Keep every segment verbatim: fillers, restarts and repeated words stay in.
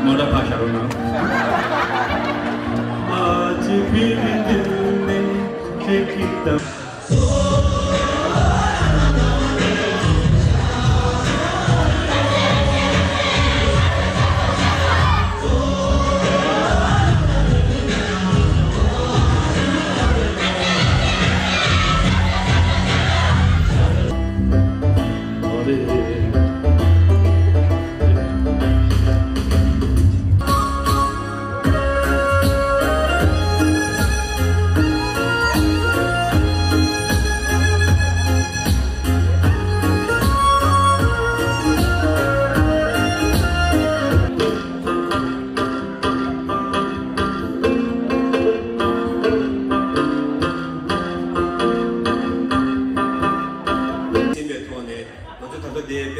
མོ་ཊ་ཕར་བཞག་རོགས་གནང་། ཟིན་པའི་ཐོག་ནས་ང་ཚོ་ད་ལྟ་འདིར་དཔལ་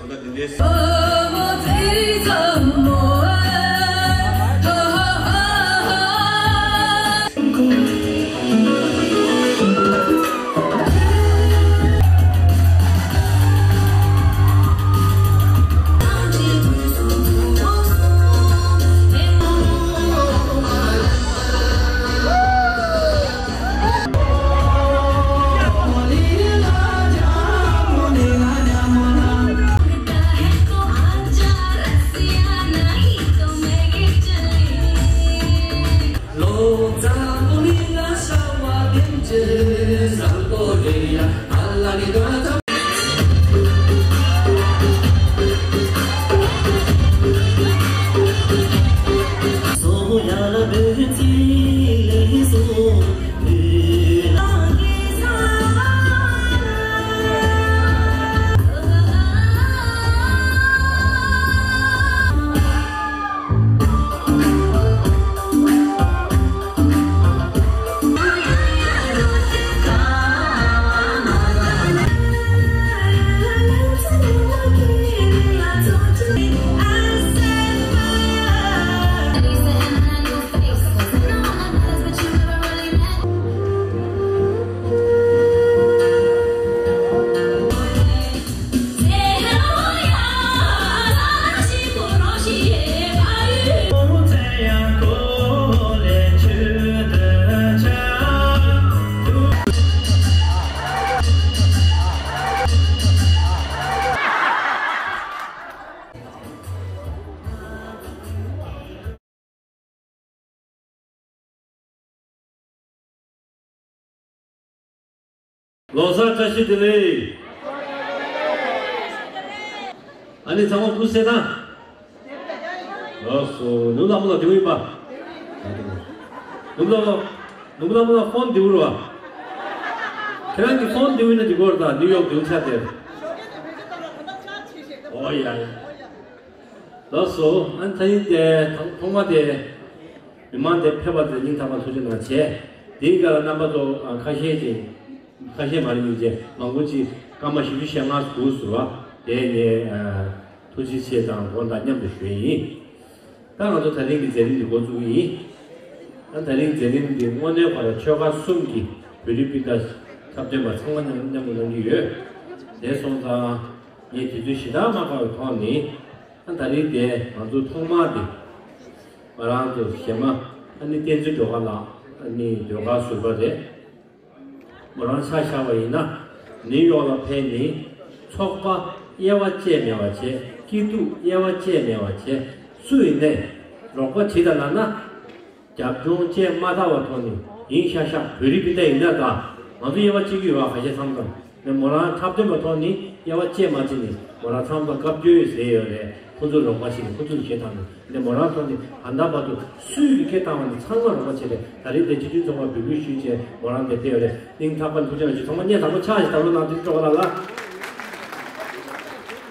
འབྱོར་འདུས་སྡོད་ཀྱི་ལས་འགུལ། ཨ། ད་ལྟ་འདི་འདྲའི། ལོ་གསར་བཀྲ་ཤིས་བདེ་ལེགས། ཨ་ནི་ཚང་མ་སྐུ་གཟུགས་བདེ་པོ། ལགས་སོ། ནུབ་ལྷ་མོ་ལགས་བདེ་པོ་ཡིན་པ། ནུབ་ལྷ་མོ། ནུབ་ལྷ་མོ་ལགས་ཕོན་བདེ་པོ་རེད་པ། ཁྱེད་རང་གི་ཕོན་བདེ་པོ་ཡིན་ན་འགྲིག་གི་རེད་ད། ནིའུ་ཡོག་བདེ་པོ་ཆགས་བསྡད། ཨོ་ཡ་ཡ། ལགས་སོ། ཨ་ནི་ད་རིང་དེ་ཐོག་མ་དེ་མི་མང་དེ་ཕེབས་པ་དེ་སྙིང་ཐག་པ་ཐུགས་རྗེ་གནང་བྱས། དེའི་སྐབས་ལ་རྣམ་པ་ཚོ་ཁ་ཤས་ཅིག་ཁ་ཤས་མ་རེད་མིན་བྱས་མང་པོ་ཅིག་སྐར་མ་བཞི་བཅུ་ཞེ་ལྔ་ཟུར་ཟུར་བ་དེ་ངས་ཐུགས་རྗེ་ཆེ་དང་དགོངས་དག་མཉམ་དུ་ཞུ་ཡི་ཡིན། ད་ང་ཚོ་ད་རིང་གི་མཛད་རིམ་འདི་འགོ་བཙུགས་ཀྱི་ཡིན། ད་ད་རིང་མཛད་རིམ་འདི་དངོས་གནས་ཁོ་ར་ཆོལ་ཁ་གསུམ་གྱི་བོད་རིགས་སྤུན་ཟླ་འཁྲབ་སྟོན་པ་ཚང་མ་མཉམ་མཉམ་དུ་གནང་གི་ཡོད། དེ་སོང་ཙང་ངས་དུས་ཚོད་ཞེ་དྲག་མ་བཀག་པའི་ཐོག་ནས། ཨ། ད་རེས་དེ་ང་ཚོ་ཐོག་མ་དེ་ང་རང་ཚོ་གཞས་མ་ཨ་ནི་བསྟན་འཛིན་སྒྲོལ་དཀར་ལགས་ཨ་ནི་ཟློས་གར་ཟུར་པ་རེད། མོ་རང་ཆ་བཞག་པ་ཡིན་ན་ནིའུ་ཡོག་ལ་ཕེབས་ནས་ཚོགས་པ་དབྱེ་བ་བཅས་མེད་པ་བྱས། སྐྱིད་སྡུག་དབྱེ་བ་བཅས་མེད་པ་བྱས། སུ་ཡིན་ནའི་རོགས་པ་བྱེད་དང་ལབ་ན། རྒྱབ་ལྗོངས་བཅས་མ་དག་པའི་ཐོག་ནས་ཡིན་ཤག་ཤག་བོད་རིགས་སྤུན་ཟླ་ཡིན་ན་ད་ང་ཚོ་དབྱེ་བ་ཕྱེ་གི་ཡོད་པ། ཁ་ཤས་ཚང་ཚང་ནས་མོ་རང་འཁྲབ་སྟོན་པའི་ཐོག་ནས་དབྱེ་བ་ཕྱེ་མ་ཕྱེ་ནས་མོ་རང་ཚང་ཚང་བཀའ་བཀྱོན་ཟེར་ཡོད་རེད། ཁོ་ཚོ་རོགས་པ་བྱེད་ནས་ཁོ་ཚོ་ལ་བྱེད་དང་ནས་མོ་རང་ཐོག་ནས་ད་ལྟ་བར་དུ་སུས་ཀྱི་སྐད་བཏང་བ་ནས་ཚང་མ་རོགས་པ་བྱེད་རེད། ད་རེས་དེ་སྤྱི་འཐུས་ཚོགས་པ་འབོད་སྐུལ་ཞུས་བྱས་མོ་རང་དེ་ཕེབས་ཡོད་རེད། སྙིང་ཐག་པ་ནས་ཐུགས་རྗེ་གནང་། ཅིག་ཚང་མ་སྙན་དང་པོ་ཕྱག་ཞིག་བརྡབ་རོགས་གནང་། དེ་ཚོ་ལ་ལ།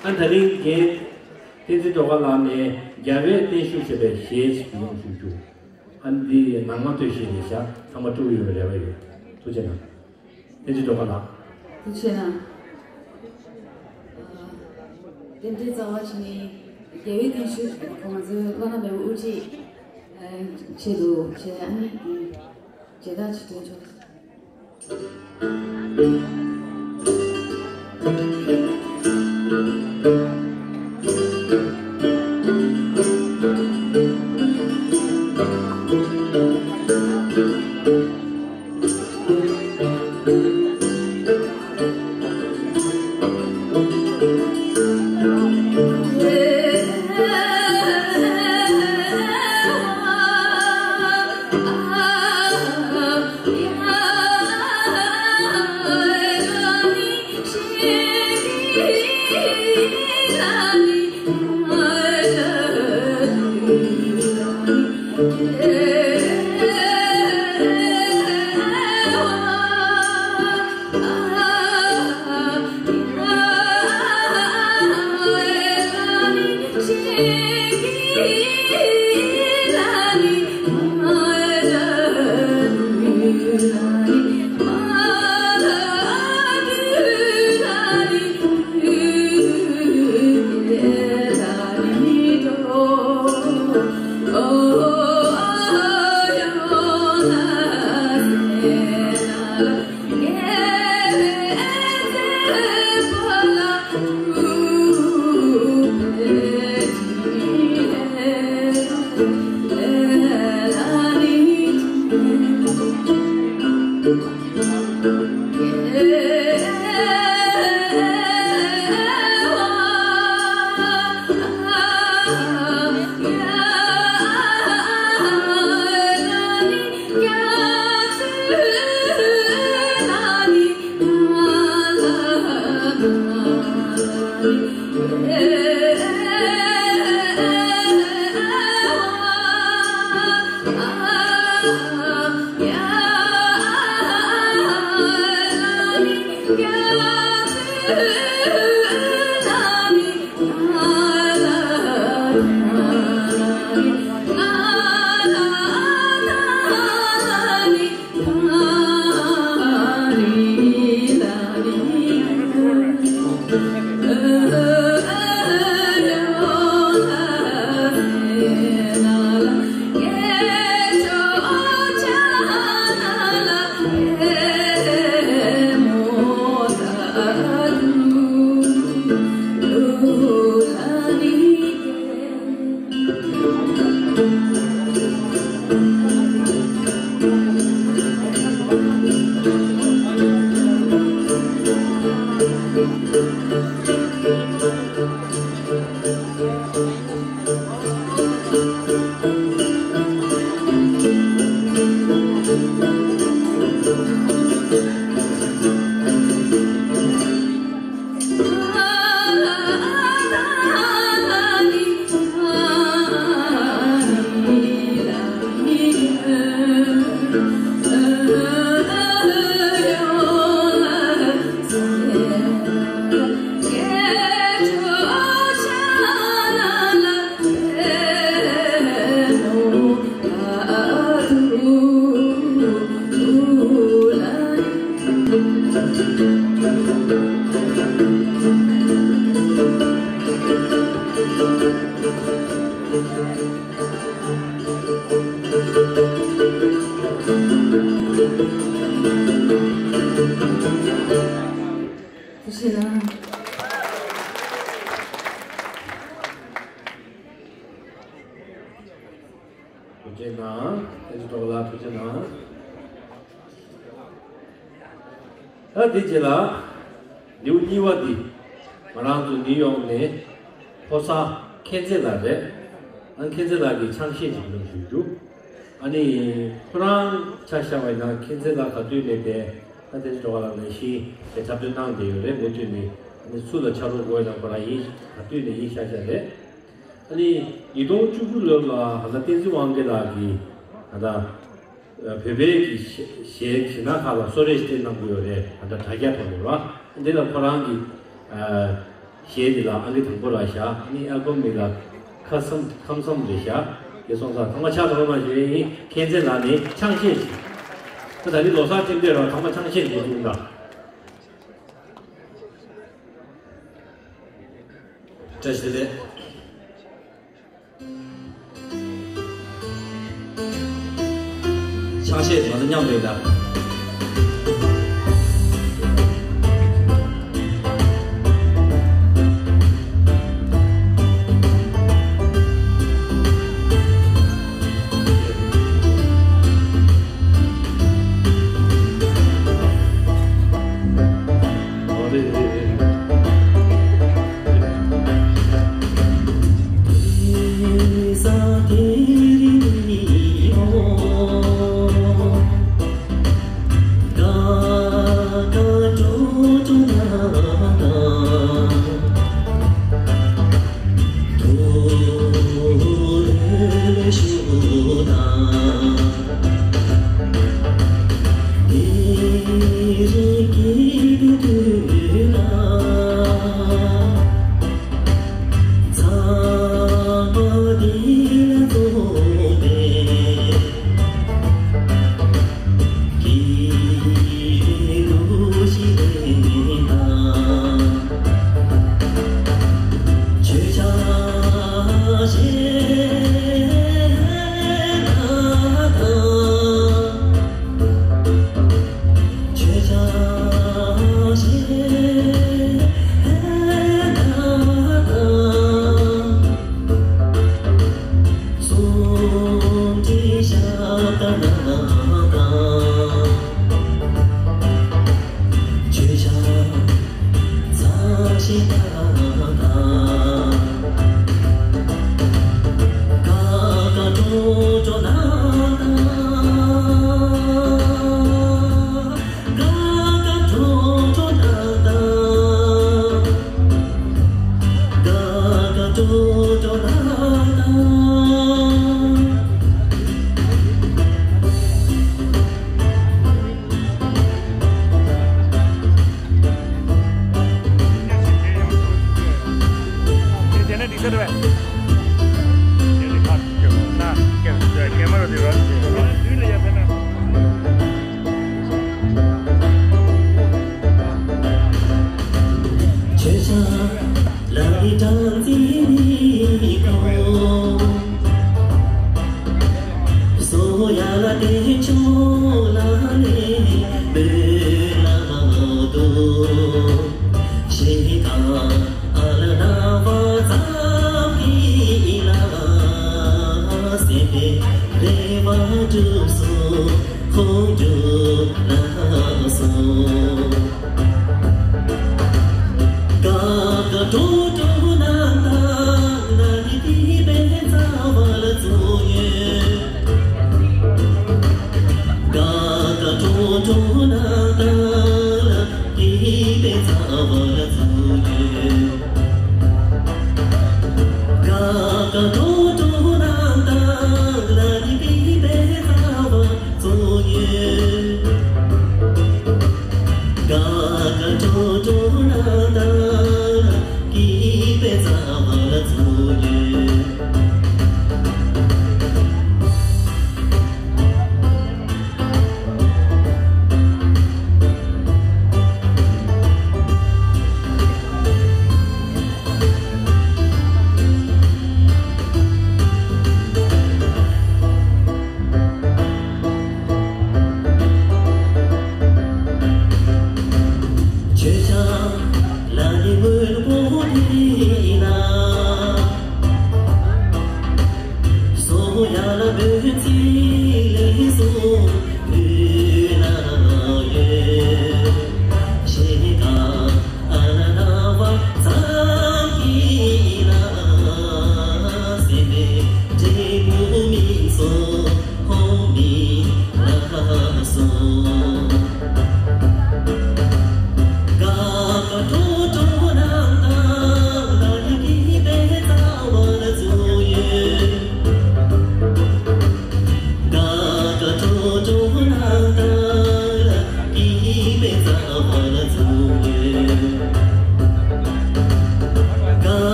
ཨ། ད་རིང་རྒན་བསྟན་འཛིན་སྒྲོལ་དཀར་ལགས་ནས་རྒྱལ་བའི་བརྟན་བཞུགས་ཞེས་པའི་གཞས་ཤིག་ཡོང་ཞུ་རྒྱུ། ཨ། འདི་ནང་མ་སྟོད་གཞས་རེད་ཤག་ཚང་མ་དཀྲུག་ཡོད་རེ་བ་ཡོད། ཐུགས་རྗེ་གནང་། བསྟན་འཛིན་སྒྲོལ་དཀར་ལགས། ཐུགས་རྗེ་གནང་། ཨ། རྟེན་འབྲེལ་རྩ་བ་བྱས་ནས་རྒྱལ་བའི་བརྟན་བཞུགས་ཁོང་ང་ཚོའི་བླ་ན་མེད་པའི་དབུ་ཁྲིད་ཆེད་དུ་བྱས། ཨ་ནི་མཇལ་དར་ཅིག་སྒྲོན་ཆོག་ཐུགས་རྗེ་གནང་། ཐུགས་རྗེ་གནང་། ཐུགས་རྗེ་གནང་། ད་དེ་རྗེས་ལ། ལེའུ་གཉིས་པ་འདི། ང་རང་ཚོ་ནིའུ་ཡོག་ནས་ཕོ་གསར་མཁྱེན་བརྩེ་ལགས་རེད། ཨ་མཁྱེན་བརྩེ་ལགས་ཀྱིས་ཆང་གཞས་ཅིག་ལོན་ཞུ་རྒྱུ། ཨ་ནི། ཁོ་རང་ཆ་བཞག་པ་ཡིན་ན་མཁྱེན་བརྩེ་ལགས་ག་དུས་ནས་དེ་ད་དེ་འགྲོ་བ་ལ་ནང་བཞིན་དེ་འཁྲབ་སྟོན་གནང་བསྡད་ཡོད་རེད། མུ་མཐུད་ནས་ཨ་ནི་སུ་ལ་ཆ་རོགས་དགོས་ན་ཁོ་རང་ཡིན་ག་དུས་ནས་ཡིན་ཤག་ཤག་རེད། ཨ་ནི། ཉིས་སྟོང་བཅུ་དགུ་ལོ་ལ་ཧ་ལ་བསྟན་འཛིན་དབང་རྒྱལ་ལགས་ཀྱིས་ད་ལྟ། བོད་པའི་གི་གཞས་གཞས་ན་ཁག་ལ་གསོལ་རས་ཤིག་བཏོན་གནང་གི་ཡོད་རེད། ད་ལྟ་དྲ་རྒྱ་ཐོག་ནས་རོ། འདི་ལ་ཁོ་རང་གི་གཞས་འདི་ལ་ཨང་ཀི་དང་པོ་རག་ཤག་ཨ་ནི་ཨལ་བམ་མིང་ལ་ཁ་བསམ་ཁམས་བསམ་རེད་ཤག་དེ་སོང་ཙང་ཚང་མ་ཕྱག་རོགས་གནང་ཞུ་ཡས་ཡིན། མཁྱེན་བརྩེ་ལགས་ནས་ཆང་གཞས་ཤིག་ད་ད་ནི་ལོ་གསར་ཐེམ་དེ་རོ། ཚང་མ་ཆང་གཞས་འདི་འདུག་ད། བཀྲ་ཤིས་བདེ་ལེགས། ཆང་གཞས་ང་ཚོ་མཉམ་དུ་ཡིན་ད། ཐུགས་རྗེ་གནང་།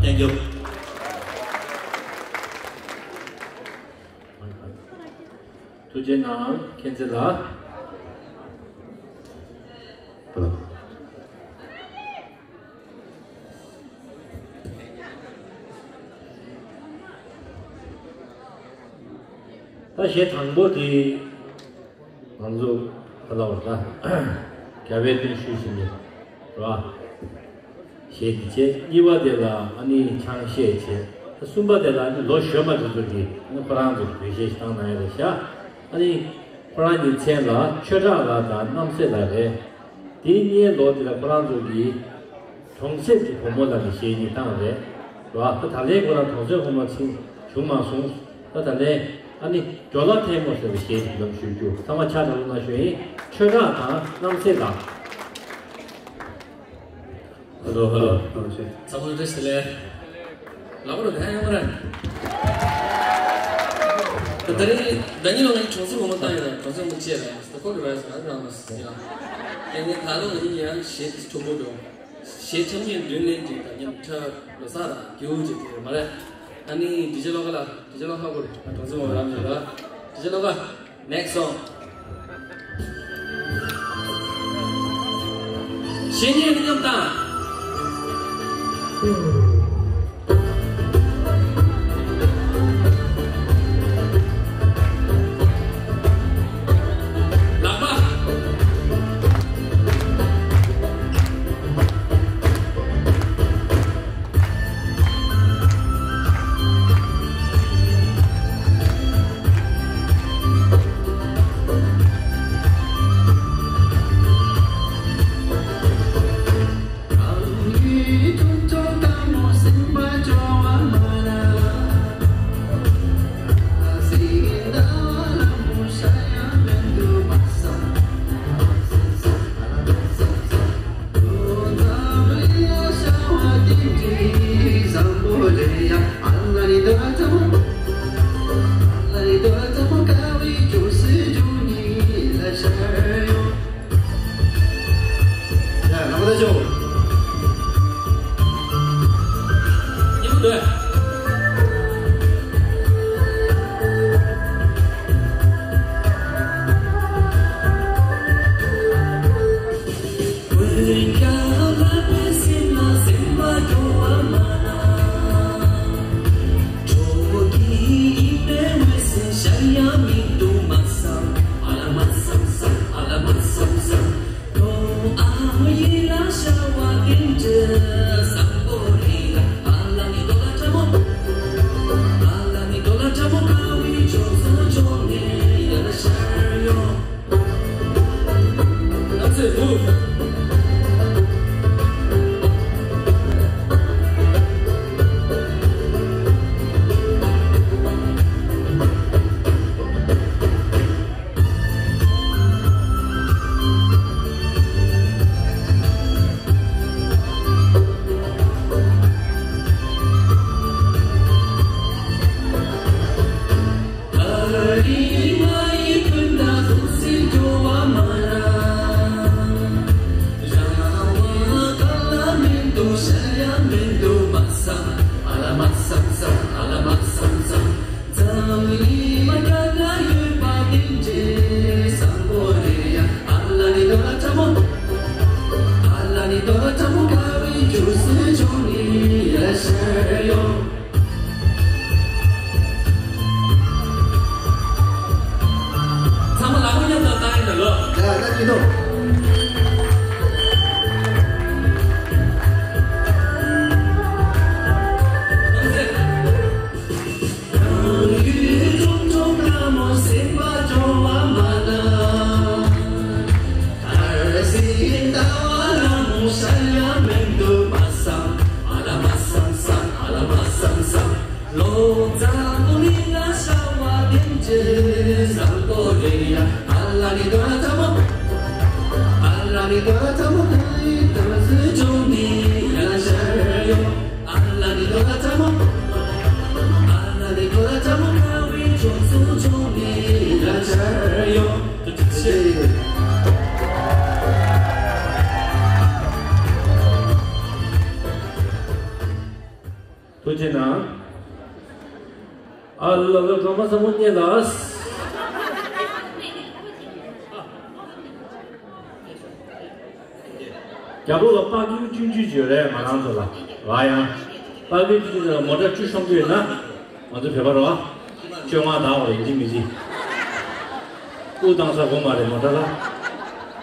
Thank you། ཐུགས་རྗེ་གནང་། མཁྱེན་བརྩེ་ལགས། ད་གཞས་དང་པོ་དེ་ང་ཚོ་ག་ལ་བར་ད་རྒྱལ་བའི་བརྟན་བཞུགས་ཟེར་ནས་རེད་བ། གཞས་དེ་བྱས། གཉིས་པ་དེ་ལ་ཨ་ནི་ཆང་གཞས་བྱས། ད་གསུམ་པ་དེ་ལ་ཨ་ནི་ལོ་གཞོན་པ་དེ་ཚོ་གིས་ཨ་ནི་ཁོ་རང་ཚོ་གི་བོད་གཞས་ཤིག་བཏང་གནང་ཡ་རེད་ཤག་ཨ་ནི་ཁོ་རང་གི་མཚན་ལ་ཆོས་གྲགས་ལགས་དང་རྣམ་སྲས་ལགས་རེད། དེ་གཉིས་ལོ་དེ་ལ་ཁོ་རང་ཚོ་གིས་གྲོང་གསེབ་ཀྱི་བུ་མོ་ལ་ནི་གཞས་གཉིས་བཏང་རེད། རེད་བ། ད་ད་ལན་ཁོ་རང་གྲོང་གསེབ་བུ་མོ་ཚིག་བྱུང་མ་སོང་། ད་ད་ལན་ཨ་ནི་ཇོ་ལ་ཐལ་མོ་ཟེར་བའི་གཞས་ཤིག་ལམ་ཞུ་རྒྱུ། ཚང་མ་ཆ་ཚང་གནང་ཞུ་ཡིན། ཆོས་གྲགས་དང་རྣམ་སྲས་ལགས། ཧ་ལོ་ཧ་ལོ། ཚང་མ་བཀྲ་ཤིས་བདེ་ལེགས། ལག་པ་རུ་ག་ཡང་མ་རེད། ད་ད་རེས་ཟླ་ཉིན་ལ་ང་གྲོང་གསེབ་བུ་མོ་བཏང་ཡོད། གྲོང་གསེབ་བུ་མོ་བཅས་རེད། ད་ཁོ་གི་རེད་ཟེར་ན་རང་མ་ཟེར་ཡ། ཡང་ངས་ད་ལོ་ང་གཉིས་ཀྱི་ཡང་གཞས་དེ་ཐུགས་ཁུར་འགྲོ། གཞས་འཁྲབ་མཁན་མདུན་ལེན་དེ་དང་མཉམ་འཁྲབ་ལོ་གསར་དང་སྐྱིད་པོ་བྱེད་དེ་མ་རེད། ཨ་ནི་ཌི་ཇེ་ལོ་ཀ་ལ། ཌི་ཇེ་ལོ་ཀ་ཁོ་རེད། གྲོང་གསེབ་བུ་མོ་རང་ཡོད་ལ། ཌི་ཇེ་ལོ་ཀ། Next song. གཞས་ཉན་མཉམ་དང་། ལག་པ། ཚང་མ་ལག་པ་མཉམ་དུ་བཏང་ཡིན་ད་ལོ། ཡ་ད་ཅི་འདུག་ཐུགས་རྗེ་གནང་། ཨ་ལ་ལ་སྒྲོལ་མ་བཟང་པོ་རྙེད་ལ། རྒྱ་ལོ་ལ་པ་ཀིའུ་ཆུང་ཆུང་ཅིག་ཡོད་རེད་ང་རང་ཚོ་ལ། ར་ཡང་། པ་ཀིའུ་ཆུང་ཆུང་ལ་མོ་ཊ་བཅུ་གསུམ་ཡོད་ན། ང་ཚོ་བོད་པ་རོ། བཅོ་ལྔ་དག་བ་ཡིན་གཅིག་མིན་གཅིག་དབུ་བཏང་ས་གོ་མ་རེད་མོ་ཊ་ལ།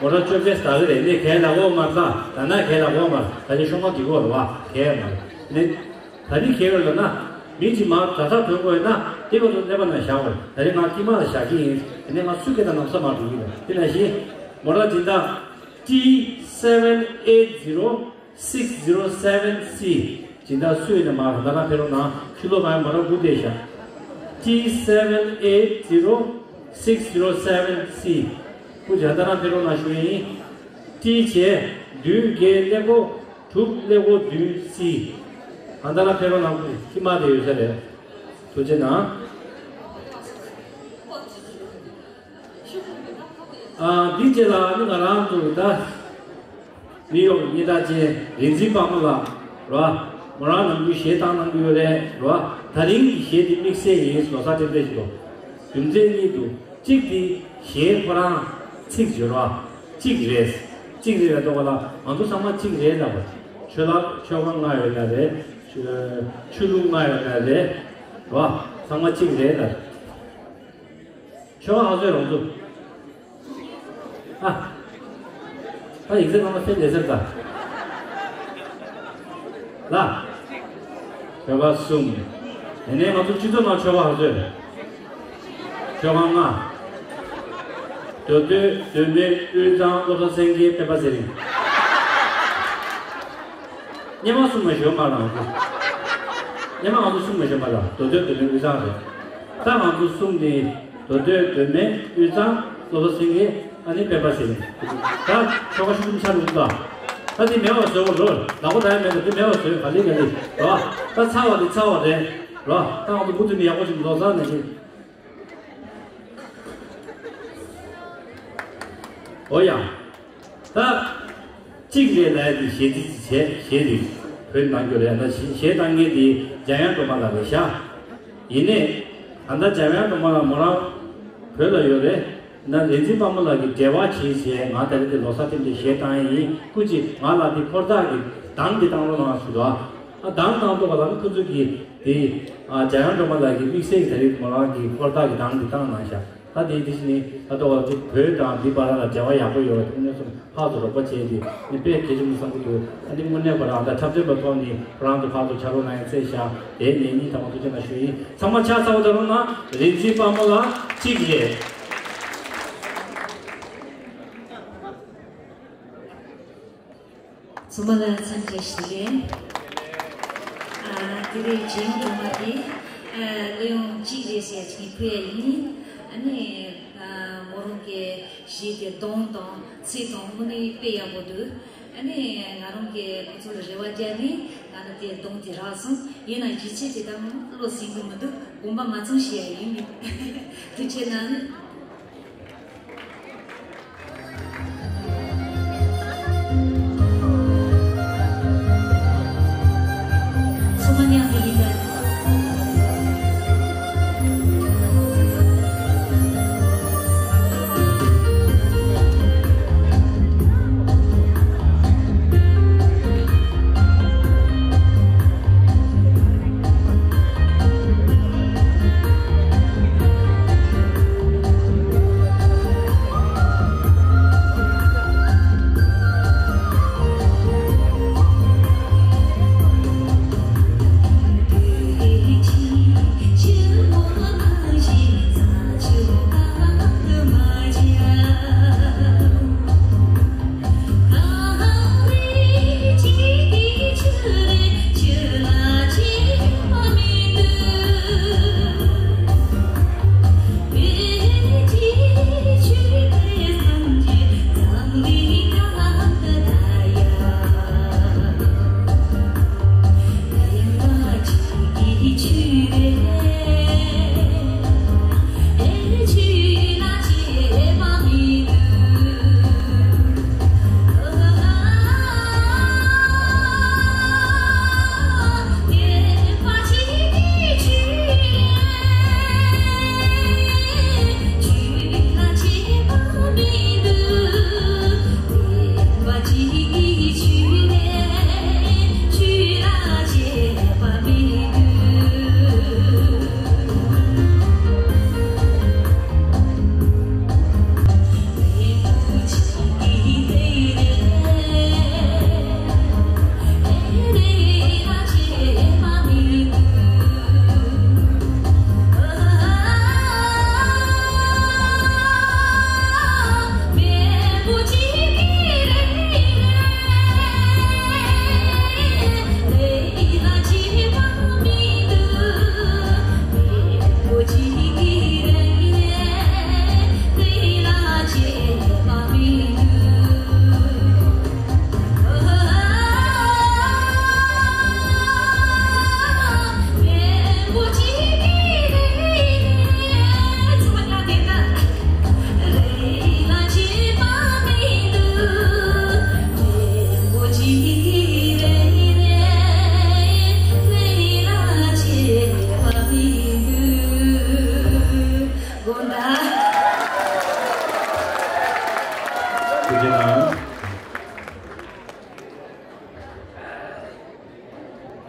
མོ་ཊ་ཅོ་ཀེས་ད་གི་རེད་ནས་གས་ལ་གོ་མ་རེད། ད་ན་གས་ལ་གོ་མ་རེད། ད་ནི་ཤོང་ཁ་གི་གོ་རེད་བ་གས་མ་རེད་ནས། ད་ནི་གས་རེད་ལ་ན་མི་གཅིག་མ་ད་ད་ཐོན་གོ་ཡོད་ན་དེ་གོ་ཚོ་ཀླད་པ་ན་བཞག་གོ་རེད། ད་ནི་ང་ཀི་མ་ལ་བཞག་གི་ཡིན། དེ་ནས་ང་སུ་སྐད་དང་ནམ་ས་མ་འགྲོ་གི་རེད། དེ་ནང་བཞིན་མོ་ཊ་སྦྱིན་བདག་T seven eight zero six zero seven C། སྦྱིན་བདག་སུ་ཡིན་ན་མ་རེད། ད་ལ་ཕེ་རོ་ན་ཕྱི་ལོ་གང་མ་ར་དགུ་བསྡད་ཤག T seven eight zero six zero seven C། སྐུ་མཁྱེན་ད་ལ་ཕེ་རོ་ན་ཞུ་ཡིན། T་བྱས་བདུན་བརྒྱད་ཀླད་ཀོར་དྲུག་ཀླད་ཀོར་བདུན་C། ཨ་ད་ལ་ཕེ་རོ་ན་སྐུ་ཁྱི་མ་དེ་ཡོད་ས་རེད། ཐུགས་རྗེ་གནང་། ཨ་འདི་རྗེས་ལ་ནི་ང་རང་ཚོ་ད་ནིའུ་ཡོག་གི་གཉེར་རྟ་ཅན་རིག་འཛིན་དཔལ་མོ་ལགས་རོ། མོ་རང་ནམ་རྒྱུན་གཞས་བཏང་གནང་གི་ཡོད་རེད་རོ། ད་རིང་གི་གཞས་འདི་དམིགས་བསལ་ཡིན། ལོ་གསར་རྟེན་འབྲེལ་ཞིག་ཏུ་རྒྱུ་མཚན་གཉིས་འདུག་གཅིག་འདི་གཞས་ཁོ་རང་ཚིག་བརྗོད་རོ། གཅིག་རེད། གཅིག་རེད་ལ་གཏོགས་པ་ལ་ང་ཚོ་ཚང་མ་གཅིག་རེད་ལབ་པ། ཆོས་ལ་ཆོས་ཁང་ལྔ་ཡོད་ན་རེད། ཆོས་ལུགས་ལྔ་ཡོད་ན་རེད་རོ། ཚང་མ་གཅིག་རེད་ལབ། ཆོས་པ་ཧ་ཟོས་རང་ཚུགས། ཨ། ད་ཡིག་ཚད་ནང་ལ་ཕན་བདེ་ཟེར་ད། ལ། ཆོས་པ་གསུམ། དེ་ནས་ང་ཚོ་སྤྱི་ཚོགས་ནང་ཆོས་པ་ཧ་ཟོས། ཆོས་པ་ལྔ། མདོ་སྟོད་མདོ་སྨད་དབུས་གཙང་བློ་བཟང་སེང་གེ་སྤེན་པ་ཚེ་རིང་། སྔོན་མ་གསུམ་མ་ཞོན་པ་ལ་ང་ཚོ། སྔོན་མ་ང་ཚོ་གསུམ་མ་ཞོན་པ་ལ་མདོ་སྟོད་མདོ་སྨད་དབུས་གཙང་རེད། ད་ང་ཚོ་གསུམ་ནི་མདོ་སྟོད་མདོ་སྨད་དབུས་གཙང་བློ་བཟང་སེང་གེ་ཨ་ནི་སྤེན་པ་ཟེར་ནས། ད་ཆོ་ག་ཤུ་ཏུམ་ཆ་རུ་ད། ད་འདི་མེད་པ་བཟོས་པ་རོ། ལག་པ་ད་ཡ་མེད་ད་འདི་མེད་པ་བཟོས་ག་ལེ་ག་ལེ་རོ། ད་ཚར་བ་འདི་ཚར་བ་རེད་རོ། ད་ང་ཚོ་བུ་དུ་ནི་ཡག་པོ་ཞིག་ལོ་ཚར་ནས་ཀྱི། ཨོ་ཡ། ད། གཅིག་རེད་ལབ་ཡ་དེ་གཞས་ཚིག་ཅིག་བྱས་གཞས་དེ་བོད་ནང་འགྱུར་ཡ་ད་གཞས་གཞས་བཏང་མཁན་དེ་འཇམ་དབྱངས་སྒྲོལ་མ་ལགས་རེད་ཤག་ཡིན་ནའི། ད་ལྟ་འཇམ་དབྱངས་སྒྲོལ་མ་ལགས་མོ་རང་བོད་ལ་ཡོད་རེད། ན་རིག་འཛིན་དཔལ་མོ་ལགས་ཀྱི་འབྲེལ་བ་བྱས་བྱས་ང་ད་རེས་དེ་ལོ་གསར་ཐེངས་དེ་གཞས་བཏང་ཡ་ཡིན། སྐུ་མཁྱེན་ང་ལ་དེ་འཁོར་ཐག་གི་གདངས་དེ་བཏང་རོགས་གནང་ཞུ་དོ། ཨ་གདངས་བཏང་ཐུབ་པ་ལ་ནི་ཁོ་ཚོ་གིས་དེ་ཨ་འཇམ་དབྱངས་སྒྲོལ་མ་ལགས་ཀྱི་དམིགས་བསལ་གྱི་ད་རེས་མོ་རང་གི་འཁོར་ཐག་གི་གདངས་དེ་བཏང་གནང་ཤག་ད་དེ་དེ་བཞིན་ནི་ད་ལྟ་བ་དེ་བོད་དང་འདི་བར་ལ་འབྲེལ་བ་ཡག་པོ་ཡོད་པ་དེ་དངོས་སུ་ཕར་ཚུར་རོགས་པ་བྱས་ཏེ་ནི་དཔེ་གལ་ཆེན་པོ་བསམ་གྱི་འདུག་ཨ་ནི་དངོས་གནས་ཁོ་རང་ད་འཁྲབ་སྟོན་པ་ཐོག་ནས་ཁོ་རང་ཚོ་ཕར་ཚུར་ཕྱག་རོགས་གནང་ཡ་བཙལ་ཤག་དེ་ནས་གཉིས་ཐ་མ་ཐུགས་རྗེ་གནང་ཞུ་ཡིན། ཚང་མ་ཕྱག་འཚལ་བ་ད་རུང་ན་རིག་འཛིན་དཔལ་མོ་ལ་གཅིག་རེད། ཚང་མ་ལ་འཚམས་འདྲི་ཞུ་གི་ཡིན། ཨ་དེ་རིང་འཇམ་དབྱངས་སྒྲོལ་མ་དེ་ཨ་གླེང་གཅིག་རེད་ཟེར་ཅིག་ཕུལ་ཡ་ཡིན། ཨ་ནི་ཨ་མོ་རང་གི་གཞས་དེ་གདངས་དང་ཚིག་དང་དངོས་གནས་དཔེ་ཡག་པོ་འདུག་ཨ་ནི་ང་རང་གི་ཁོ་ཚོ་ལ་རེ་བ་བརྒྱབ་ནས་ང་ལ་དེ་གདངས་དེ་རག་སོང་། ཡིན་ན་གཞས་ཚིག་དེ་ད་བློ་ཟིན་གི་མི་འདུག་དགོངས་པ་མ་ཚོམ་ཞུ་ཡ་ཡིན། ཐུགས་རྗེ་གནང་།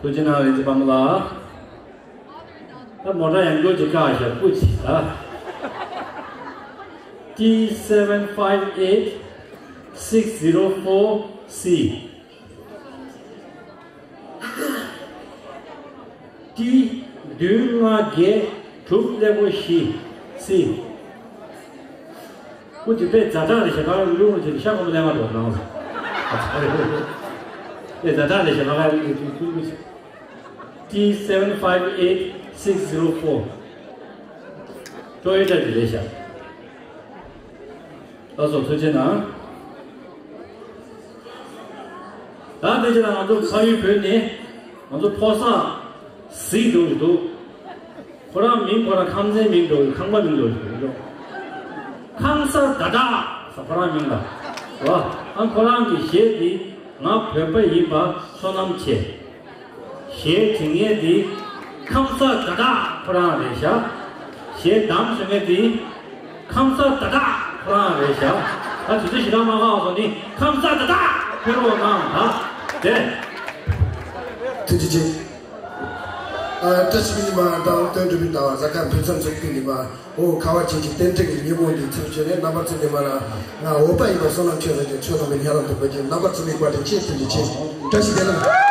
ཐུགས་རྗེ་གནང་རིན་ཆེན་པ་མོ་ལགས། ད་མོ་ཊ་ཡང་སྐྱོར་གྱི་བཀག་བཞག་སྐུ་མཁྱེན་ད། T seven five eight six zero four C། T བདུན་ལྔ་བརྒྱད་དྲུག་ཀླད་ཀོར་བཞི་C། ཁོ་ཅིག་དཔེ་ཛ་དྲག་རེད་ཤག་ཁ་ལུང་ཅིག་ཤ་སྐོམ་ལས་མ་གཏོགས་ནང་། དཔེ་ཛ་དྲག་རེད་ཤག་ཁ་ལུང་ཅིག་ཁུལ་ཁུལ་ཅིག T seven five eight six zero four། ཀྲོ་ཡོ་ཊ་ཅིག་རེད་ཤག་ལགས་སོ། ཐུགས་རྗེ་གནང་། ད་དེ་ཅི་ལ་ང་ཚོ་ཕ་ཡུལ་བོད་ནས་ང་ཚོ་ཕོ་གསར་གཟིགས་འགྲོ་གི་འདུག་ཁོ་རང་མིང་ཁོ་རང་ཁམས་ཚན་མིང་འགྲོ་གི། ཁང་པ་མིང་འགྲོ་གི་འདུག་ཁམས་ཟླ་གྲགས་ཟེར་ཁོ་རང་མིང་ལ། ཨ་ཁོ་རང་གི་གཞས་འདི་ང་བོད་པ་ཡིན་པ་བསོད་ནམས་ཆེ། གཞས་འབྲི་མཁན་འདི་ཁམས་ཟླ་གྲགས་ཁོ་རང་རེད་ཤག་གཞས་གཏམ་ཞུ་མཁན་འདི་ཁམས་ཟླ་གྲགས་ཁོ་རང་རེད་ཤག་ད་དུས་ཚོད་ཞེ་དྲག་མ་འགོར་བར་ནི་ཁམས་ཟླ་གྲགས་ཕེབས་རོགས་གནང་ད། དེ། ཐུགས་རྗེ་ཆེ། ཨ། བཀྲ་ཤིས་པའི་ཉི་མ་དང་དོན་གྲུབ་པའི་ཟླ་བ། གཟའ་སྐར་འབུལ་ཚམས་ཚོགས་ཀྱི་ཉི་མ། འོ། ཁ་བ་ཅན་གྱི་རྟེན་འབྲེལ་གྱི་ཉིན་མོ་འདི་ཚུར་བྱོན་ནས་རྣམ་པ་ཚོ་འདི་མ་ལ་ང་འོ་པ་ཡིན་པ་བསོད་ནམས་ཆེ་ཟེར་གྱི་ཆོས་དང་པའི་ཉ་རང་དུ་བོད་ཀྱི་རྣམ་པ་ཚོ་མི་བཀའ་དྲིན་ཆེ། ཐུགས་རྗེ་ཆེ། བཀྲ་ཤིས་བདེ་ལེགས།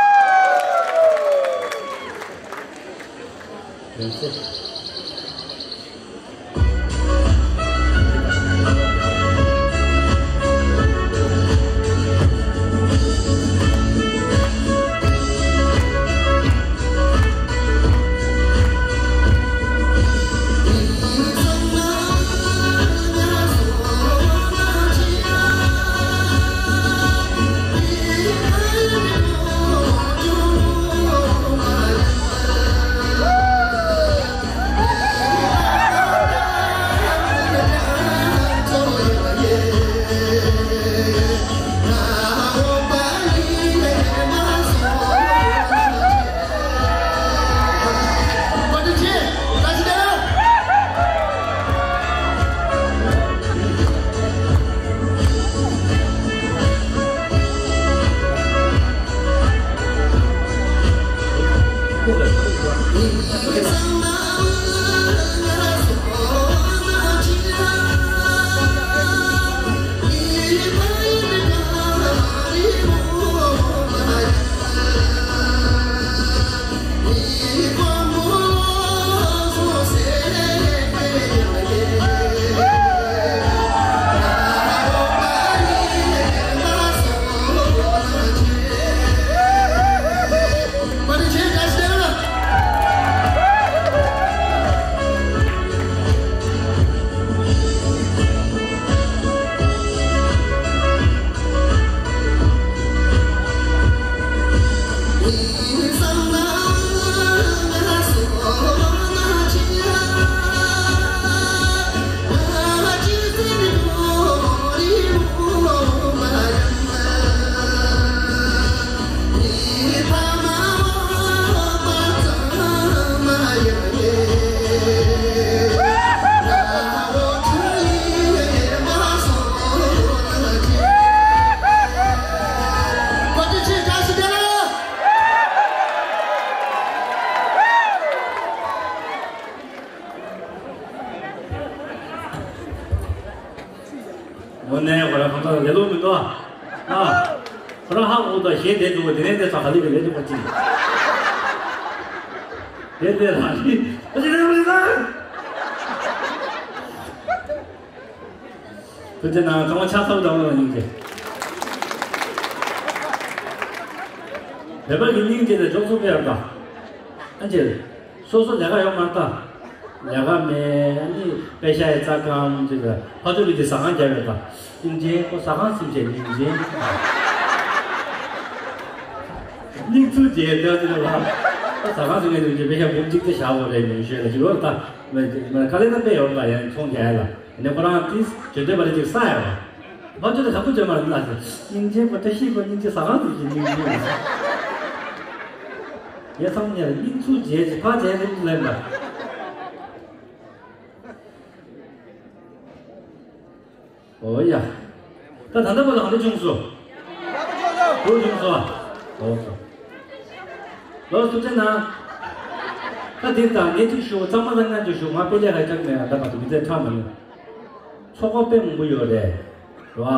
དངོས་གནས་ཁོ་རང་ཁོང་ཚོ་ལས་སླ་པོ་མི་འདུག་ཨ། ཁོ་རང་ཧ་གོ་འདུག་གཞས་དེ་འདུག་དེ་ནས་དེ་ཚོ་ག་ལེ་གི་ལས་འདུག་པ་ཅི། དེ་དེ་ལ་ནི་ཨ་ཅི་རེད་མི་འདུག་ཐུགས་རྗེ་གནང་། ཚང་མ་ཕྱག་འཚལ་དང་། སྙིང་རྗེ། བོད་པ་གི་སྙིང་རྗེ་དེ་འཇོག་ཚུགས་པའི་ཡར་ད། ཨ་ཅེ། སོ་སོ་ལས་ཀ་ཡོད་མ་རེད་ད། ལས་ཀ་མེད། ཨ་ནི་པེ་ཤ་ཡི་རྩ་སྐམ་ཅིག་ལ་ཕ་ཚོ་གི་དེ་ཟ་ཁང་རྒྱབ་ཡོད་ད། སྙིང་རྗེ། ཁོ་ཟ་ཁང་ཟིན་བྱས་སྙིང་རྗེ། སྙིང་ཚུར་རྗེ་ལྟ་ཅི་ལ། ཁོ་ཟ་ཁང་ཟིན་བྱས་སྙིང་རྗེ། པེ་ཤ་འབུམ་གཅིག་དེ་བཞག་དགོས་རེད་མི་ཤེས་ལ་ཅིག་ལོར་ད། དཀའ་ལས་ད་དཔེ་ཡོད་རེད་ད། ཡང་ཚོང་རྒྱག་ཡ་ལ། ནས་ཁོ་རང་ཏིས་བརྗོད་འདོད་པ་རེ་ཅིག་ས་ཡ་བ། ཕ་ཚོ་དེ་ཁ་པོ་བརྗོད་མ་རེད་ལ། སྙིང་རྗེ་པོ་བཀྲ་ཤིས་པོ་སྙིང་རྗེ་ཟ་ཁང་དུ་ཅིག་སྙིང་རྗེ་ཡོད། ཡ་ཚང་མ་ཡ་སྙིང་ཚུར་རྗེ་ཅིག་ཕ་རྗེ་རིགས་ལེན་པ། ཨོ་ཡ། ད་ད་ལྟ་བར་ལ་ག་འདྲ་བྱུང་སོང་། འགྲོ་བྱུང་སོང་། ཨོ་སོ། ལོ་སུ་ཅན་ན། ད་འདིར་དང་ངས་ཅིག་ཞུ་གཙང་མ་ལ་ང་ཅིག་ཞུ་ང་དཔེ་ལས་ཁ་ཅག་མེད་ད་བར་དུ་མི་ཚེ་ཁྲག་མ་ཡོང་། ཚོགས་པ་དཔེ་མང་པོ་ཡོད་རེད། རེད་བ།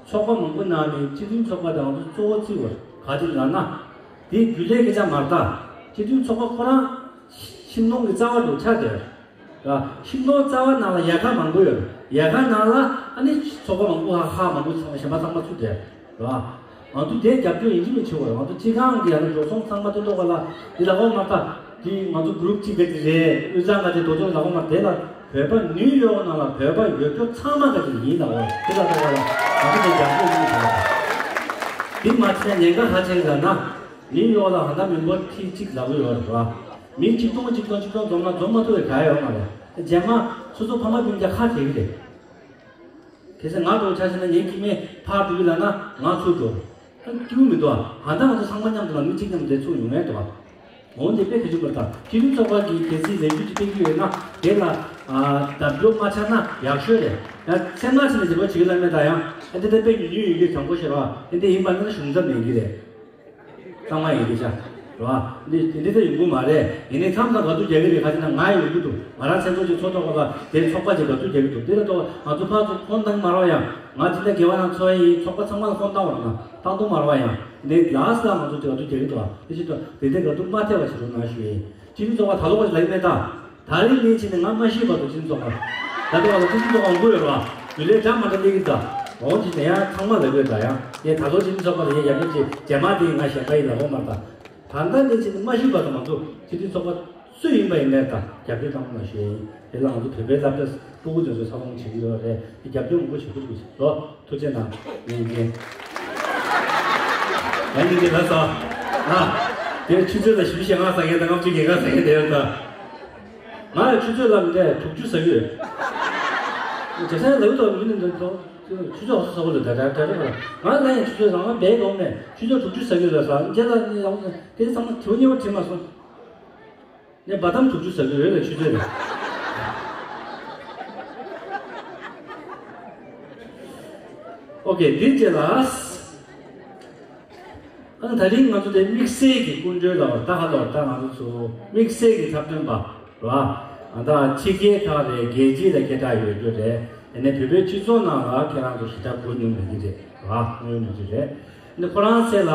ཚོགས་པ་མང་པོ་ནང་ནས་སྤྱི་མཐུན་ཚོགས་པ་དང་ང་ཚོ་གཙོ་བོ་བརྩི་བར་ག་ཅིག་ལ་ན། དེའི་རྒྱུ་ལས་སྐད་ཆ་མ་རེད་ད། སྤྱི་མཐུན་ཚོགས་པ་ཁོ་རང་ཤིང་སྡོང་གི་རྩ་བ་དུ་ཆགས་བསྡད། ར། ཤིང་སྡོང་རྩ་བ་ནང་ལ་ཡལ་ག་མང་པོ་ཡོད། ཡལ་ག་ནང་ལ་ཨ་ནི་ཚོགས་པ་མང་པོ་ཧ་ཧ་མང་པོ་ཚང་མ་གཞན་པ་ཚང་མ་ཚུད་བསྡད། ར། ང་ཚོ་དེ་རྒྱབ་སྐྱོར་ཡིན་གཅིག་མིན་གཅིག་བྱེད་དགོས། ང་ཚོ་སྤྱི་ཁང་གི་ཡང་ན་འགྲོ་སོང་ཚང་མ་སྟོན་ཐོག་ག་ལ་འདི་ལ་འོ་མ་ལྟ། འདི་ང་ཚོ་གུ་རུབ་གཅིག་ག་ཅིག་རེད། དབུས་གཙང་ག་ཅིག་རྡོ་རྗེ་ལ་འོ་མ་དེ་ལ་བོད་པ་ནིའུ་ཡོག་ནང་ལ་བོད་པ་ཡོད་རྒྱུ་ཚང་མ་ག་ཅིག་ཡིན་ལ་འོ་དེ་ལ་ལྟ་བ་ལ་ང་ཚོ་དེ་རྒྱབ་སྐྱོར་ཡིན་ཟེར་བ། འདི་མ་བྱས་ཉེན་ཁ་ཧ་ཅང་ལ་ན། ནིའུ་ཡོག་ལ་ཧ་ད་མི་འབོར་ཁྲི་གཅིག་ལ་གུ་ཡོད་རེད་བ། མི་གཅིག་སྟོང་གཅིག་སྟོང་གཅིག་སྟོང་འཛོམས་ན་འཛོམས་མ་ཐུབ་པའི་ག་ཡོད་མ་རེད། རྗེས་མ་སོ་སོ་ཕ་མ་སྤུན་ཀྱག་ཁ་བྲལ་གི་རེད། གལ་སྲིད་ང་འགྲོ་ཆ་ཤེས་ན་ངའི་སྐྱེ་དམན་ཕར་འགྲོ་གི་ལབ་ན་ང་ཚུར་འགྲོ། ཨ་སྐྱིད་པོ་མི་འདུག་ཨ། ཧ་ད་ང་ཚོ་ཚང་མ་མཉམ་དུ་ལ་མི་གཅིག་མཉམ་དུ་ཚུར་ཡོང་ངེས་འདུག་ཨ། འོན་ཏེ་དཔེ་ག་ཅིག་པར་ད་སྤྱི་མཐུན་ཚོགས་པ་གི་གལ་སྲིད་ལས་འགུལ་ཅིག་སྤེལ་གྱི་ཡོད་ན་དེ་ལ་ཨ་བརྡབ་སྐྱོར་མ་ཆགས་ན་ཡག་ཤོས་རེད། ཡང་སེམས་ནང་ཕྱིན་ནས་བྱེད་པ་བྱེད་ཀྱི་ལབ་མེད་ད་ཡང་ཨ་འདི་ལྟ་དཔེ་ཉུང་ཉུང་ཡོད་ཀྱི་དྲང་པོ་བཤད་རོགས་ཨ། ཨ་འདི་ཡིན་པ་ན་གཞུང་ཚབ་མེད་ཀྱི་རེད། གཙང་མ་ཡིན་གྱི་ཆ། རོགས་ཨ། འདི་འདི་ལྟ་ཡོང་གི་མ་རེད། ཡིན་ནའི་མཚམས་མཚམས་ག་དུས་རྒྱག་གི་རེད་ག་ཅི་ན་ང་ཡོང་གི་འདུག་ང་རང་མཚན་ཚོགས་ཀྱི་ཚོགས་ཐོག་ལ་དེ་ཚོགས་པ་ཅིག་ག་དུས་རྒྱག་གི་འདུག་དེ་ལ་ཐོག་ང་ཚོ་ཕར་ཚུར་ཕོན་བཏང་མ་རོགས་ཡང་ང་ཅི་འདྲ་དགེ་བ་ཡང་འཚོ་ཡ་ཡིན། ཚོགས་པ་ཚང་མ་ལ་ཕོན་བཏང་བ་རོགས་ན་བཏང་གཏོང་མ་རོགས་ཡང་འདི་ལ་སླ་ང་ཚོ་ཅིག་ག་དུས་རྒྱག་གི་འདུག་ཨ། དེ་ཕྱིར་དུ་དེ་འདྲ་ག་དུས་མ་ཐེ་བ་ཞིག་རོགས་གནང་ཞུ་ཡིན། སྤྱི་མཐུན་ཚོགས་པ་ད་ལོ་བ་ཞིག་ལ་ཡིན་མེད་ད། ད་རིང་ནས་ཕྱིན་ནས་ང་མ་ཤེས་བར་དུ་སྤྱི་མཐུན་ཚོགས་པ། ད་ལྟ་བ་ལ་སྤྱི་མཐུན་ཚོགས་པ་མང་པོ་ཡོད་རེད་བ། རྒྱུན་ལས་འདྲ་མ་འདྲ་སླེབས་ཀྱི་འདུག་འོང་ཅིག་ནས་ཡང་ཚང་མ་ལབ་ཡོད་ད་ཡང་ངས་ད་ལོ་སྤྱི་མཐུན་ཚོགས་པ་ལ་ཡང་ཡར་རྒྱས་ཀྱི་རྗེས་མ་དེ་ང་གཞན་པ་ཡིན་ལབ་འོང་མ་ད། ད་ལྟ་ནས་ཕྱིན་ནས་མ་ཤེས་བར་དུ་མ་གཏོགས་སྤྱི་མཐུན་ཚོགས་པ་སུ་ཡིན་པ་ཡིན་ནའི་ད་རྒྱབ་སྐྱོར་གཏང་རོགས་གནང་ཞུ་ཡ་ཡིན། དེ་ལ་ང་ཚོ་བོད་པའི་སློབ་གྲྭ་སྤུ་གུ་ཚོས་ཚོགས་ཁང་བྱེད་ཀྱི་ཡོད་རེད། དེ་རྒྱབ་སྐྱོར་མང་པོ་བྱེད་དགོས་ཀྱི་ལོ། ཐུགས་རྗེ་གནང་། ངས་ཉན། ང་ཉིད་ཀྱི་ལ་ས། ཨ། དེ་ཆུ་ཚོད་ལ་བཞི་བཅུ་ཞེ་ལྔ་ཟ་མཁན་དང་ལྔ་བཅུ་ཉེར་ལྔ་ཟ་མཁན་དེ་ཡོད་ད། ང་ལ་ཆུ་ཚོད་ལ་མི་འདྲ་དྲུག་ཅུ་ཟ་གི་ཡོད། ཇེ་སན་ལ་ཡོད་དོ་མི་ནི་འདི་ཚོ་ཆུ་ཚོད་ཧོ་ས་ཧོ་ལ་ད་ད་ད་ད་ང་ལ་ཡང་ཆུ་ཚོད་རང་ལ་བས་གོ་མེད་ཆུ་ཚོད་དྲུག་ཅུ་ཟ་གི་ཡོད་ལ་ས་ཇེ་ལ་ནི་ཡང་དེ་ཚང་མ་དེ་བ་ཉེ་བ་དྲིས་མ་སོང་། ངས་བ་དམ་དྲུག་ཅུ་ཟ་གི་ཡོད་ལ་ཆུ་ཚོད་རེད། ཨོ་ཀེ་འདི་རྗེས་ལ། ཨང་ད་རིང་ང་ཚོ་དེ་དམིགས་བསལ་གྱི་སྐུ་མགྲོན་ལ་བར་ད་ཧ་ལོར་ད་ང་ཚོ་ཚོ་དམིགས་བསལ་གྱི་འཁྲབ་སྟོན་པ་ར། ཨ་ད་ཕྱི་རྒྱལ་ཁག་རེད་རྒྱལ་སྤྱི་ལ་སྐད་གྲགས་ཡོད་རྒྱུ་རེད། ཨ་ནི་བོད་པའི་སྤྱི་ཚོགས་ནང་ལ་ཁྱེད་རང་ཚོ་ཞེ་དྲག་གོ་མྱོང་མེད་ཀྱི་རེད་ར། མྱོང་མེད་ཀྱི་རེད། ཨ་ནི་ཁོ་རང་སེ་ལ་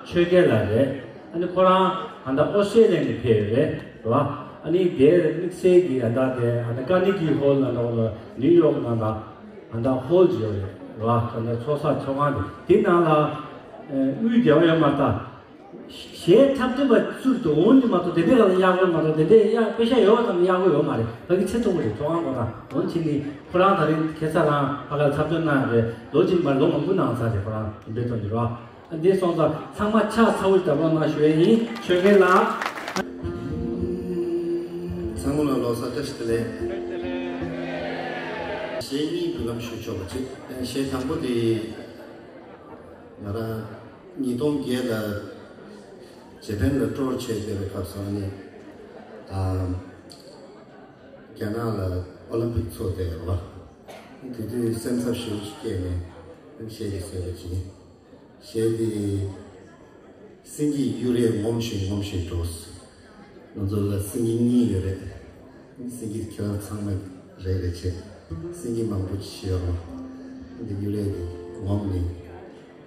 ཆོས་རྒྱལ་ལགས་རེད། ཨ་ནི་ཁོ་རང་ཨ་ད་ཨོ་སི་ཀྲེ་ལི་ཡ་ནས་ཕེབས་ཡོད་རེད་ར། ཨ་ནི་དེ་དམིགས་བསལ་གྱི་ཨ་ད་དེ་ཨ་ད་ཀར་ནེ་གི་ཧོལ་ལ་ནོག་ལ་ནིའུ་ཡོག་ནང་ལ་ཨ་ད་ཧོལ་ཅིག་ཡོད་རེད་ར། ཨ་ད་ཚོགས་ས་ཚོགས་ཁང་དེ་དེ་ནང་ལ་དངུལ་བརྒྱབ་ཡོད་མ་རེད་ད། གཞས་འཁྲབ་སྟོན་པ་ཚུར་དུ་འོང་གི་མ་གཏོགས་དེ་འདྲའི་ག་ལ་གཡར་དགོས་མ་གཏོགས་དེ་འདྲའི་གཡར་པེ་ཤ་ཡོད་པ་ཙམ་གཡར་དགོས་ཡོད་མ་རེད། ཕ་གི་ཚེ་ཐུང་བ་རེད། ཚོགས་ཁང་ཁོ་ན་འོང་ཕྱིན་ནི་ཁོ་རང་ད་རིང་ཁ་སང་རང་ཕ་ག་ལ་འཁྲབ་སྟོན་གནང་ཡོད་རེད། ལོ་གཅིག་མ་ལོ་མང་པོ་གནང་ཚར་རེད། ཁོ་རང་ཡིན་པའི་དོན་གྱི་རོ། འདི་སོང་ཙང་ཚང་མ་ཕྱག་ཚ་བོ་ཞིག་བརྡབ་རོགས་གནང་ཞུ་ཡས་ཡིན། ཆོས་རྒྱལ་ལགས། ཚང་མ་ལ་ལོ་གསར་བཀྲ་ཤིས་བདེ་ལེགས། གཞས་གཉིས་འབུལ་ལམ་ཞུ་ཆོག་པ་ཅིག་གཞས་དང་པོ་དེ། ང་རང་ཉིས་སྟོང་བརྒྱད་ལ་ཇེ་པན་ལ་ཊུར་བྱས་བསྡད་པའི་སྐབས་སུ་ནི་ཨ་རྒྱ་ནག་ལ་ཨོ་ལིམ་པིག་ཚོགས་བསྡད་ཡོད་པ། དེ་དུས་སེམས་འཚབ་ཞེ་པོ་ཅིག་སྐྱེས་ནས་གཞས་ཀྱི་བཟོས་པ་ཅིག་གཞས་དེ། སེང་གེ་གཡུ་རལ་ངོམ་བཞིན་ངོམ་བཞིན་འགྲོ། ང་ཚོ་ལ་སེང་གེ་གཉིས་ཡོད་རེད། སེང་གེ་ཁྱེད་རང་ཚང་མ་རེད་རེད་བྱས། སེང་གེ་མང་པོ་ཅིག་ཡོད་རེད། འདི་གཡུ་རལ་འདི་ངོམ་ནས་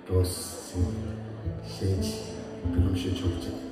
འགྲོ། སེང་གེ་གཞས་ཅིག་བུ་ལོན་ཞུ་ཆོག་ཅིག་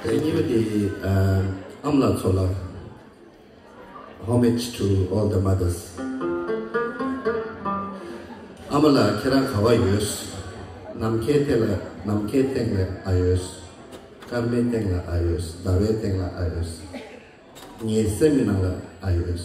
དེ་གཉིས་པ་དེ་ཨ་ཨ་མ་ལགས་ཚོ་ལ། Homage to all the mothers. ཨ་མ་ལགས་ཁྱེད་རང་ག་པར་ཡོད། ནམ་མཁའི་སྟེང་ལ་ནམ་མཁའི་སྟེང་ལ་ཨ་ཡོད། སྐར་མའི་སྟེང་ལ་ཨ་ཡོད། ཟླ་བའི་སྟེང་ལ་ཨ་ཡོད། ངའི་སེམས་ཀྱི་ནང་ལ་ཨ་ཡོད།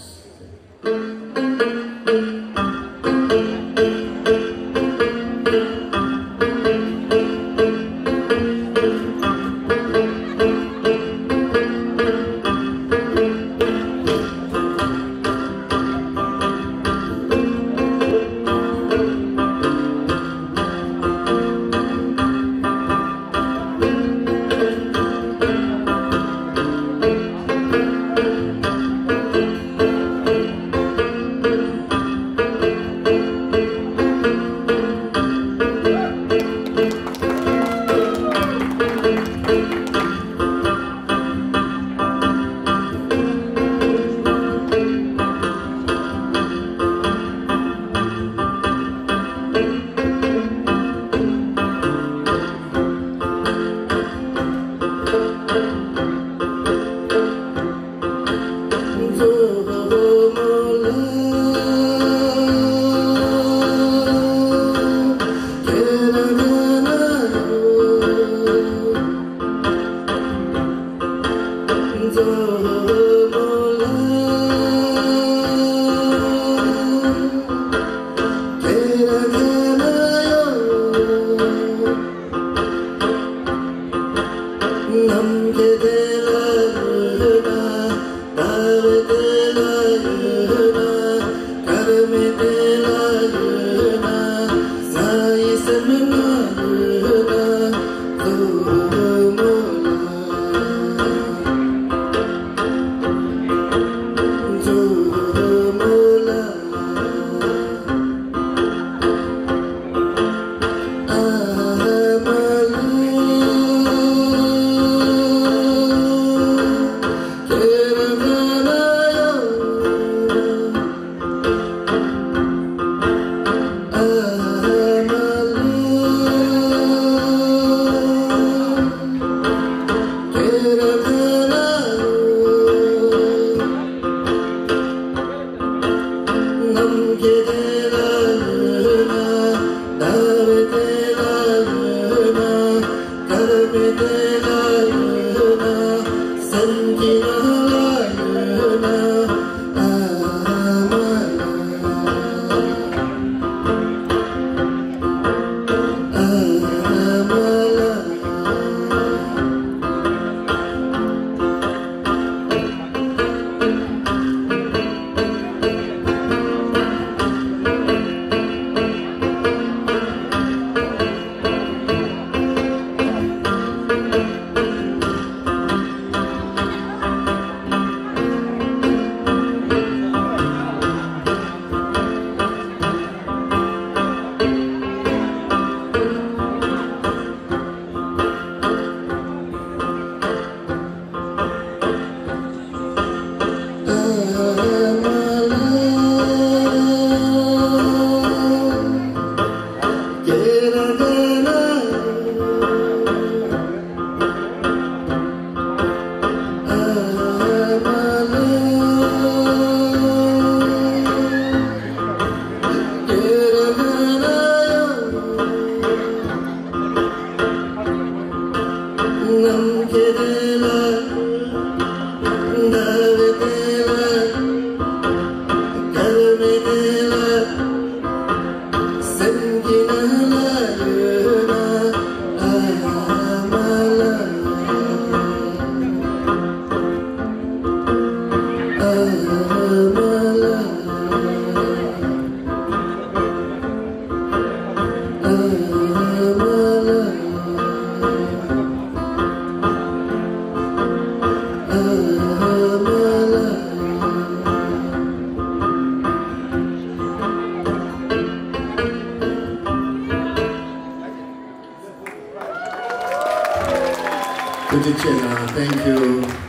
Thank you.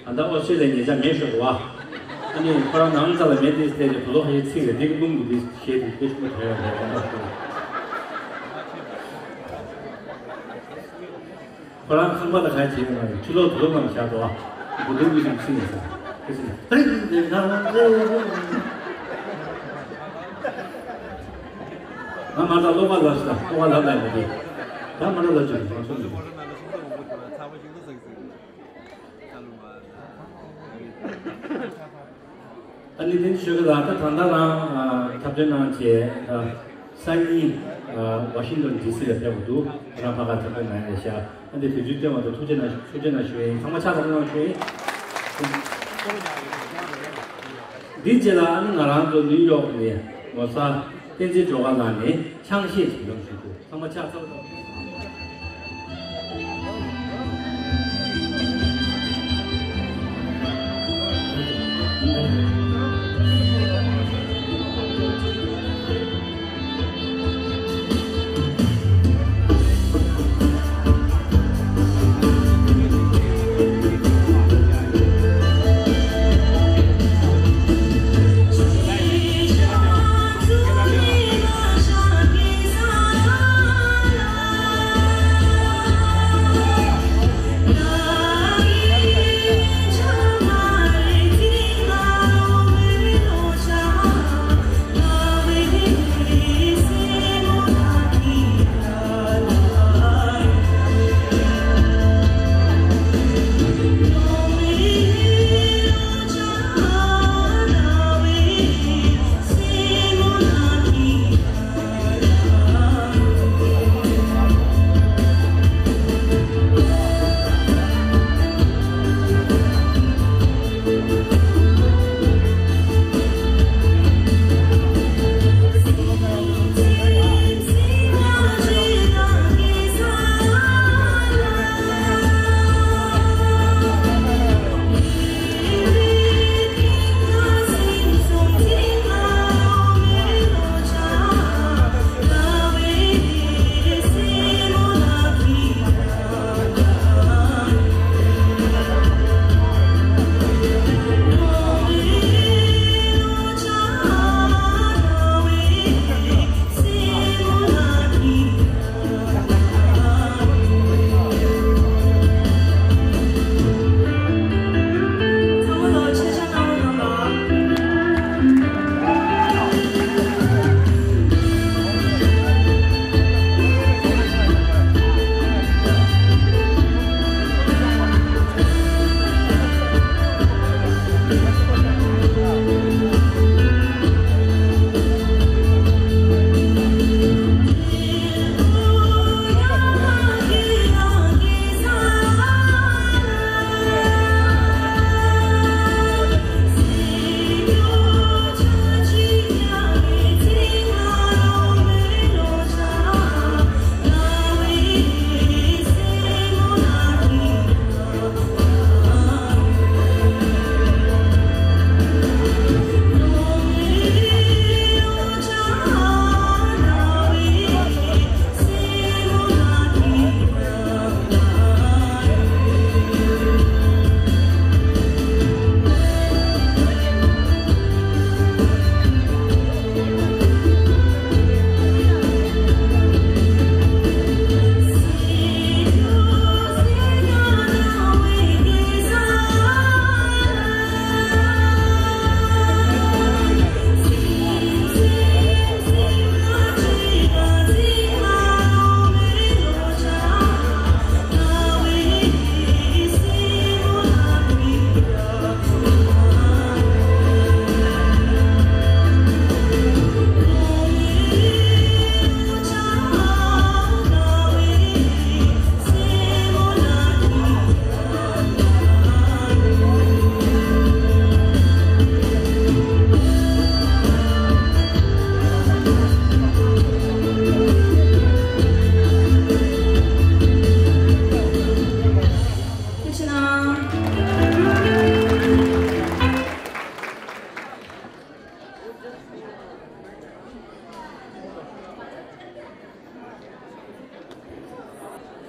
ད་ལྟ་ཨོ་སི་ཊྲེ་ལི་ཡ་ཉེ་ཆར་མེད་ཤོག་བ། ཨ་ནི་ཁོ་རང་ནང་ས་ལ་མེད་དེ་སྟེ་བུ་ལོ་ཧའི་ཚིག་རེ་འདི་ཀུན་གྱི་འདི་ཞེས་དེ་དཔེ་ཤུགས་དོན་ཡོད་རེད་ད་ལྟ། ཁོ་རང་ཁང་པ་ལ་ག་བྱེད་ཡོད་མ་རེད། ཕྱི་ལོགས་དུ་ལོག་ནང་བཞག་འགྲོ་བ། དགུ་དུང་གི་ཞིག་ཕྱིན་ནས་ས་ཁ་ཅིག་ཏིང་ཏིང་ནང་ལ་ལེ། ང་མ་ད་ལོ་མ་ལ་ས་ལོ་མ་ལ་ལ་མི་དེ། ད་མ་ལ་ལ་ཅུང་མ་ཚོད་འདུག་ཨ་ནི་དེ་ནི་ཞོལ་གྱི་ལག་ཁ་དང་ད་རང་འཁྲབ་སྟོན་གནང་བྱས། སང་ཉིན་ཝ་ཤིང་ཏོན་ཌི་སི་ལ་ཕེབས་པ་འདུག་ཁོ་རང་ཕ་ག་འཁྲབ་སྟོན་གནང་ཡ་ཤག་ཨ་འདི་དུས་ཚོད་བཏོན་པ་དང་ཐུགས་རྗེ་གནང་ཐུགས་རྗེ་གནང་ཞུ་ཡིན། ཚང་མ་ཕྱག་ཐམ་གནང་ཞུ་ཡིན། འདིའི་རྗེས་ལ་ཨ་ནི་ང་རང་ཚོ་ནིའུ་ཡོག་ནས་ངོ་ས་བསྟན་འཛིན་སྒྲོལ་དཀར་ལགས་ནས་ཆང་གཞས་ཞིག་ལོངས་ཞུ་རྒྱུ། ཚང་མ་ཕྱག་འཚལ་ལོ།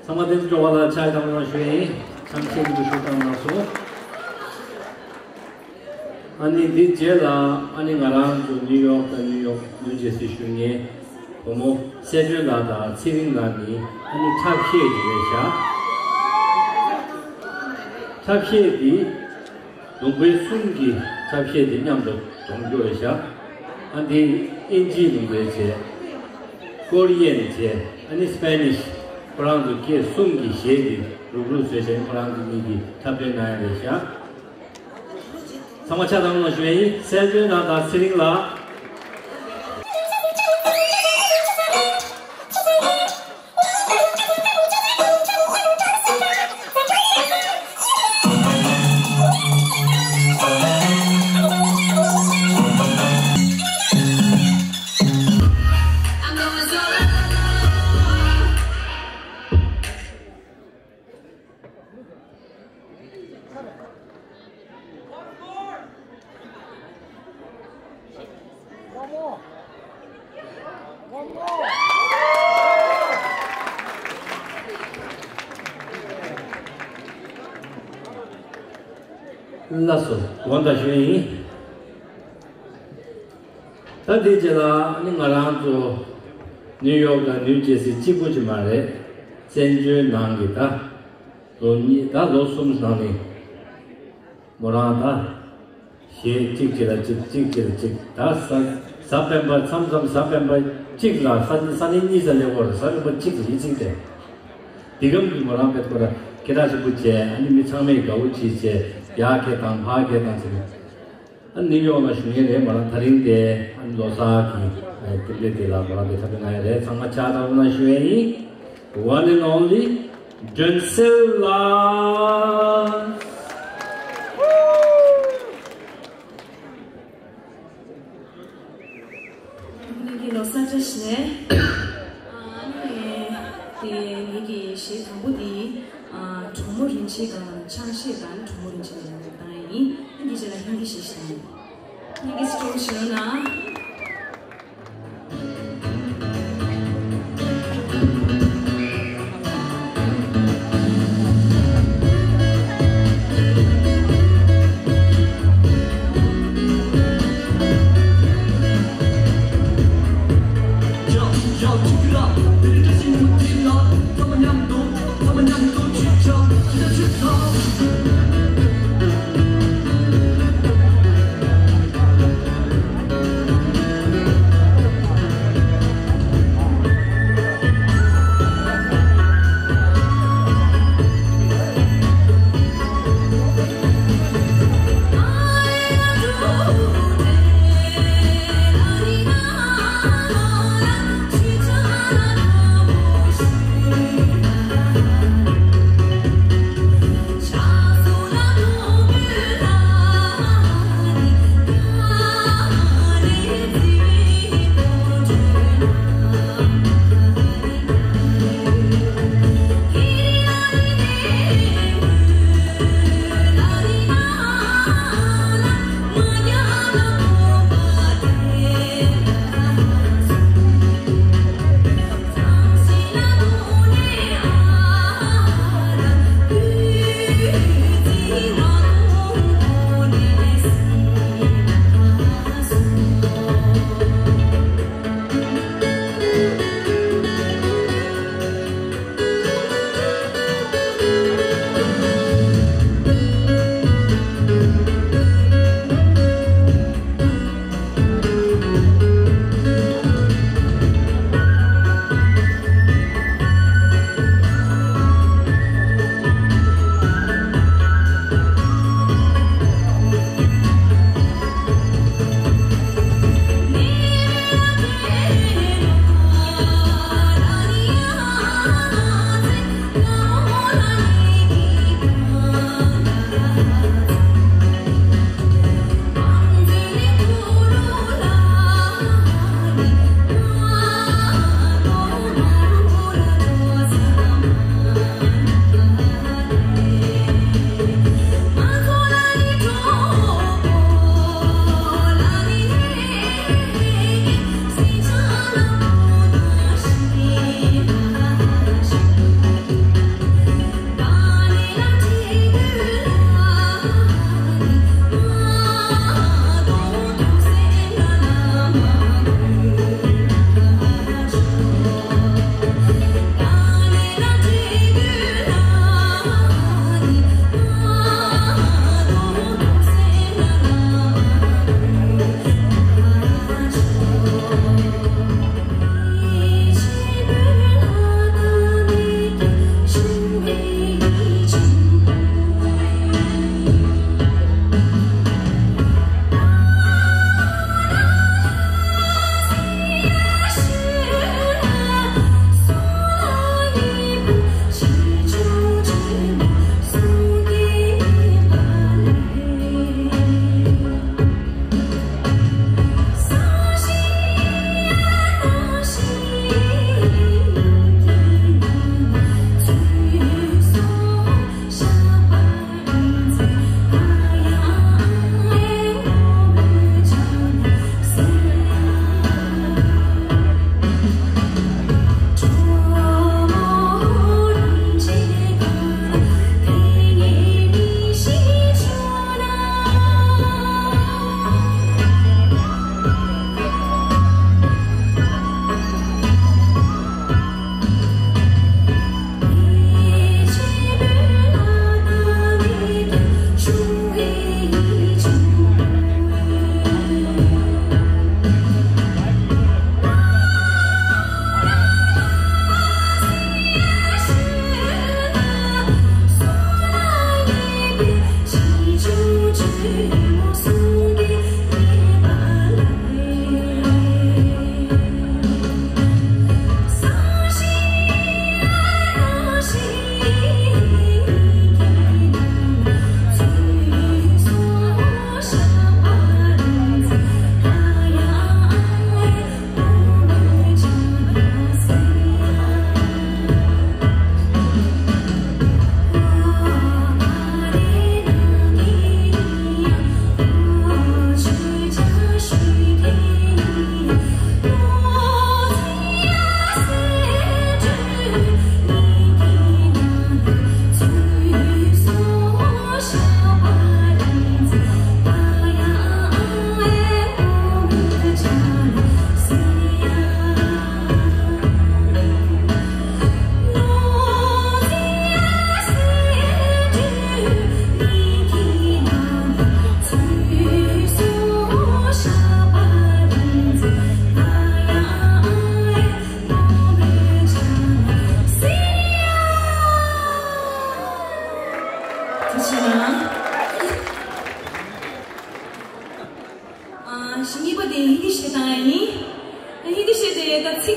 ཚང་མ་བསྟན་འཛིན་སྒྲོལ་དཀར་ལགས་ཕྱག་ཐམ་གནང་ཞུ་ཡིན། ཐམས་ཅད་ཀྱི་ཞུ་བཏང་གནང་སོང་། ཨ་ནི་འདི་རྗེས་ལ་ཨ་ནི་ང་རང་ཚོ་ནིའུ་ཡོག་དང་ནིའུ་ཡོག་ནིའུ་ཇེ་སི་བཞུགས་མཁན་བུ་མོ་གསལ་སྒྲོན་ལགས་དང་ཚེ་རིང་ལགས་ནི་ཨ་ནི་འཁྲབ་གཞས་ཅིག་རེད་ཤག་འཁྲབ་གཞས་འདི་ལུང་པའི་གསུམ་གྱི་འཁྲབ་གཞས་འདི་མཉམ་དུ་སྒྲོག་རྒྱུ་རེད་ཤག་ཨ་འདི་ཨིན་ཇིའི་ལུང་པའི་བྱས། ཀོ་རི་ཡན་བྱས། ཨ་ནི་སི་པེ་ནིཤ། ཁོ་རང་ཚོ་སྐད་གསུམ་གྱི་གཞས་འདི་རུག་རུག་བཟོས་བྱས་ཁོ་རང་ཚོ་གཉིས་ཀྱིས་འཁྲབ་སྟོན་གནང་ཡ་རེད་ཤག་ཚང་མ་ཕྱག་དང་བརྡ་ཞུ་ཡ་ཡིན། གསལ་སྒྲོན་ལགས་དང་ཚེ་རིང་ལགས། ལགས་སོ། དགོངས་དག་ཞུ་ཡིན། ད་དེ་རྗེས་ལ་ནི་ང་རང་ཚོ་ནིའུ་ཡོག་དང་ནིའུ་ཇེ་སི་གཅིག་པུ་ཅིག་མ་རེད། བཙན་བྱོལ་ནང་གི་ད་ལོ་གཉིས་ད་ལོ་གསུམ་ནང་ནས་མོ་རང་ད་གཞས་གཅིག་རྗེས་ལ་གཅིག་གཅིག་རྗེས་ལ་གཅིག་ད་གཟའ་གཟའ་སྤེན་པ་མཚམས་མཚམས་གཟའ་སྤེན་པ་གཅིག་ལ་ས་ས་གནས་གཉིས་ཙམ་སླེབས་ཡོད་རེད། གཟའ་སྤེན་པ་གཅིག་ལ་ཡིན་གཅིག་རེད། འདི་གམ་གྱི་མོ་རང་དཔེ་ཁོ་ར་སྐད་གྲགས་ཆེན་པོ་བྱས། ཨ་ནི་མི་ཚང་མས་དགའ་བོ་བྱས་བྱས་ཡར་སྐད་བཏང་ཕར་སྐད་བཏང་བྱས་ནས། ཨ་ནིའུ་ཡོག་ལ་བཞུགས་མཁན་རེད། མོ་རང་ད་རིང་དེ་ཨ་ནི་ལོ་གསར་གྱི་ཨ་རྟེན་འབྲེལ་དེ་ལ་མོ་རང་དེ་འཁྲབ་སྟོན་གནང་ཡ་རེད། ཚང་མ་ཕྱག་དང་རོགས་གནང་ཞུ་ཡ་ཡིན། One and only སྒྲོན་གསལ་ལགས། ངེད་ཀྱི་ལོ་གསར་བཀྲ་ཤིས་བདེ་ལེགས། ཨ་ནི་དེ་ངེད་ཀྱི་གཞས་དང་པོ་དེ་ཨ་གྲོགས་མོ་རིན་ཆེན་སྒང་ལ་ཆང་གཞས་དང་གྲོགས་མོ་རིན་ཆེན་སྒང་ལ་བཏང་ཡ་ཡིན། ཨ་ནི་འདི་རྗེས་ལ་ཧིན་དི་གཞས་ཤིག་བཏང་ཡིན། ངེད་ཀྱི་སྤྲོ་བོ་ཞུ་ན།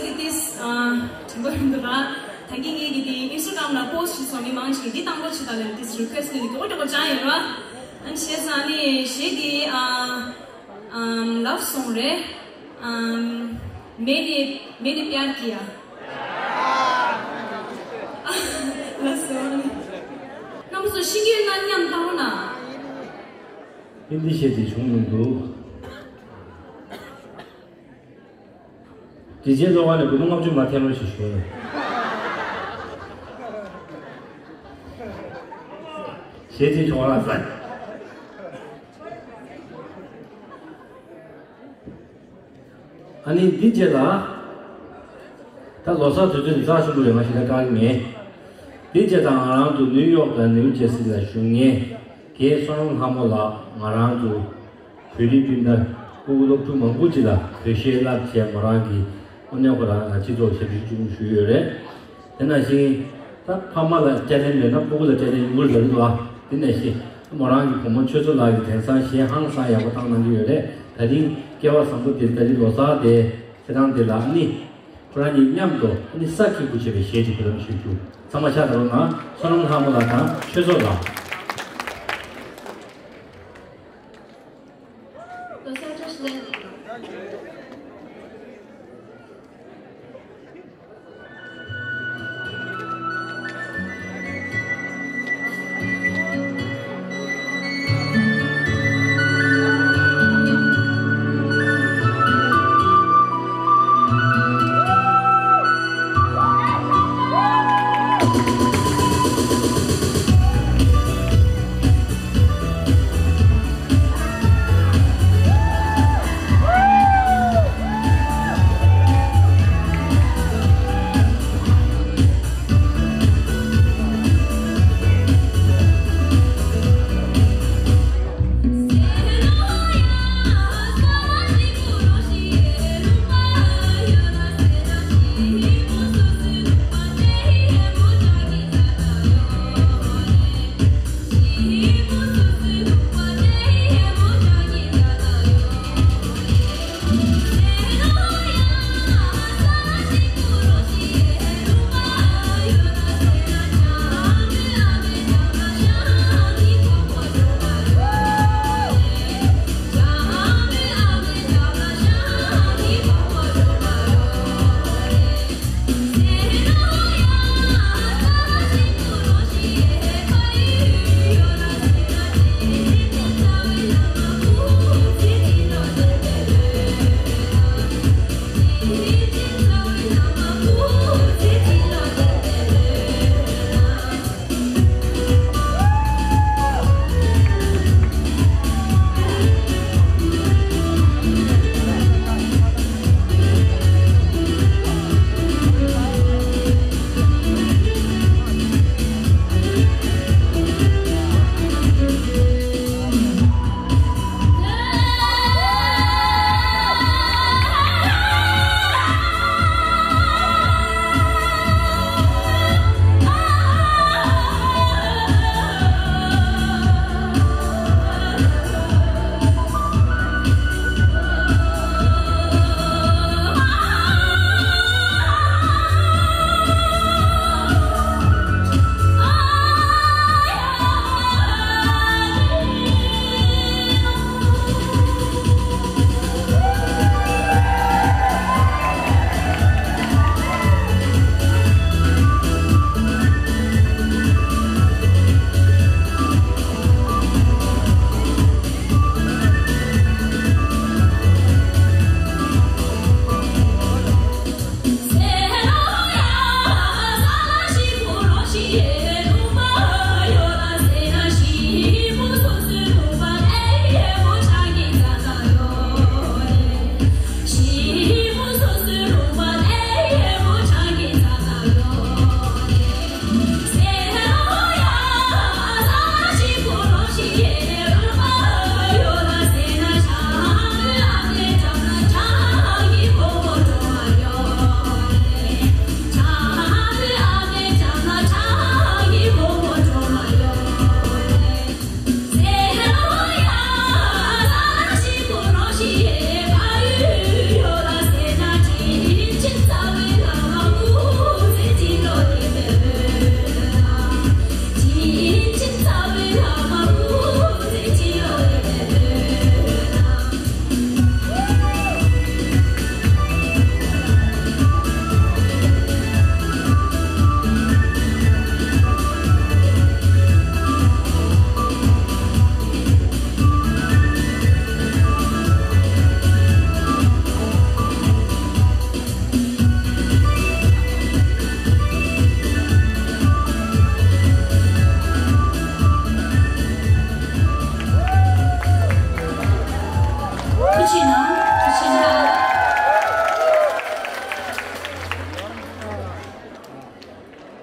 གི་ཏིས་ཨ་དྲི་བ་ཡིན་འདུག་ར། ད་གིན་ངེད་ཀྱི་དེ་ཨིན་སི་ཊ་གྷ་རམ་ལ་པོ་སི་ཊི་བྱེད་སོང་མི་མང་ཆེ་གིས་འདི་བཏང་དགོས་ཆེ་ད་ལན་ཏིས་རི་ཁུ་ཨེ་སི་ཊི་ནི་ལི་ཀོ་ཀོ་ཅང་ཡིན་ར། ཨ་ནི་བྱས་ཙང་ནི་གཞས་འདི་ཨ་ཨམ་ལབ་སོང་རེད། ཨམ་मैंने मैंने प्यार किया། ལབ་སོང་། རྣམ་པ་ཚོ་ཤེས་ཀྱི་ཡོད་ན་མཉམ་བཏང་རོགས་གནང་། ཨིན་ཇི་གཞས་དེ་བྱུང་མི་འདུག་དེ་རྗེས་ལོགས་ཀ་ནས་སྒོར་མོ་ལྔ་བཅུ་མ་འཐེན་རོགས་ཞེས་ཞུ། གཞས་དེ་བྱུང་བ་ལ་ཟ། ཨ་ནི་འདི་རྗེས་ལ། ད་ལོ་གསར་དུས་ཚོད་འདི་རྩ་ཆེན་པོ་རེད། ང་ཞིག་ད་བཀག་གི་མེད། འདི་རྗེས་ད་ང་རང་ཚོ་ནིའུ་ཡོག་དང་ནིའུ་ཇེར་སི་ལ་བཞུགས་མཁན་རྒན་བསོད་ནམས་ལྷ་མོ་ལགས་ང་རང་ཚོ་བོད་རིགས་སྤུན་ཟླ་སྤུ་གུ་སློབ་ཕྲུག་མང་པོ་ཅིག་ལ་བོད་གཞས་བསླབ་བྱས་མོ་རང་གི་དངོས་གནས་ཁོ་རང་ལ་སྤྱི་ཚོགས་ཞབས་ཞུ་ཅུང་ཞུས་ཡོད་རེད། དེ་ནང་བཞིན་ད་ཕ་མ་ལ་སྐྱ་ལེན་མེད་ན་སྤུ་གུ་ལ་སྐྱ་ལེན་ཡོང་གི་རེད་ལ། དེ་ནང་བཞིན་མོ་རང་གི་བུ་མོ་ཆོས་མཚོ་ལགས་ཀྱིས་དེང་སང་གཞས་ཧང་སང་ཡག་པོ་བཏང་གནང་གི་ཡོད་རེད། ད་རིང་སྐལ་བ་བཟང་པོ་དེ་ད་རིང་ལོ་གསར་དེ་ཚེས་གྲངས་དེ་ལ་ཨ་ནི་ཁོ་རང་གཉིས་མཉམ་དུ་ཨ་ནི་ས་ཁེ་པོ་བྱས་པའི་གཞས་ཅིག་བུ་ལམ་ཞུ་རྒྱུ། ཚང་མ་ཕྱག་རྡོག་གནང་། བསོད་ནམས་ལྷ་མོ་ལགས་དང་ཆོས་མཚོ་ལགས། ལོ་གསར་བཀྲ་ཤིས་བདེ་ལེགས།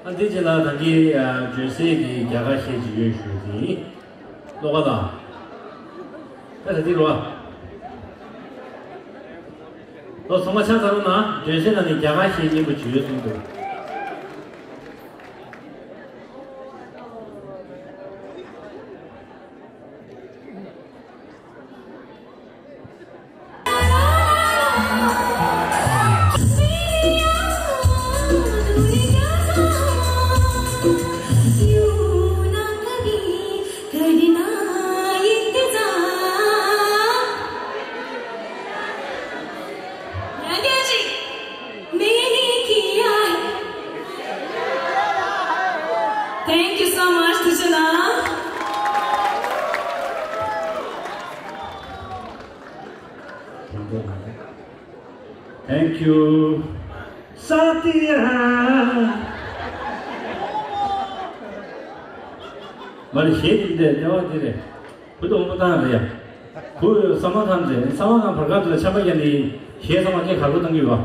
ཨ་འདི་རྗེས་ལ་ད་གིན་ལྗོན་གསེར་གྱི་རྒྱ་གར་གཞས་ཅིག་ཡོད་ཞུ་དེ་ཡིན། བློ་དགའ་དང་། ད་ད་འདི་རོ། ལོ་ཚང་མ་ཆ་ཚང་ན་ལྗོན་གསེར་ནང་ནས་རྒྱ་གར་གཞས་སྙན་པོ་ཅིག་ཡོད་གསུངས་འདུག Thank you so much, Tichana. Thank you. Satya. མ་རེད་གཞས་འདི་འདྲ་བ་འདི་རེད། བུ་དང་བུ་དང་རེད་ཡ། བུ་ས་མ་ཐང་རེད། ས་མ་ཐང་བར་སྐབས་དེ་ལ་ཆམ་པ་ཡ་ནི་གཞས་ཚང་མ་སྐད་གར་པོ་གཏོང་གི་ཡོད་བ།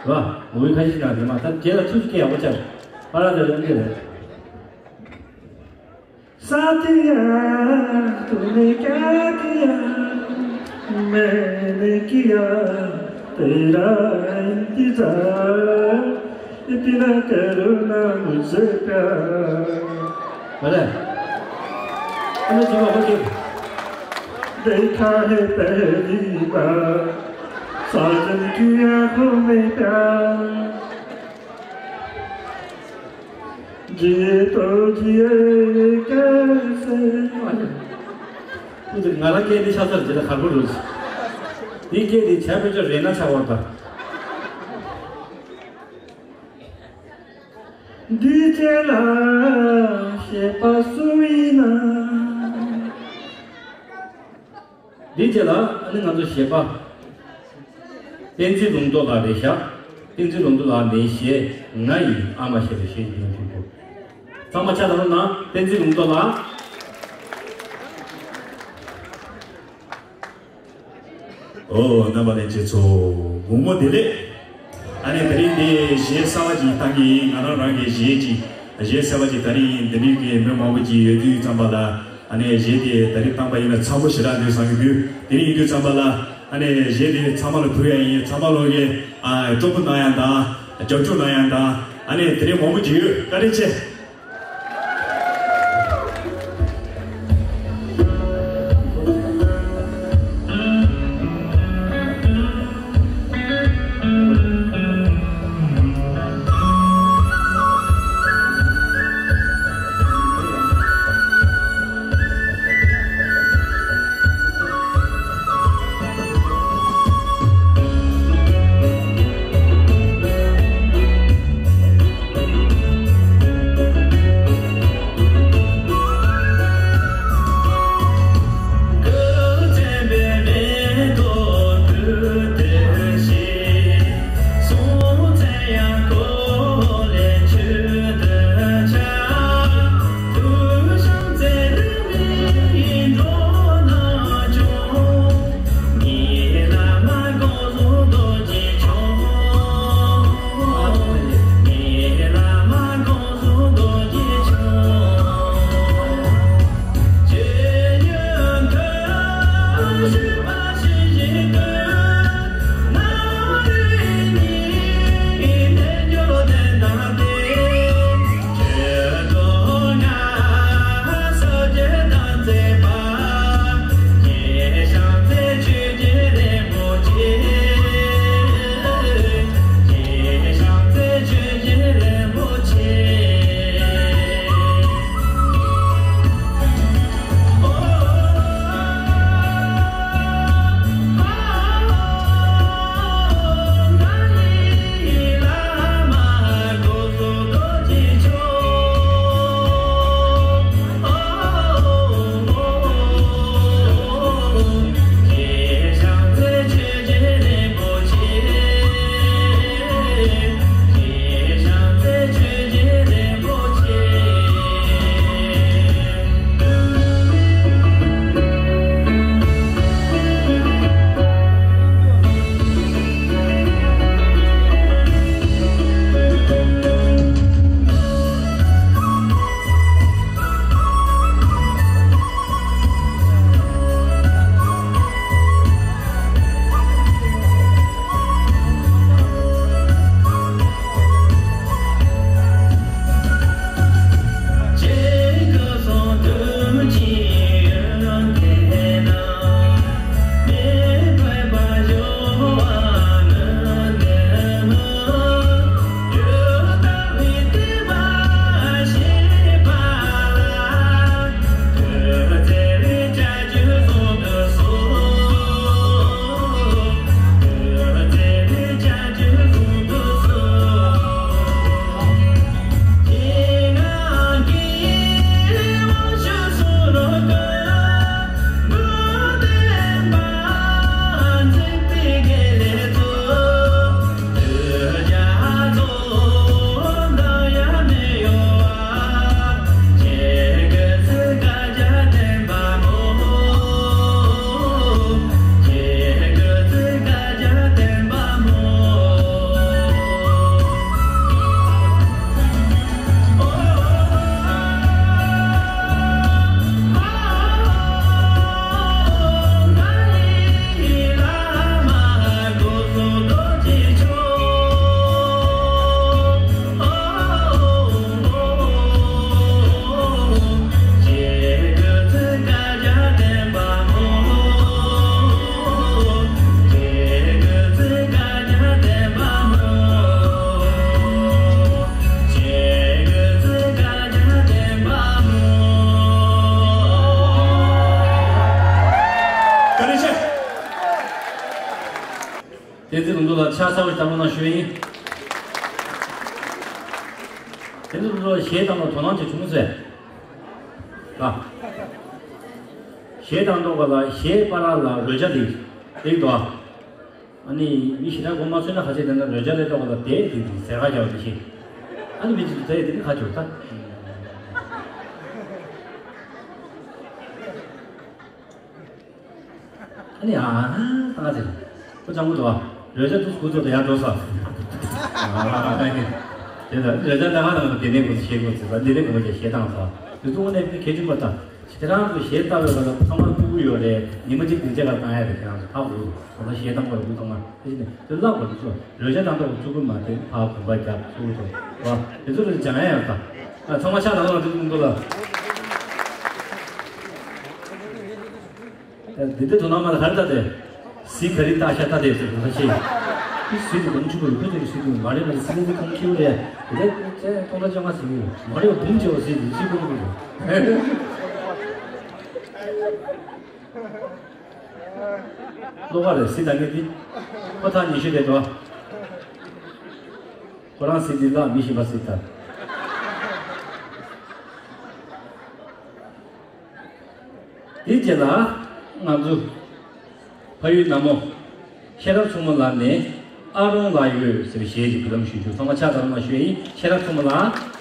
ངོ་བོའི་ཁ་ཤས་ཀྱང་རེད་མ་ད་རྗེས་ལ་ཐུགས་རྗེ་སྐད་ཡག་པོ་ཆགས། པ་ར་དེ་རེད་འདི་རེད། Satya, तूने क्या किया, मैंने किया तेरा इंतजार, इतना करो ना मुझसे प्यार। Voilà. देखा है पहली बार, साजन की आंखों में प्यार। जिए तो जिए कैसे? ཁོ་ཚོས་ང་རང་སྐད་འདི་ཆགས་ཚར་རྗེས་ལ་གར་པོ་རུ། འདི་སྐད་འདི་བྱས་པས་ཅོ་རེ་ན་ཆགས་པར་ད། འདི་བྱས་ལ་ཞེས་པ་སུ་ཡིན་ན། འདི་རྗེས་ལ་ཨ་ནི་ང་ཚོ་གཞས་པ། བསྟན་འཛིན་ལུང་རྟོགས་ལགས་རེད་ཤག་བསྟན་འཛིན་ལུང་རྟོགས་ལགས་ནས་གཞས་ང་ཡི་ཨ་མ་ཞེས་པའི་གཞས་ཤིག་ཡོང་བཞིན་འདུག་ཚང་མ་ཆ་ལ་ན་བསྟན་འཛིན་ལུང་རྟོགས་ལགས། ཨོ་རྣམ་པ་ལྷན་རྒྱས་ཚོ་དགོང་མོ་བདེ་ལེགས། ཨ་ནི་དེ་རིང་འདི་གཞས་གསར་བ་ཅིག་བཏང་གི་ཡིན། ང་རང་རང་གི་གཞས་ཅིག་གཞས་གསར་བ་ཅིག་དེ་རིང་འདི་འདྲའི་གི་མི་མང་པོ་ཅིག་ཡོད་དུས་ཙམ་པ་ལ་ཨ་ནི་གཞས་དེ་དེ་རིང་བཏང་པ་ཡིན་ན་འཚམ་པོ་ཞེ་དྲག་འདུག་བསམ་གྱི་འདུག་དེ་རིང་ཡིན་དུས་ཙམ་པ་ལ་ཨ་ནི་གཞས་དེ་ཚང་མ་ལ་ཕུལ་ཡ་ཡིན། ཚང་མ་ལོ་གི་ཨ་སྤྲོ་པོ་གནང་ཡ་དང་རྒྱབ་སྐྱོར་གནང་ཡ་དང་ཨ་ནི་དེ་རིང་མང་པོ་ཅིག་ཡོད། བཀའ་དྲིན་ཆེ། ཚ་བོ་ཞིག་བཏང་རོགས་གནང་ཞུ་ཡིན། དེ་ཚོ་ཚོ་གཞས་བཏང་ལ་དོ་སྣང་ཅིག་བྱུང་ཟེར། ཨ། གཞས་བཏང་ཐོག་ག་ལ་གཞས་པ་ར་ལ་རོལ་ཆ་དེ་རིག་འདུག་ཨ། ཨ་ནི་མི་ཞེ་དྲག་གོ་མ་ཚོད་ན་ཁ་ཤས་དེ་ན་རོལ་ཆ་ལས་ཐོག་ག་ལ་དེ་དེ་དེ་ཟེར་ཁ་རྒྱག་དེ་ཤེས། ཨ་ནི་མི་ཅིག་ཚོ་དེ་ནི་ཁ་རྒྱོབ་ད། ཨ་ནི་ཨ་ཧ་ཏང་ཟེར། ཁོ་ཅང་གོ་འདུག་ཨ། རོལ་ཆ་དུ་སྐུ་ཚོགས་དུ་ཡར་འགྲོ་ས། ཨ་ཧ་ཏང་གི། དེ་ལ་རོལ་ཆ་ལ་ཧ་ཏང་དེ་ནས་གོ་ཤེས་གོ་ཚེ་ས་འདི་ནས་གོ་ཤེས་ཤེས་ཏང་ས། དུ་ཚོགས་ནས་ཁེ་ཆུང་པ་ད། དེ་རང་གི་གཞས་ལྟ་བའི་བར་ལ་ཚང་མ་ལྟ་བུ་ཡོད་རེད། ཉི་མ་གཅིག་དེ་རྗེས་ལ་བཏང་ཡ་རེད། ཁྱེད་རང་ཚོ་ཧ་གོ་འདུག་ད་གཞས་བཏང་བར་དུ་ཚང་མ་དེ་བཞིན་དུ་ལབ་པ་དེ་ཚོ་རོལ་ཆ་བཏང་ཐོག་ཚུགས་ཀྱི་མ་དེ་ཕ་གོམ་པ་རྒྱབ་ཚུགས་ཐོག་བ་དེ་ཚོ་ལ་སྦྱང་ཡ་ཡོད་ད། ཨ་ཚང་མ་ཕྱག་ལ་ལོག་དེ་ཚོ་མི་འདུག་ལ། འདི་འདི་དོ་སྣང་མ་ལ་ཧར་ལྟ་དེ། སི་ག་རི་ལྟ་ཤ་ལྟ་དེ་ཚོ་ཁ་ཤས། དེ་སི་དེ་གོང་ཆུ་བོ་ཁོ་ཚོ་གི་སི་དེ་མ་རེད་ལ་སི་དེ་ཁོང་ཁྱེའུ་རེད། དེ་དེ་སྟོང་ཕྲག་བཅོ་ལྔ་ཟིན་ཡོད་མ་རེད། བུམ་བྱེ་བ་སི་དེ་སི་ཁོང་ཁྱེའུ་རེད། བློ་ཁ་རེད་སི་ད་ངེད་དེ། ཁོ་ཐག་ཉེ་ཤོས་རེད་དོ། ཁོ་རང་སི་དེ་ལ་མི་ཤེས་པ་སི་ད། དེའི་རྗེས་ལ་ང་ཚོ་ཕ་ཡུལ་ན་མོ་ཤེས་རབ་མཚོ་མོ་ལགས་ནས་ཨ་རོང་ལ་ཡོད་ཟེར་བའི་གཞས་ཅིག་བུ་ལམ་ཞུ་རྒྱུ། ཚང་མ་ཕྱག་དར་མ་ཞུ་ཡིན། ཤེས་རབ་མཚོ་མོ་ལགས།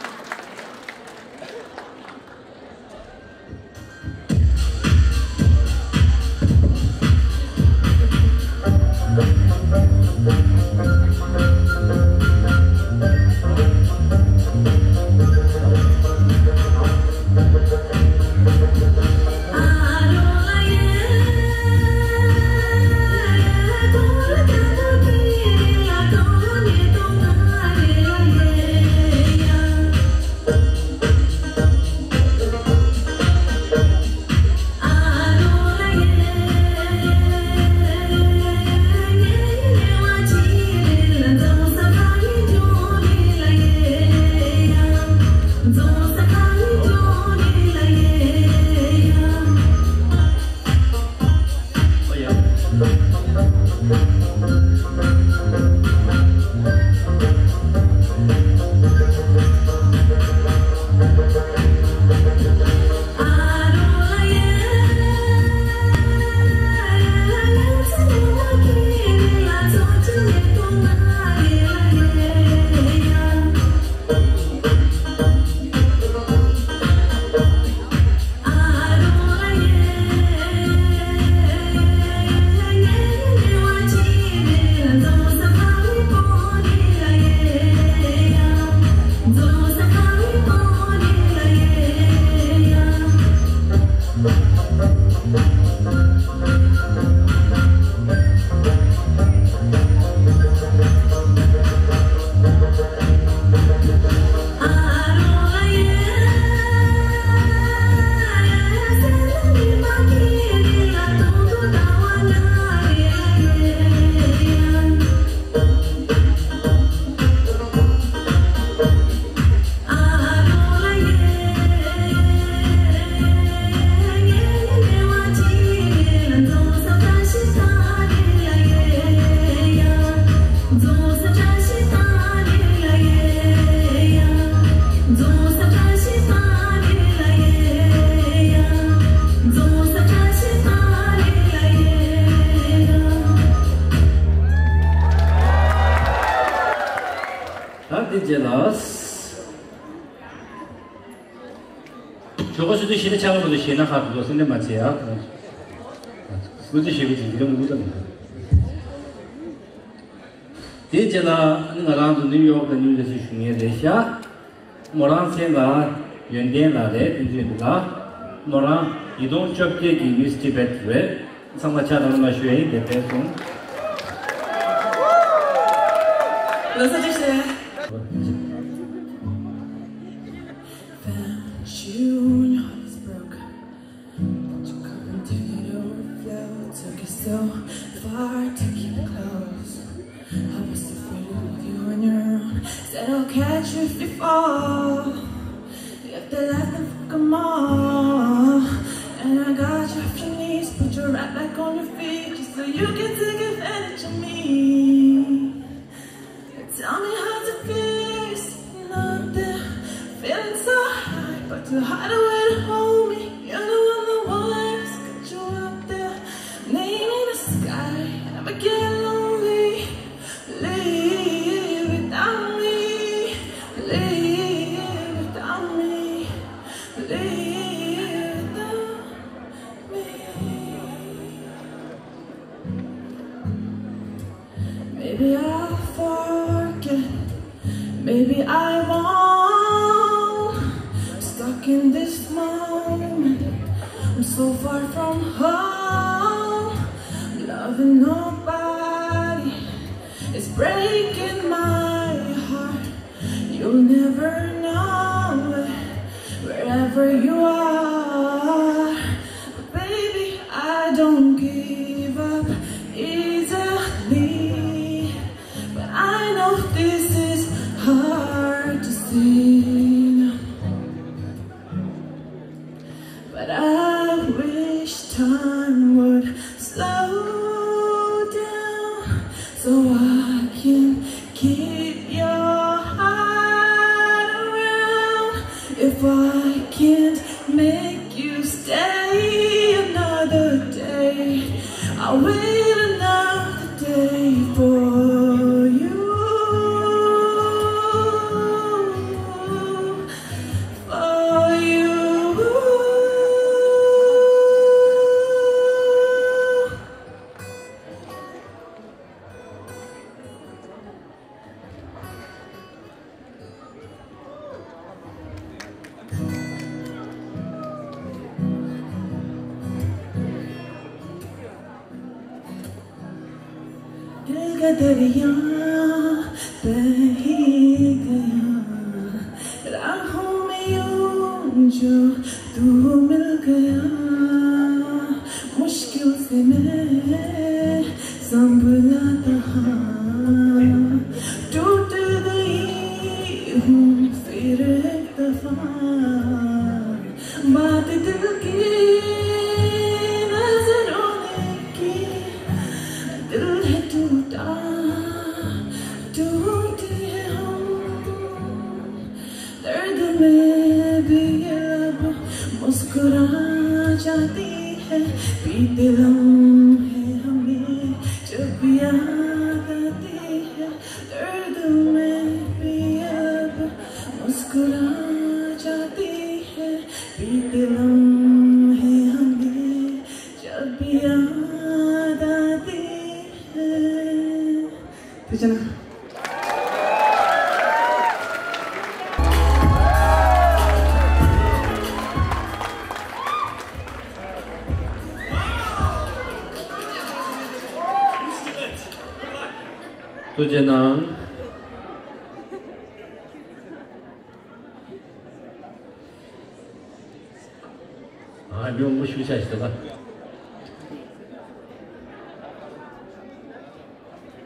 ད་འདི་རྗེས་ལ། ཇོ་ཁོ་སུ་དུ་ཤི་ན་ཆ་ལ་མོ་དུ་ཤི་ན་ཁ་དུ་སེམས་ནས་མ་བྱེད་ཡ། སུ་དུ་ཤི་གི་ཅིག་འདི་མུ་ཙམ་མི་འདུག་དེའི་རྗེས་ལ་ང་རང་ཚོ་ནིའུ་ཡོག་དང་ནིའུ་ཇར་སི་ཞུ་མཁན་རེད་ཤག་མོ་རང་མཚན་ལ་ཡོན་ཏན་ལགས་རེད། དེ་འདྲ་འདུག་ལ། མོ་རང་ཉིས་སྟོང་བཅོ་བརྒྱད་ཀྱི་Miss Tibet རེད། ཚང་མ་ཕྱག་དར་མ་ཞུ་ཡིན། དེ་ཕན་སོང་། ལོ་གསར་བཀྲ་ཤིས་བདེ་ལེགས། Found you when your heart is broken. But you couldn't take it overflow. Took it so far to keep it close. I was afraid to leave you on your own. Said I'll catch you if you fall. Left the life and fuck 'em all. And I got you off your knees, put you right back on your feet, just so you can take advantage of me. Too hard to wait to hold me. You're the one that wants to control up there. Name in the sky, never get lonely. Live without me. Live without me. Live without me. Maybe I'll forget, maybe I won't. I'm stuck in this moment, I'm so far from home. Loving nobody is breaking my heart. You'll never know it, wherever you are. Baby, I don't give up easily. But I know this is hard to see now. But I wish time would slow down so I can keep your heart around. If I can't make you stay another day, I'll wait another day for you. For you. दिल का दरिया बह ही गया, राहों में यूं जो तू मिल गया। मुश्किल से मैं संभला था, टूट गई हूँ फिर एक दफा। बात दिल की नजरों ने की, दिल है टूटा, टूटे हम। दर्द में भी ये लब मुस्कुरा जाती है, बीते लम्हे हमें जब याद आती है। दर्द में भी ये लब मुस्कुरा जाती है, बीते लम्हे हमें जब याद आती है। ཐུགས་རྗེ་གནང་། ཐུགས་རྗེ་གནང་། ཨ་ཉོ་མོ་ཤུ་ཤ་ཞིག་ལ།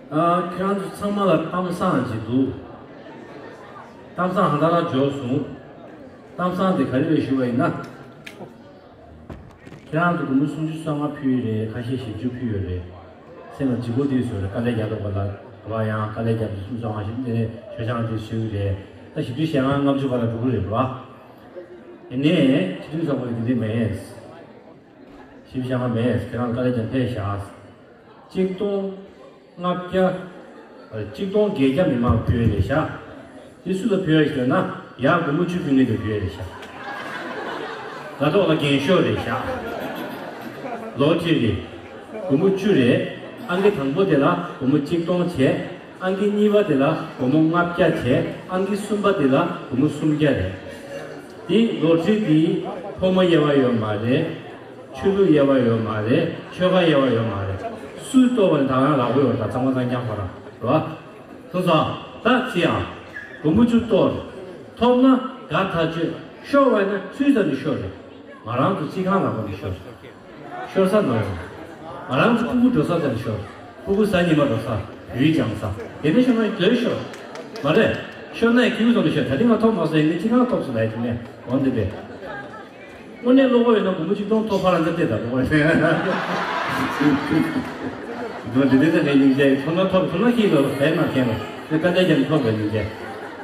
ཨ་ཁྱེད་རང་ཚོ་ཚང་མ་ལ་གཏམ་བཟང་ཅིག་འདུག་གཏམ་བཟང་ཧ་ད་ར་འབྱོར་སོང་། གཏམ་བཟང་དེ་ག་རེ་རེད་ཞུ་བ་ཡིན་ན། ཁྱེད་རང་ཚོ་སྒོར་མོ་སུམ་ཅུ་སོ་ལྔ་ཕུལ་ཡོད་རེད། ཁ་ཤས་བཞི་བཅུ་ཕུལ་ཡོད་རེད། སེམས་ལ་ལྗིད་པོ་དུས་སུ་རེད། དཀའ་ལས་རྒྱག་འདུག་པ་ལ་རེད་བ། ཡང་དཀའ་ལས་རྒྱབ་དུས་སུམ་ཅུ་སོ་ལྔ་ཞིག་དེ་ནས་ཆོས་ཆང་དེ་ཞུ་གི་རེད། ད་བཞི་བཅུ་ཞེ་ལྔ་ལྔ་བཅུ་བར་ལ་འགྲོ་གི་རེད་བ། ཡིན་ནའི་ཆིག་སྟོང་ཚོགས་པ་དེ་འདྲ་མེད། བཞི་བཅུ་ཞེ་ལྔ་མེད། ཁྱེད་རང་དཀའ་ལས་རྒྱབ་ཕེབས་བཞག་ཆིག་སྟོང་ལྔ་བརྒྱ། ཆིག་སྟོང་བརྒྱད་བརྒྱ་མི་མང་ཕུལ་ཡོད་རེད་ཤག་དེ་སུ་ལ་ཕུལ་ཡོད་ཞེ་ན། ཡར་སྒོར་མོ་བཅུ་ཕུལ་མཁན་དེ་ཕུལ་ཡོད་རེད་ཤག་ང་ཚོ་ལ་རྒན་ཤོས་རེད་ཤག་ལོ་ཁྲི་རེད། སྒོར་མོ་བཅུ་རེད། ཨང་ཀི་དང་པོ་དེ་ལ་སྒོར་མོ་ཆིག་སྟོང་བྱས། ཨང་ཀི་གཉིས་པ་དེ་ལ་སྒོར་མོ་ལྔ་བརྒྱ་བྱས། ཨང་ཀི་གསུམ་པ་དེ་ལ་སྒོར་མོ་སུམ་བརྒྱ་རེད། དེ་ལོ་ཁྲི་དེ་ཕོ་མོ་དབྱེ་བ་ཡོད་མ་རེད། ཆོས་ལུགས་དབྱེ་བ་ཡོད་མ་རེད། ཆོལ་ཁ་དབྱེ་བ་ཡོད་མ་རེད། སུས་གཏོར་བ་ནི་ད་གང་ལག་པ་ཡོད་ད་གཙང་མ་གཙང་རྐྱང་ཁོ་རང་རེད་བ། སོང་ཙང་ད་ཚེ་ཡང་སྒོར་མོ་བཅུ་གཏོར། ཐོབ་ན་དགའ་ཐག་ཆོད། ཤོར་བ་ན་ཚུལ་ཙམ་ནས་ཤོར་རེད། ང་རང་ཚོ་སྤྱི་ཁང་ལག་པ་ནས་ཤོར། ཤོར་ས་ནོར་ཡོང་། ང་རང་ཚོ་ཕྲུ་གུ་འགྲོ་ས་ཙམ་ནས་ཤོར། ཕྲུ་གུ་གཟའ་ཉི་མ་འགྲོ་ས། ཡུལ་སྦྱང་ས། དེ་ནས་ཤོར་ན་ལོས་ཤོར། མ་རེད། ཤོར་ན་ཡང་ཁྱེའུ་ཚོ་ནས་ཤོར། ད་ཐེངས་ང་ཐོབ་མ་སོང་། ཡིན་ནའི་སྤྱི་ཁང་ཐོབ་སོང་ལ་ཡ་དེ་ནས་འོང་དེ་རེད། དངོས་གནས་བློ་ཁོག་ཡོད་ན་སྒོར་མོ་གཅིག་སྟོང་ཐོབ་ཕར་ར་འདྲ་བལྟས་ད་བློ་ཁོག་ཡོད་ན། འདི་འདི་འདི་འདི་སྙིང་རྗེ། ཐོབ་ན་ཐོབ། ཐོབ་ན་ཁྱི་ལོ་བས་མ་མཁན་ལ་དེ་དཀའ་ལས་ཀྱང་ཐོབ་པའི་སྙིང་རྗེ།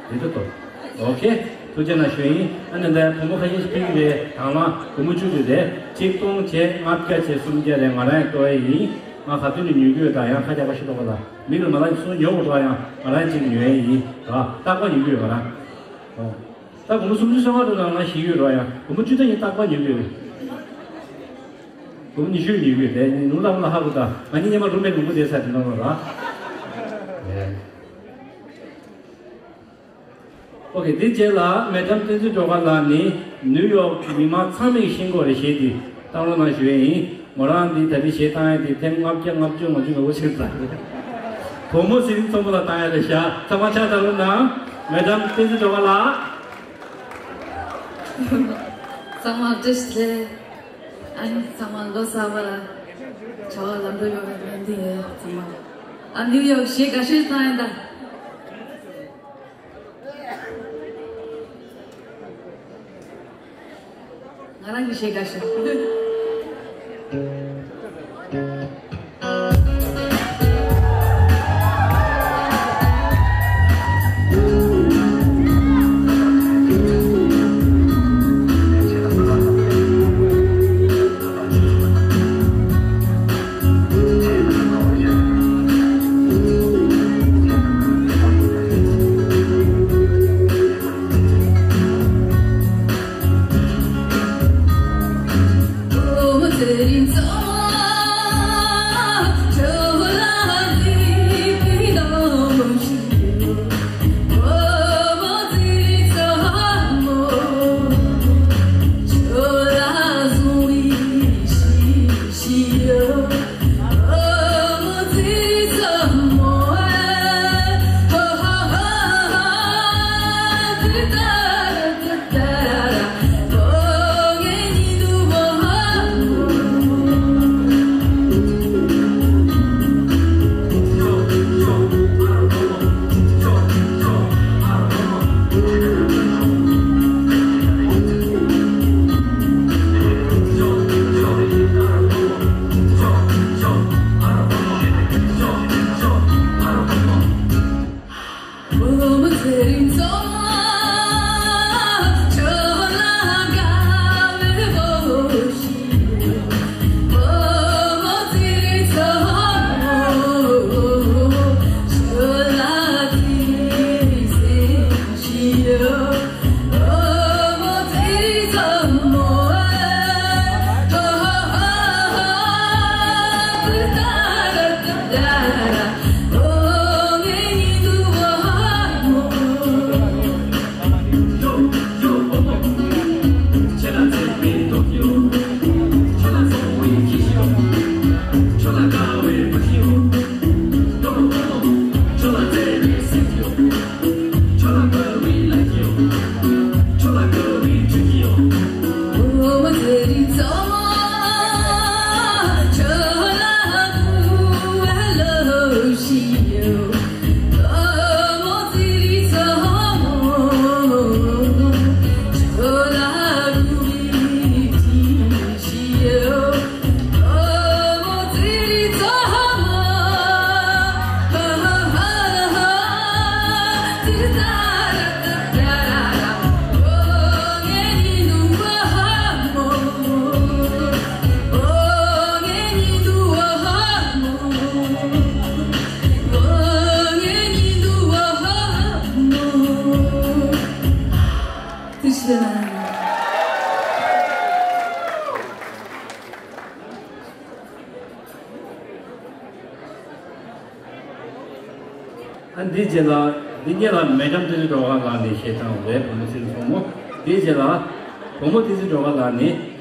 འདི་ལྟ་ཐོབ། ཨོ་ཁེ། ཐུགས་རྗེ་གནང་ཞུ་ཡིན། ཨ་ནི་འདི་བུ་མོ་ཁ་ཤས་ཤིག་ཕེབས་ཀྱི་རེད། དང་བླངས་སྒོར་མོ་བཅུ་དེ་རེད། གཅིག་སྟོང་བྱས། ལྔ་བརྒྱ་བྱས། སུམ་བརྒྱ་རེད། ང་རང་ཡང་སྟོར་ཡ་ཡིན། ང་ག་དུས་ནས་ཉོ་གི་ཡོད། ད་ཡང་ཁ་རྒྱག་པ་ཞིག་འགྲོ་ག་ལ། མི་ལ་མ་ལ་སུ་ཉོ་དགོས་འགྲོ། ཡང་ང་རང་གཅིག་ཉོ་ཡ་ཡིན། ད་རྟག་པར་ཉོ་གི་ཡོད་ང་རང་། ཨོ། ད་སྒོར་མོ་སུམ་ཅུ་སོ་ལྔ་འགྲོ་ན་ང་ཞིག་ཡོད་རོགས། ཡང་སྒོར་མོ་བཅུ་ཐམ་ཡིན། རྟག་པར་ཉོ་གི་ཡོད། སྒོར་མོ་ཉི་ཤུ་ཉོ་གི་ཡོད། དེ་ནི་ནུ་ལ་མ་ལ་ཧ་གོ། ད་ང་གཉིས་མཉམ་པ་རུམ་མེཊ་ནང་ཁུལ་བསྡད་ས་དེ་ནང་ལ་ར། ཨོ་ཁེ། དེ་རྗེས་ལ་མེ་ཌམ་བསྟན་འཛིན་སྒྲོལ་དཀར་ལགས་ནི་ནིའུ་ཡོག་མི་མང་ཚང་མས་ཤེས་ཀྱི་ཡོད་རེད། གཞས་དེ་བཏང་རོགས་གནང་ཞུ་ཡས་ཡིན། མོ་རང་འདི་ད་རེས་གཞས་བཏང་ཡས་དེ་ཐེངས་ལྔ་བརྒྱ་ལྔ་བཅུ་ང་བཅུ་ང་དགུ་ཞིག་བཏང་རེད། བུ་མོ་ཚེ་རིང་མཚོ་མོ་ལ་བཏང་ཡས་རེད་ཤག་ཚང་མ་ཕྱག་བརྡབ་རོགས་གནང་། མེ་ཌམ་བསྟན་འཛིན་སྒྲོལ་དཀར་ལགས། ཚང་མ་བཀྲ་ཤིས་བདེ་ལེགས། ཨ་ནི་ཚང་མ་ལོ་གསར་པ་ལ་བྱ་བ་ལམ་འགྲོ་ཡོང་བའི་སྨོན་འདུན་ཡོད། ཚང་མ། ཨ། ནིའུ་ཡོག་གཞས་དགའ་ཤོས་བཏང་ཡིན་ད། ང་རང་གི་གཞས་དགའ་ཤོས། ཨ། འདིའི་རྗེས་ལ། འདི་སྔོན་ལ་མེ་ཌམ་བསྟན་འཛིན་སྒྲོལ་དཀར་ལགས་ནས་གཞས་བཏང་བ་རེད། བུ་མོ་ཚེ་རིང་མཚོ་མོ། འདིའི་རྗེས་ལ་བུ་མོ་བསྟན་འཛིན་སྒྲོལ་དཀར་ལགས་ནས།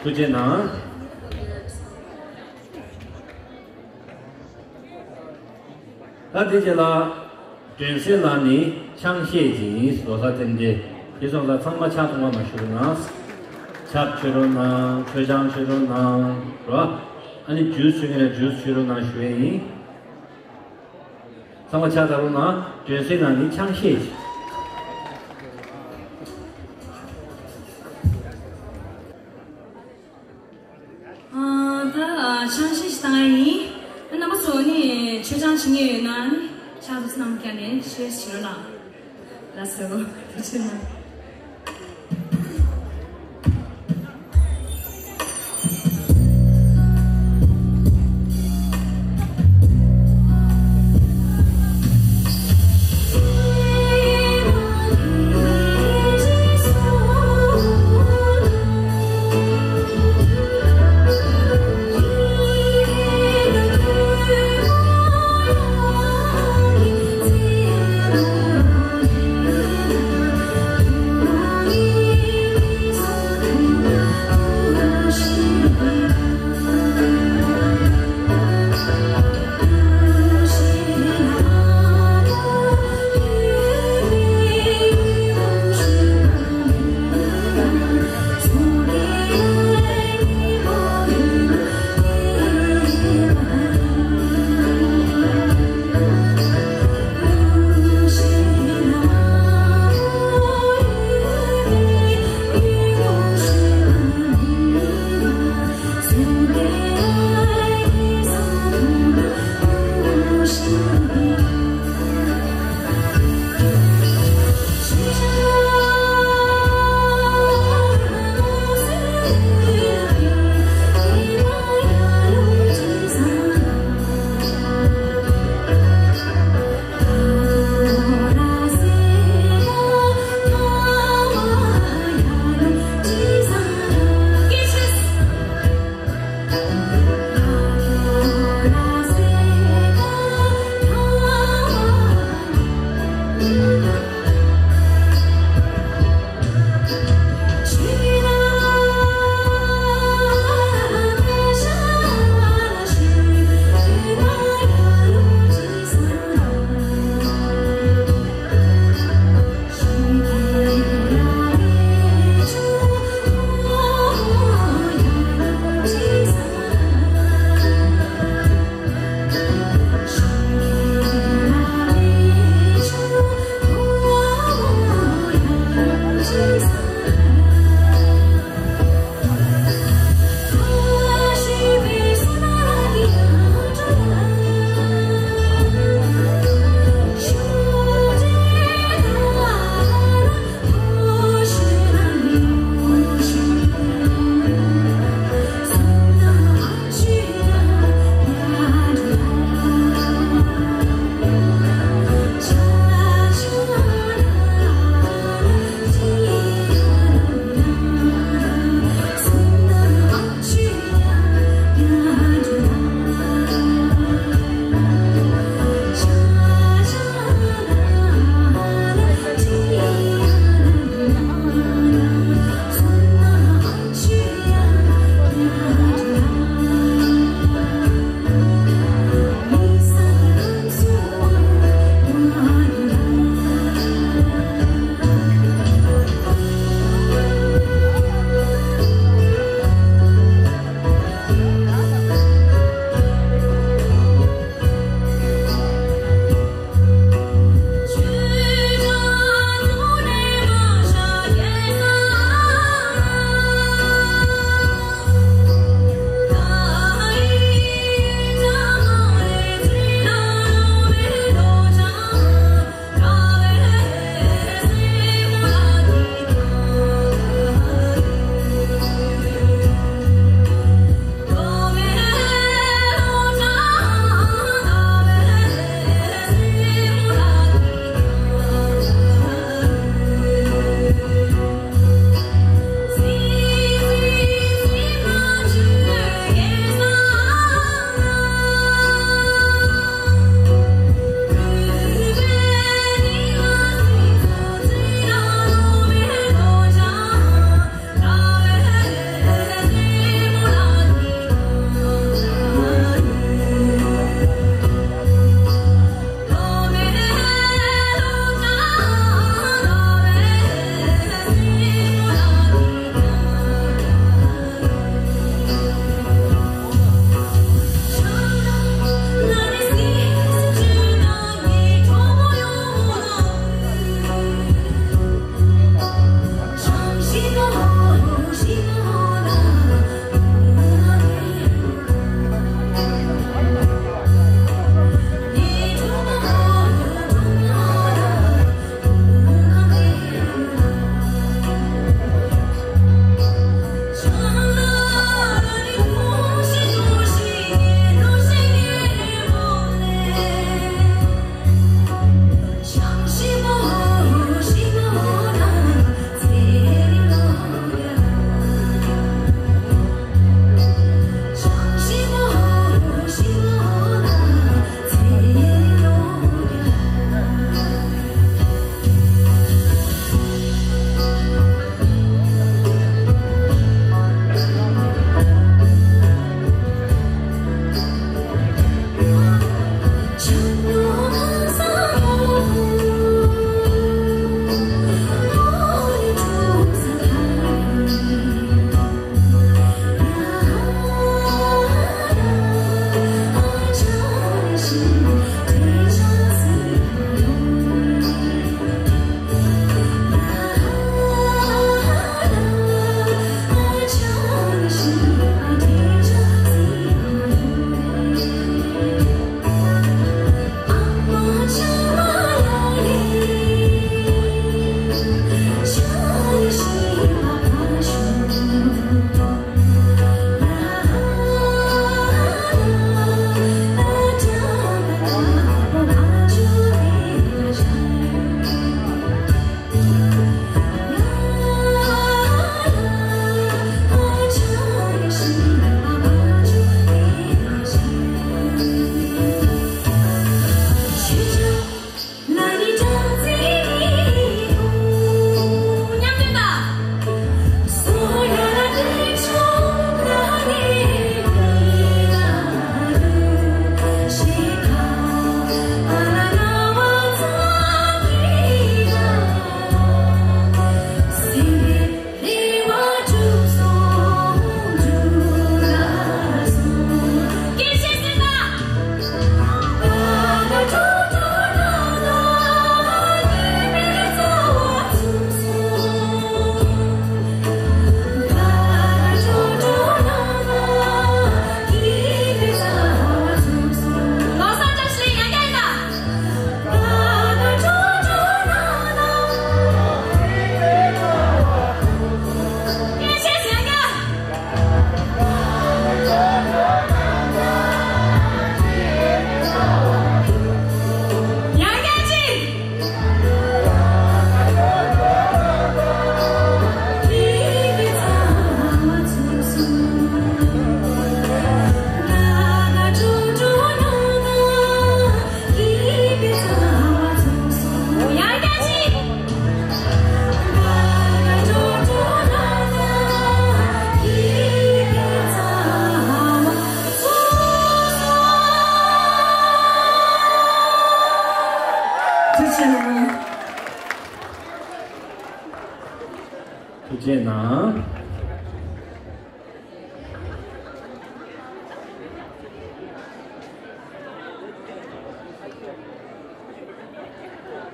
ཐུགས་རྗེ་གནང་། ད་དེ་རྗེས་ལ། སྒྲོན་གསལ་ལགས་ནི་ཆང་བཞེས་ཅིང་ལོ་གསར་རྟེན་འབྲེལ། དེ་སོང་ཙང་ཚང་མ་ཆང་འཐུང་བ་མ་ཞུ་རོགས་གནང་། ཆབ་མཆོད་རོགས་གནང་། མཆོད་ཆང་མཆོད་རོགས་གནང་། རོ། ཨ་ནི་ཇུས་མཆོད་མཁན་ལ་ཇུས་མཆོད་རོགས་གནང་ཞུ་ཡས་ཡིན། ཚང་མ་ཕྱག་བརྡབ་རོགས་གནང་། སྒྲོན་གསལ་ལགས་ནི་ཆང་བཞེས་ཅིང་། ཨ། ད་ཆང་བཞེས་ཤིག་བཏང་ཡ་ཡིན། རྣམ་པ་ཚོ་ནི་མཆོད་ཆང་མཆོད་མཁན་ཡོད་ན་ནི་ཕྱག་རྡོ་སྣམ་རྒྱ་ནས་བཞེས་ཞུ་རོགས་གནང་། ལགས་སོ། ཐུགས་རྗེ་གནང་། རེད་ན།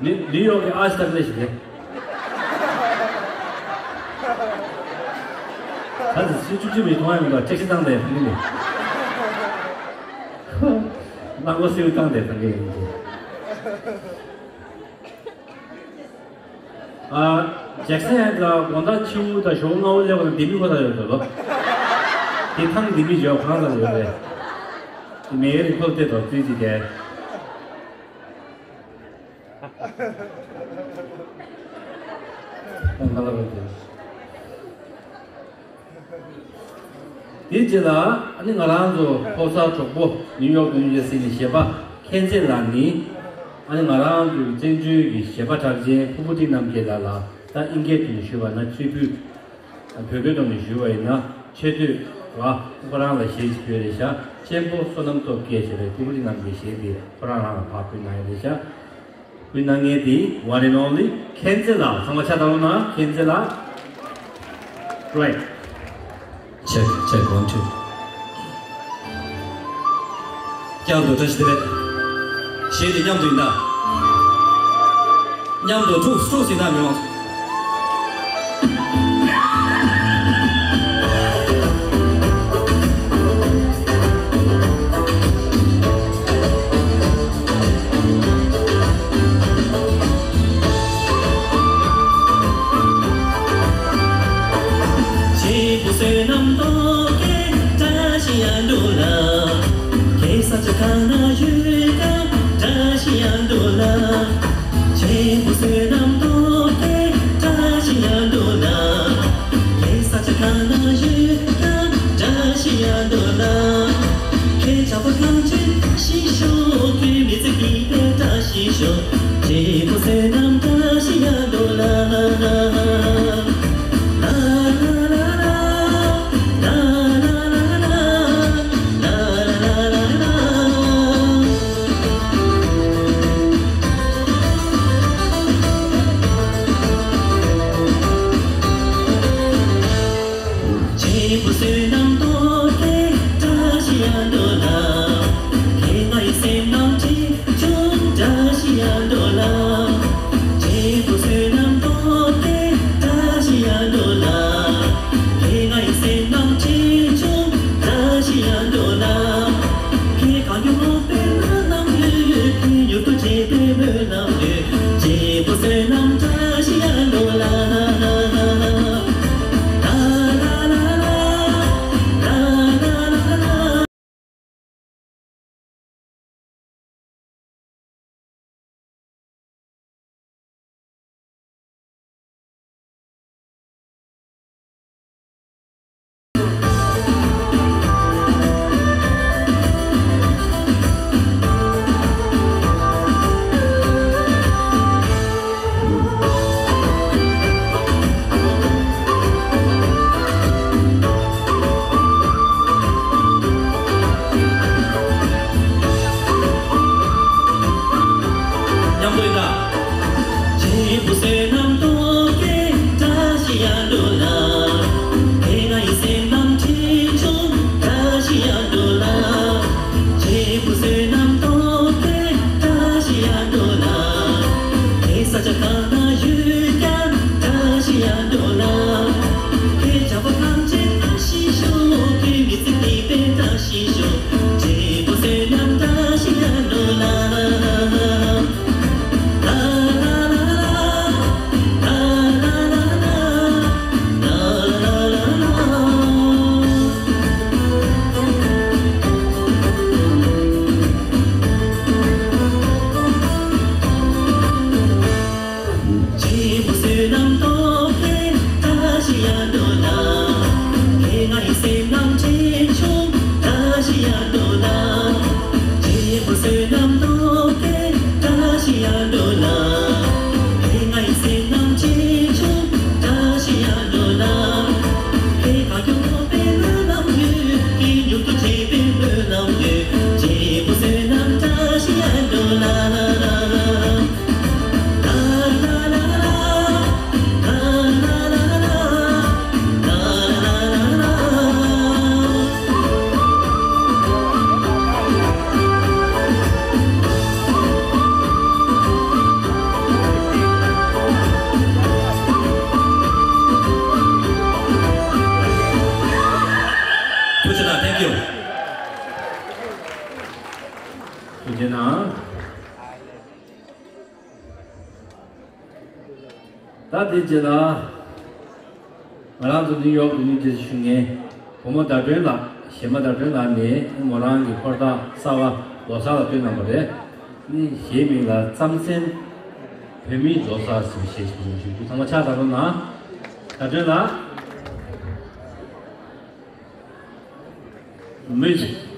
ནི་ནིའུ་ཡོག་གི་ཨ་ཤི་ཏག་ལེ་ཞིག་རེད། ད་ཚོད་བཅུ་གཅིག་མི་མཐོང་ཡ་མི་འདུག་ཊེག་སི་བཏང་དེ་ཕ་གི་ནས། རླངས་འཁོར་སེའུ་བཏང་དེ་ཕ་གི་ཡིན་གྱི། ཨ། ཇེག་སན་ཡང་འདྲ་དགོང་དག་ཕྱི་པོ་དང་ཞོགས་སྔ་པོ་སླེབས་པ་ན་ལྡེ་མིག་ཁོ་ཐག་ཡོད་འདུག་ལོ། དེ་ཐང་ལྡེ་མིག་བརྗོད་གང་ལ་ཡོད་རེད། དེ་མེ་ཡོད་རེད་ཁོ་ལ་བལྟས་དོ་ཙི་ཙི་དེ། ཁོང་ག་ལ་རེད་དེ། དེའི་རྗེས་ལ་ཨ་ནི་ང་རང་ཚོ་ཕོ་གསར་གྲོགས་པོ་ནིའུ་ཡོག་ཏུ་ཡོད་སྲིད་ནི་གཞས་པ་མཁྱེན་བརྩེ་ལགས་ནི་ཨ་ནི་ང་རང་ཚོའི་བཙན་བྱོལ་གྱི་གཞས་པ་གྲགས་ཅན་ཕུར་བུ་ཊི་རྣམ་རྒྱལ་ལགས་ལ་ད་ཨིན་སྐད་དུ་ནི་ཞུས་པ་ན་ཆེ་བུ། བོད་སྐད་ཐོག་ནས་ཞུས་པ་ཡིན་ན་ཆེ་བསྟོད་ལ་ཁོ་རང་ལ་གཞས་ཅིག་ཡོད་རེད་ཤག་གཅེན་པོ་བསོད་ནམས་སྟོབས་རྒྱས་ཞེས་པའི་ཕུར་བུ་ཊི་རྣམ་རྒྱལ་གཞས་འདི་ཁོ་རང་རང་ལ་ཕར་བསྐུར་གནང་ཡོད་རེད་ཤག་བསྐུར་གནང་མཁན་དེ་one and only མཁྱེན་བརྩེ་ལགས། ཚང་མ་ཕྱག་བརྡབ་རོགས་གནང་། མཁྱེན་བརྩེ་ལགས། Right. Check, check, one, two. མཉམ་དུ་བཀྲ་ཤིས་བདེ་ལེགས། གཞས་འདི་མཉམ་དུ་ཡིན་ད། མཉམ་དུ་ཐུགས་སྤྲོ་ཟིན་ན་མི་མང་། གཅེན་པོ་བསོད་ནམས་སྟོབས་རྒྱས་བཀྲ་ཤིས་ཡར་འགྲོ་ལ། ཁྱེད་ས་ཆ་ག་ན་བཞུགས་ཀྱང་བཀྲ་ཤིས་ཡར་འགྲོ་ལ། གཅེན་པོ་བསོད་ནམས་སྟོབས་རྒྱས་བཀྲ་ཤིས་ཡར་འགྲོ་ལ། ཁྱེད་ས་ཆ་ག་ན་བཞུགས་ཀྱང་བཀྲ་ཤིས་ཡར་འགྲོ་ལ། ཁྱེད་ཆགས་པ་གང་བྱེད་ཤིག་ཤོག་ཁྱེད་མི་ཚེ་སྐྱིད་པའི་བཀྲ་ཤིས་ཤོག་གཅེན་པོ་བསོད་ནམས་བཀྲ་ཤིས་ཡར་འགྲོ་ལ། ལ་ལ་ལ་ལ། གཅེན་པོ་བསོད་ནམས་སྟོབས་རྒྱས་བཀྲ་ཤིས་ཡར་འགྲོ་ལ། ཁྱེད་ང་ཡི་སེམས་ནང་ཁྲིད་ཆུང་བཀྲ་ཤིས་ཡར་འགྲོ་ལ། ཐུགས་རྗེ་གནང་། ད་དེ་རྗེས་ལ། ང་རང་ཚོ་ནིའུ་ཡོག་ཏུ་ནིའུ་ཇར་སི་བཞུགས་མཁན་བུ་མོ་ཟླ་སྒྲོན་ལགས། གཞས་མ་ཟླ་སྒྲོན་ལགས་ནས་མོ་རང་གི་འཁོར་ཐག་གསར་པ་ལོ་གསར་ལ་བཏོན་གནང་བ་རེད། ནི་གཞས་མིང་ལ་རྩམ་ཟན་བོད་མིའི་ལོ་གསར་ཟེར་བའི་གཞས་ཤིག་ཞུ་རྒྱུ། ཚང་མ་ཕྱག་བརྡབ་རོགས་གནང་། ཟླ་སྒྲོན་ལགས། Music.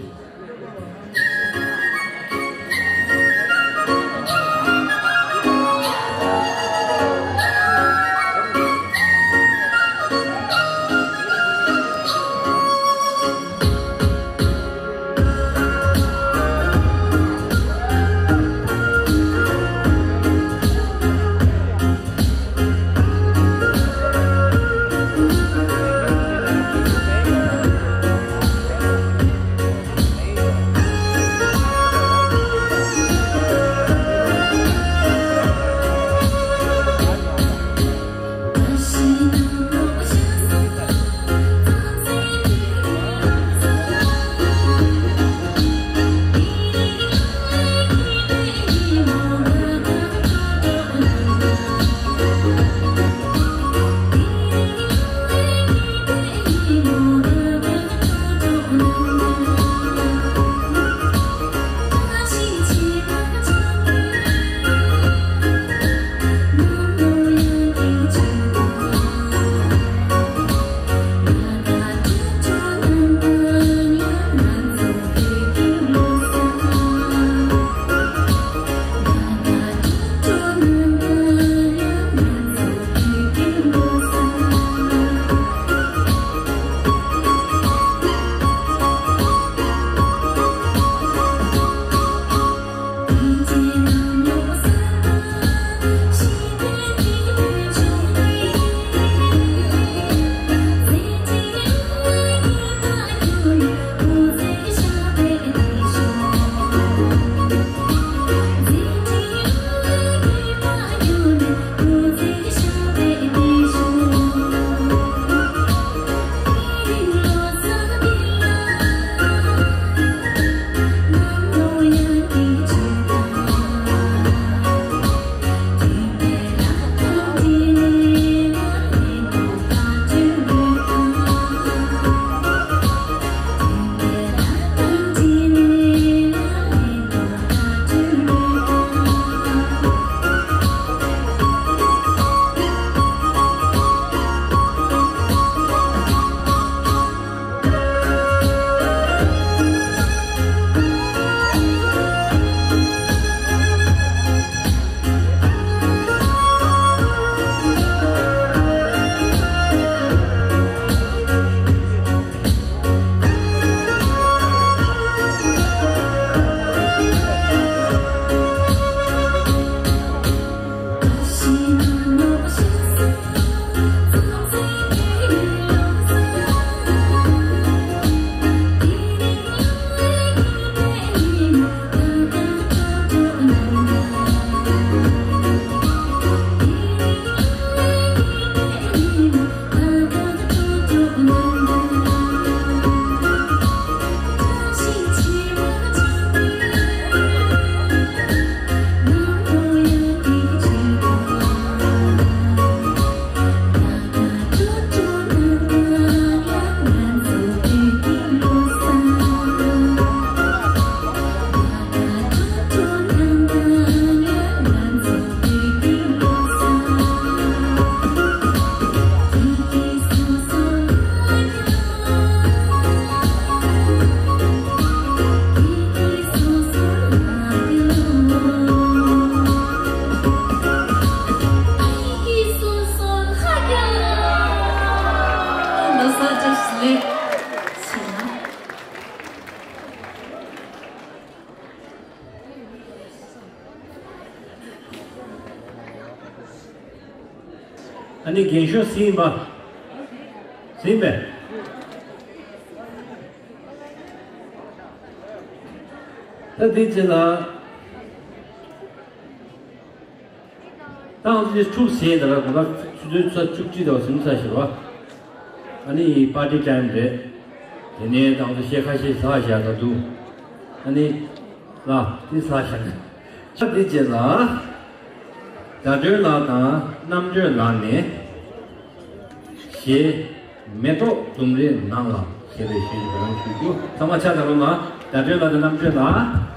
ཨ་ནི་རྒན་གཞོན་སུ་ཡིན་པ། སུ་ཡིན་པས། ད་འདི་རྗེས་ལ། ཏང་ཙི་ཁྲུག་ཟེར་ད་ལ་གོ་ལ་ཆུ་ཚོད་ཚ་བཅུ་གཅིག་དང་ཟིན་ཚ་ཞེས་པ། ཨ་ནི་པར་ཊི་ཊའིམ་རེད། དེ་ནས་ཏང་ཙི་ཤེ་ཁ་ཤས་ཟ་བཞག་ད་འདུག་ཨ་ནི། ལ་དེ་ས་ཞིང་ཆ་དེ་རྗེས་ལ། ཟླ་སྒྲོན་ལགས་དང་རྣམ་གྲོལ་ལགས་ནས་གཞས་མེ་ཏོག་ལྡུམ་རའི་ནང་ལ་ཞེས་པའི་གཞས་ཞིག་རང་ཞུ་རྒྱུ། ཚང་མ་ཕྱག་དང་རོལ་མ། ཟླ་སྒྲོན་ལགས་དང་རྣམ་གྲོལ་ལགས།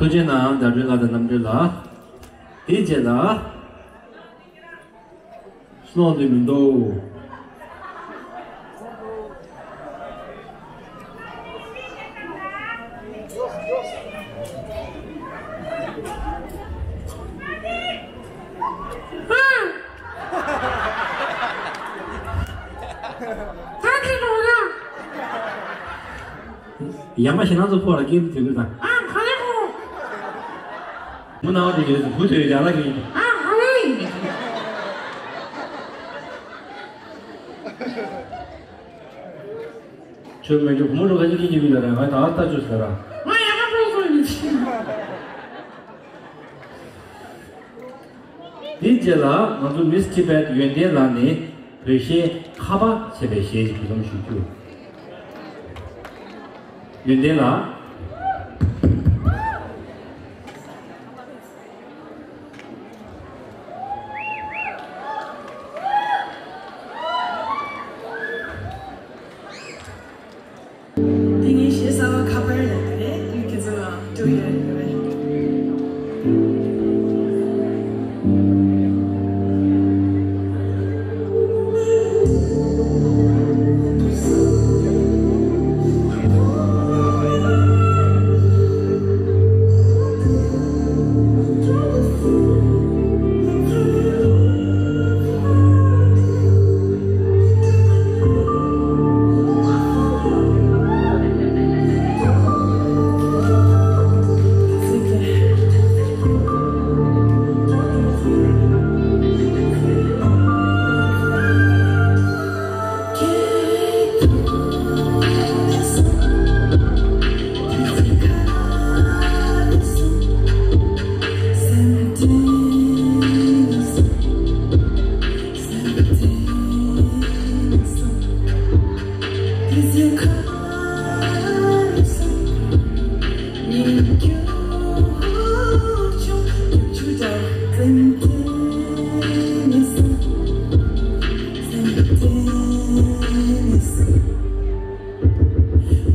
ཐུགས་རྗེ་གནང་། ཐུགས་རྗེ་གནང་། ཟླ་སྒྲོན་ལགས་དང་རྣམ་གྲོལ་ལགས། དེའི་རྗེས་ལ། གསུང་དུ་མི་འདུག་ཡང་མ་ཤེས་ན་ཚོ་ཕོ་ལ་སྐད་དེ་འདྲ་དང་། ཨ་ཧ་ལེ་ཧོ། མུ་ནག་དེ་ཡོད་ཚོ་བུ་དོད་ཡང་ལ་གི། ཨ་ཧ་ལེ། ཁྱོད་མེད་རྒྱུ་བུ་མོ་འགྲོ་ག་ཅིག་གིས་ཀྱི་མི་ལ་ར་ང་ད་ལྟ་ཅོ་ཟེར་ར། ང་ཡང་མ་འགྲོ་སོང་ཡིན། དེའི་རྗེས་ལ་ང་ཚོ་མིས་ཊི་བེཊ་ཡོན་ཏན་ལགས་ནས་བོད་གཞས་ཁ་པར་ཞེས་པའི་གཞས་ཤིག་བུ་ལོན་ཞུ་རྒྱུ། ཡོན་ཏན་ལགས། འདི་ངའི་གཞས་གསར་བ་ཁ་པར་ལས་རེད། ཁྱེད་ཚོ་ལ་སྤྲོད་ཡ་ཡོད་རེད།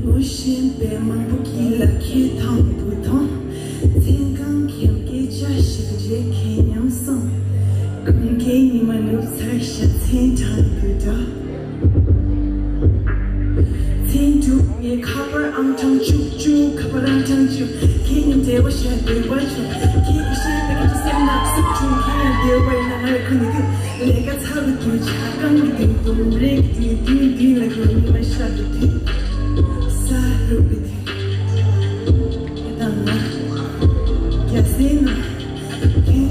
ངོ་ཤེས་པའི་མང་པོ་གིས་ལབ་ཁྱེད་དང་བུ་དང་། མཚན་གང་གེམ་སྐད་ཆ་ཞིག་རེད་ཁྱེད་མཉམ་སོང་། གང་གའི་ཉི་མ་ནུབ་ཚར་ཤག་མཚན་གྲངས་དུ་འདྲ། མཚན་དྲུག་ངའི་ཁ་པར་ཨང་གྲངས་བཅུ་བཅུ་ཁ་པར་ཨང་གྲངས་བཅུ། ཁྱེད་མཉམ་འབྲེལ་བ་བྱས་འདོད་པ་བྱུང་། ཁྱེད་ཀྱི་ཤེས་པའི་སྐད་ཆ་སེམས་ནང་ཟུག་བྱུང་། ཁྱེད་ཡང་བདེ་བ་ཡིན་ན་ང་ཡི་ཁུ་ནི་ཁུ། ལས་ཀ་ཚ་བའི་དུས་ཆ་གང་གི་དུས་དུམ་རེ་གི་དུས་དུས་དུས་ལ་གོ་ཉི་མ་ཤར་བའི་དུས། ས་རུབ་པའི་དུས། ད་ང་རྒྱ་སེ་ན་དུས་ཚོད་ཀྱི་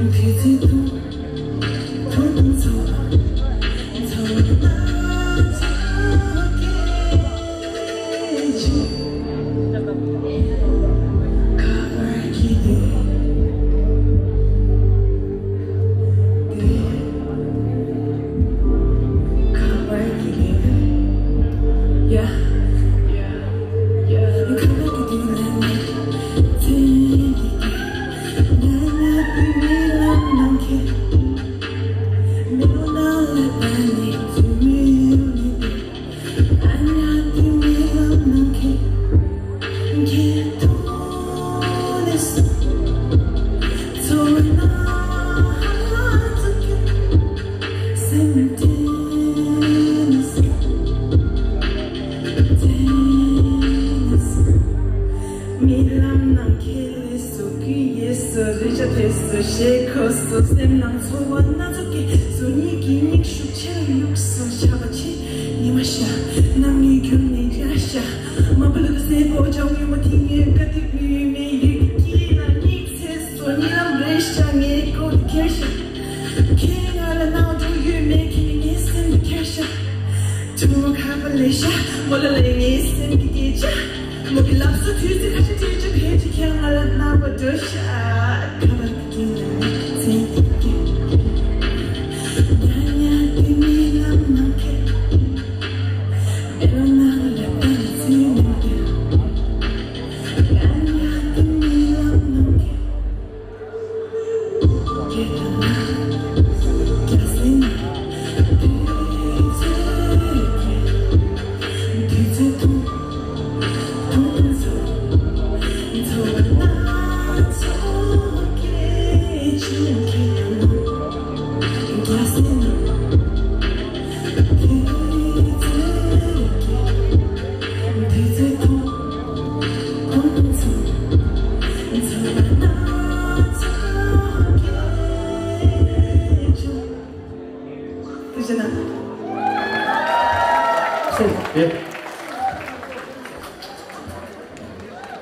དུས་ཚོད་དུ་དུ་དུ་ཚོ་ཚོ་ན་ཚོ་གི། རྨི་ལམ་ནང་ཁྱེད་ལས་སུ་གུས་ཡས་སུ་རི་བྱ་དེ་སུ་ཞེས་ཁོ་སུ་སེམས་ནང་ཚོར་བ་སྣ་ཚོགས་ཀྱི་སུ་གཉིས་ཀྱི་སྙིང་ཤུགས་ཆེ་རུ་ཡུགས་སུ་བྱ་བ་ཆེ། ཉི་མ་ཤར་ནམ་ངའི་རྒྱུན་ནས་འཇའ་ཤར། མ་བུ་ལུ་ག་སེ་པོ་ཅང་ཡུ་མ་ཐིང་ངེ་ཀ་ཏི་མུ་མེ་ཡུ་ཀི་ཀི་ན་ཉིག་ཚེ་སོ་ཉི་ལམ་རེ་ཤ་ངེ་ཀོ་ཏི་ཁེར་ཤ། ཁེ་ང་ལ་ནའོ་ཏུ་ཡུ་མེ་ཁི་ངེ་སེམས་ཏི་ཁེར་ཤ། ཏུ་མོ་ཁ་པ་ལེ་ཤ་མོ་ལ་ལེ་ངེ་སེམས་ཏི་ཀེ་ཅ། མོ་གི་ལབ་སུ་དུས་ཚེ་ཁ་ཤ་ཏི་ཅ་ཕེ་ཅི་ཁེ་ང་ལ་ནའོ་པ་ཏུ་ཤ་ཁ་པ་ཀི་ན་ཉིག་ཚེ་ཏི་ཀེ། ཉ་ཉ་ཏི་མི་ལམ་ནང་ཁེ།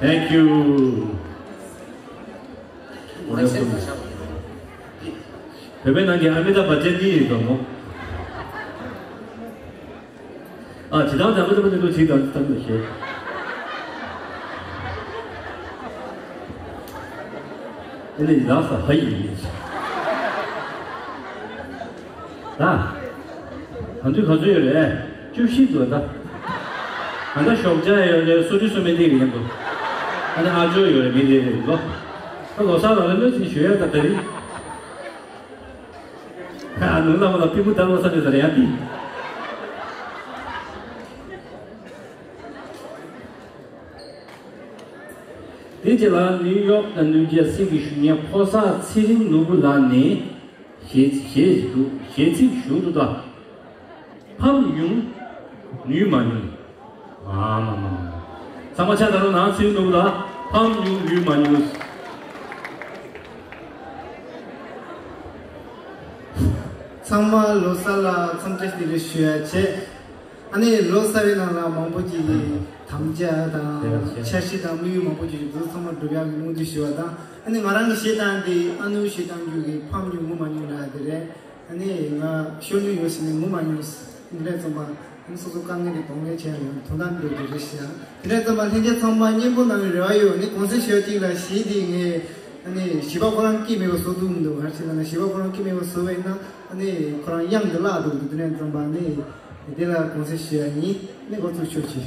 Thank you. བོད་པའི་ནང་གི་ཨ་མི་ཏཱབ་བྷ་ཅན་གཉིས་ཡོད་དོ་མོ། ཨ་ཇི་ལྟར་དམ་པ་དམ་པ་དེ་ཚོ་ཇི་ལྟར་དམ་པ་ཞེས། དེ་ནི་ལགས་སོ་ཧ་ཡིན་ཡིན། ད། ང་ཚོས་ག་ཚོད་ཡོད་རེད། བཅུ་བཞི་འདུག་ད། ང་ད་ཞོགས་ཇ་ཡོད་རེད། སོ་དྲི་སོ་མེ་འདི་ཡིན་འདུག་ཨ་ནི་ཨ་ཇོ་ཡོད་རེད། མི་རེ་རེ་འདུག་ད་ལོ་གསར་ལ་ལ་གནོད་ཅིག་ཞུ་ཡ་ད་ག་རེ། ཨ་ནུ་ལ་མ་ལ་པི་མུ་ད་ལོ་གསར་རེད་ཟེར་ཡ་འདི། དེ་རྗེས་ལ་ནིའུ་ཡོག་དང་ནིའུ་ཇར་སི་གི་གཞོན་སྐྱེས་ཕོ་གསར་ཚེ་རིང་ནོར་བུ་ལགས་ནས་གཞས་གཞས་ཞིག་འདུག་གཞས་ཚིག་ཞུ་འདུག་ད། ཕམ་ཡོང་ནུས་མ་མྱོང་། ཨ་མ་མ་མ་མ། ཚང་མ་ཕྱག་དར་ལ་ནང་ཚེ་རིང་ནོར་བུ་ལགས་ཕམ་ཡོང་ནུས་མ་མྱོང་། ཚང་མ་ལོ་གསར་ལ་འཚམས་འདྲི་བདེ་ལེགས་ཞུ་ཡ་བྱས། ཨ་ནི་ལོ་གསར་བའི་ནང་ལ་མང་པོ་ཅིག་གིས་དམ་བཅའ་དང་འཆར་གཞི་དང་དམིགས་ཡུལ་མང་པོ་ཅིག་འདུག་ཚང་མ་སྒྲུབ་ཡག་གི་སྨོན་འདུན་ཞུ་བ་དང་། ཨ་ནི་ང་རང་གི་གཞས་བཏང་དེ་ཨ་ནུ་གཞས་བཏང་རྒྱུ་གི་ཕམ་ཉུང་ངུ་མ་ཉུང་ལ་དེ་རེད། ཨ་ནི་ང་ཤོར་ནུས་ཡོད་ཟེར་ནས་ངུ་མ་ཉུང་། འདི་ལས་རྩོམ་པ་ཨ་ནི་སོ་སོ་དཀའ་ངལ་དེ་གདོང་ལེན་བྱས་ཡོང་དོན་དག་འདུག་དེ་རེད་ཤག་དེ་ལས་རྩོམ་པ་ལྷན་རྒྱས་ཚང་མ་སྙན་པོ་གནང་བའི་རེ་བ་ཡོད། ཨ་ནི་གོང་གསལ་ཞུ་ཡ་གཅིག་ལ་གཞས་དེ་ངས་ཨ་ནི་གཞས་པ་ཁོ་རང་སྐྱིད་མེད་པ་བཟོ་ཐུབ་མི་འདུག་ག་རེ་ཟེར་ན་གཞས་པ་ཁོ་རང་སྐྱིད་མེད་པ་བཟོ་བས་ན། ཨ་ནི་ཁོ་རང་དབྱངས་འདི་བརླག་འདུག་དེ་ནས་རྩོམ་པ་ནི་དེ་ལ་གོང་གསལ་ཞུ་ཡ་ཡིན། ནི་འགོ་ཚུགས་ཆོག་ཅིག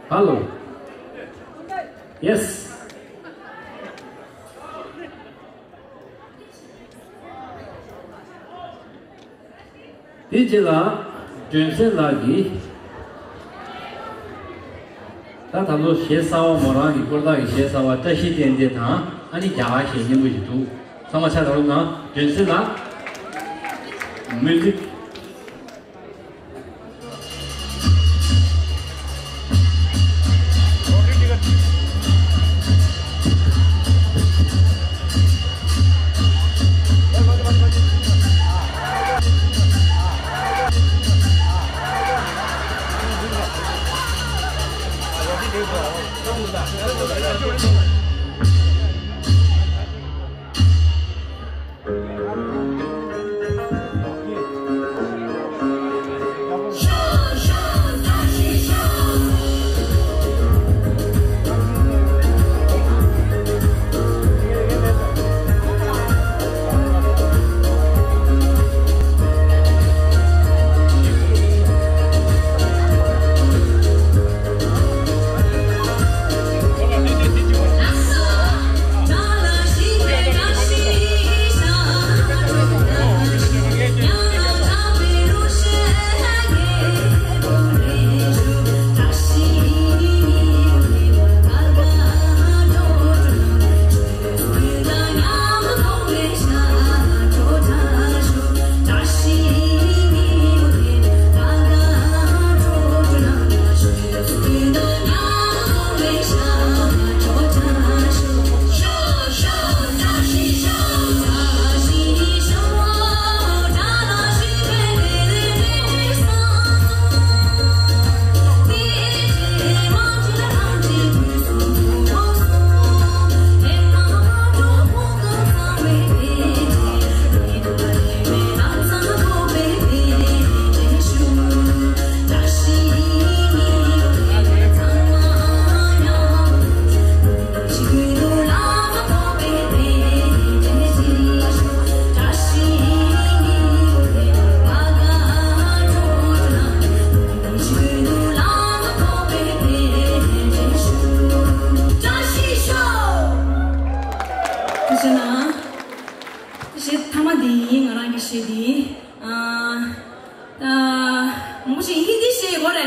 Hello. Yes. དེ་རྗེས་ལ་སྒྲོན་གསལ་ལགས་ཀྱིས་ད་ད་ལོ་གཞས་གསར་བ་མོ་རང་གི་སྐོར་དག་གི་གཞས་གསར་བ་བཀྲ་ཤིས་ཏན་ཏན་དང་ཨ་ནི་རྒྱ་གར་གཞས་སྙན་པོ་ཞིག་འདུག་ཚང་མ་ཕྱག་དར་རོགས་གནང་། སྒྲོན་གསལ་ལགས། མུ་ཟིག་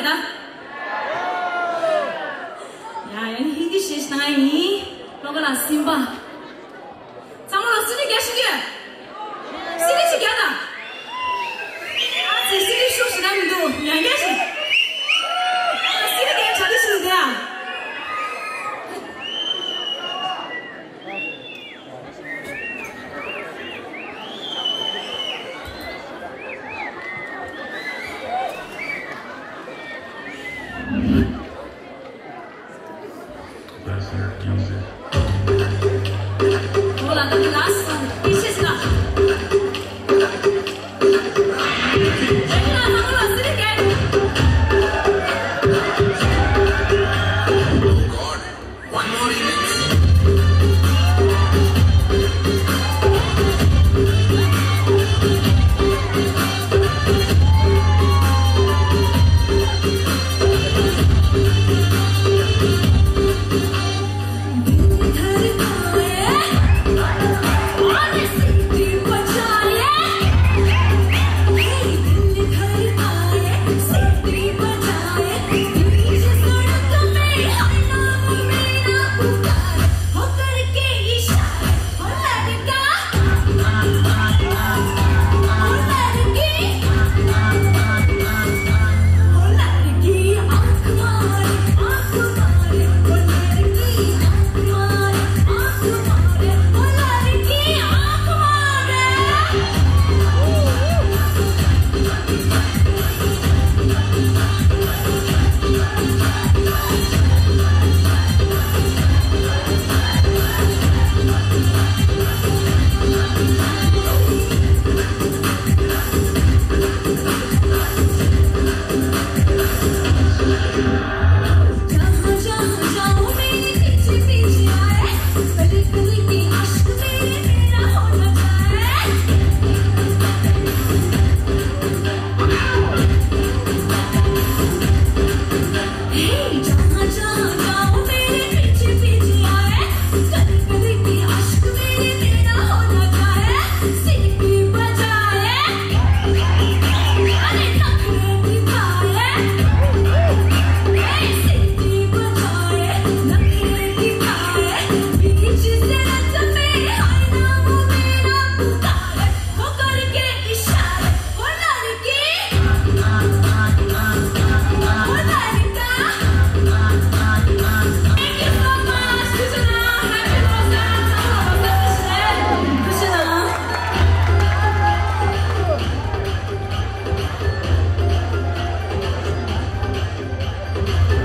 ཡ་ཡ་ཧིན་དི་ཤེས་ན་ཡིན། ལོ་ག་ལ་སིམ་པ། ཚང་མ་ལ་སི་ཏི་རྒྱག་ཤིག་གི། སི་ཏི་ཅིག་རྒྱག་དང་། ཨ་ཙི་སི་ཏི་ཤུགས་ཤིག་ན་མི་འདུག་ཡང་རྒྱག་ཤིག་སི་ཏི་རྒྱག་བྱ་དེ་ཤིག་འདུག་ཨ། Hold on, let me last one. This is not. One more remix.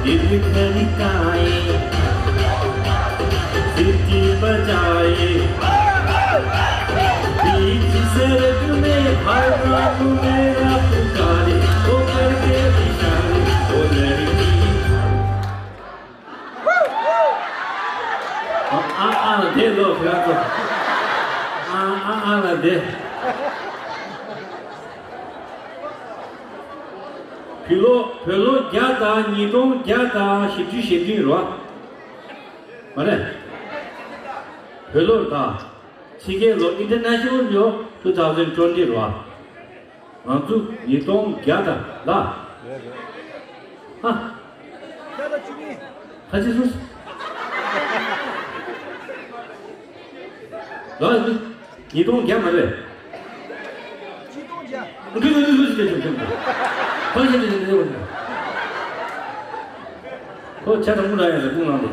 दिल धड़काए, सिटी बजाए, बीच सड़क में हर नाम मेरा पुकारे, वो करके इशारे, वो लड़की। आ, आ, आ, दे लो, फिर तो। आ, आ, आ, ना दे। བོད་ལོ་བོད་ལོ་བརྒྱ་དང་ཉིས་སྟོང་བརྒྱ་དང་བཞི་བཅུ་ཞེ་བདུན་རེད་བ། མ་རེད། བོད་ལོ་དང་ཕྱི་རྒྱལ་ལོ་International Year two thousand twenty རེད་བ། ང་ཚོ་ཉིས་སྟོང་བརྒྱ་དང་ལ། ཨ། ཁ་ཅིག་སོང་། ལ། ཉིས་སྟོང་བརྒྱ་མ་རེད། ཉིས་སྟོང་བརྒྱ། ཁོ་ཤེས་ཏེ་ཁོ་ཤེས་ཏེ། ཁོ་ཆ་དང་མུ་ར་ཡ་རེད་ཁོང་ནང་དུ།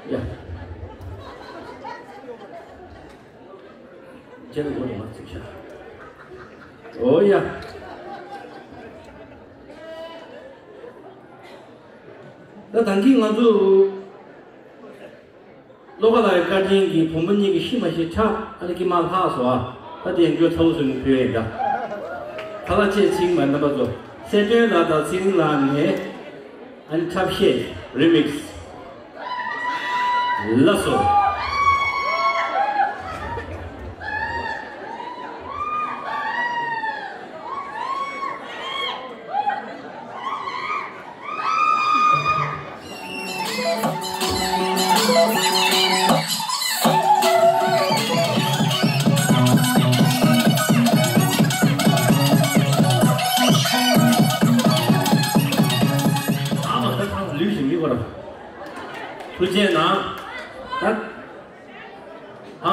ཡ། ཁྱེད་ཀྱི་མགོ་ནས་མར་བཙུགས་ཤག་ཨོ་ཡ། ད་ད་གིན་ང་ཚོ་བློ་དགའ་ལགས་ཀྱི་བཀའ་དྲིན་གྱིས་བུ་མོ་གཉིས་ཀྱི་ཤི་མ་ཤི་ཁྲག་ཨ་ནི་ཀྱི་མ་ལྷག་སོང་ཨ། ད་དེ་ཡང་འགྱོ་ཚ་བོ་བཟོས་ནས་ཕུལ་ཡིན་ད། ཁ་ལག་ཅེས་ཚིག་མ་རྣམ་པ་ཚོ་སེ་སྟོན་ལགས་དང་ཚེ་རིང་ལགས་ནས། ཨན་ཁྲབ་ཤེས་རི་མིག་སི། ལགས་སོ།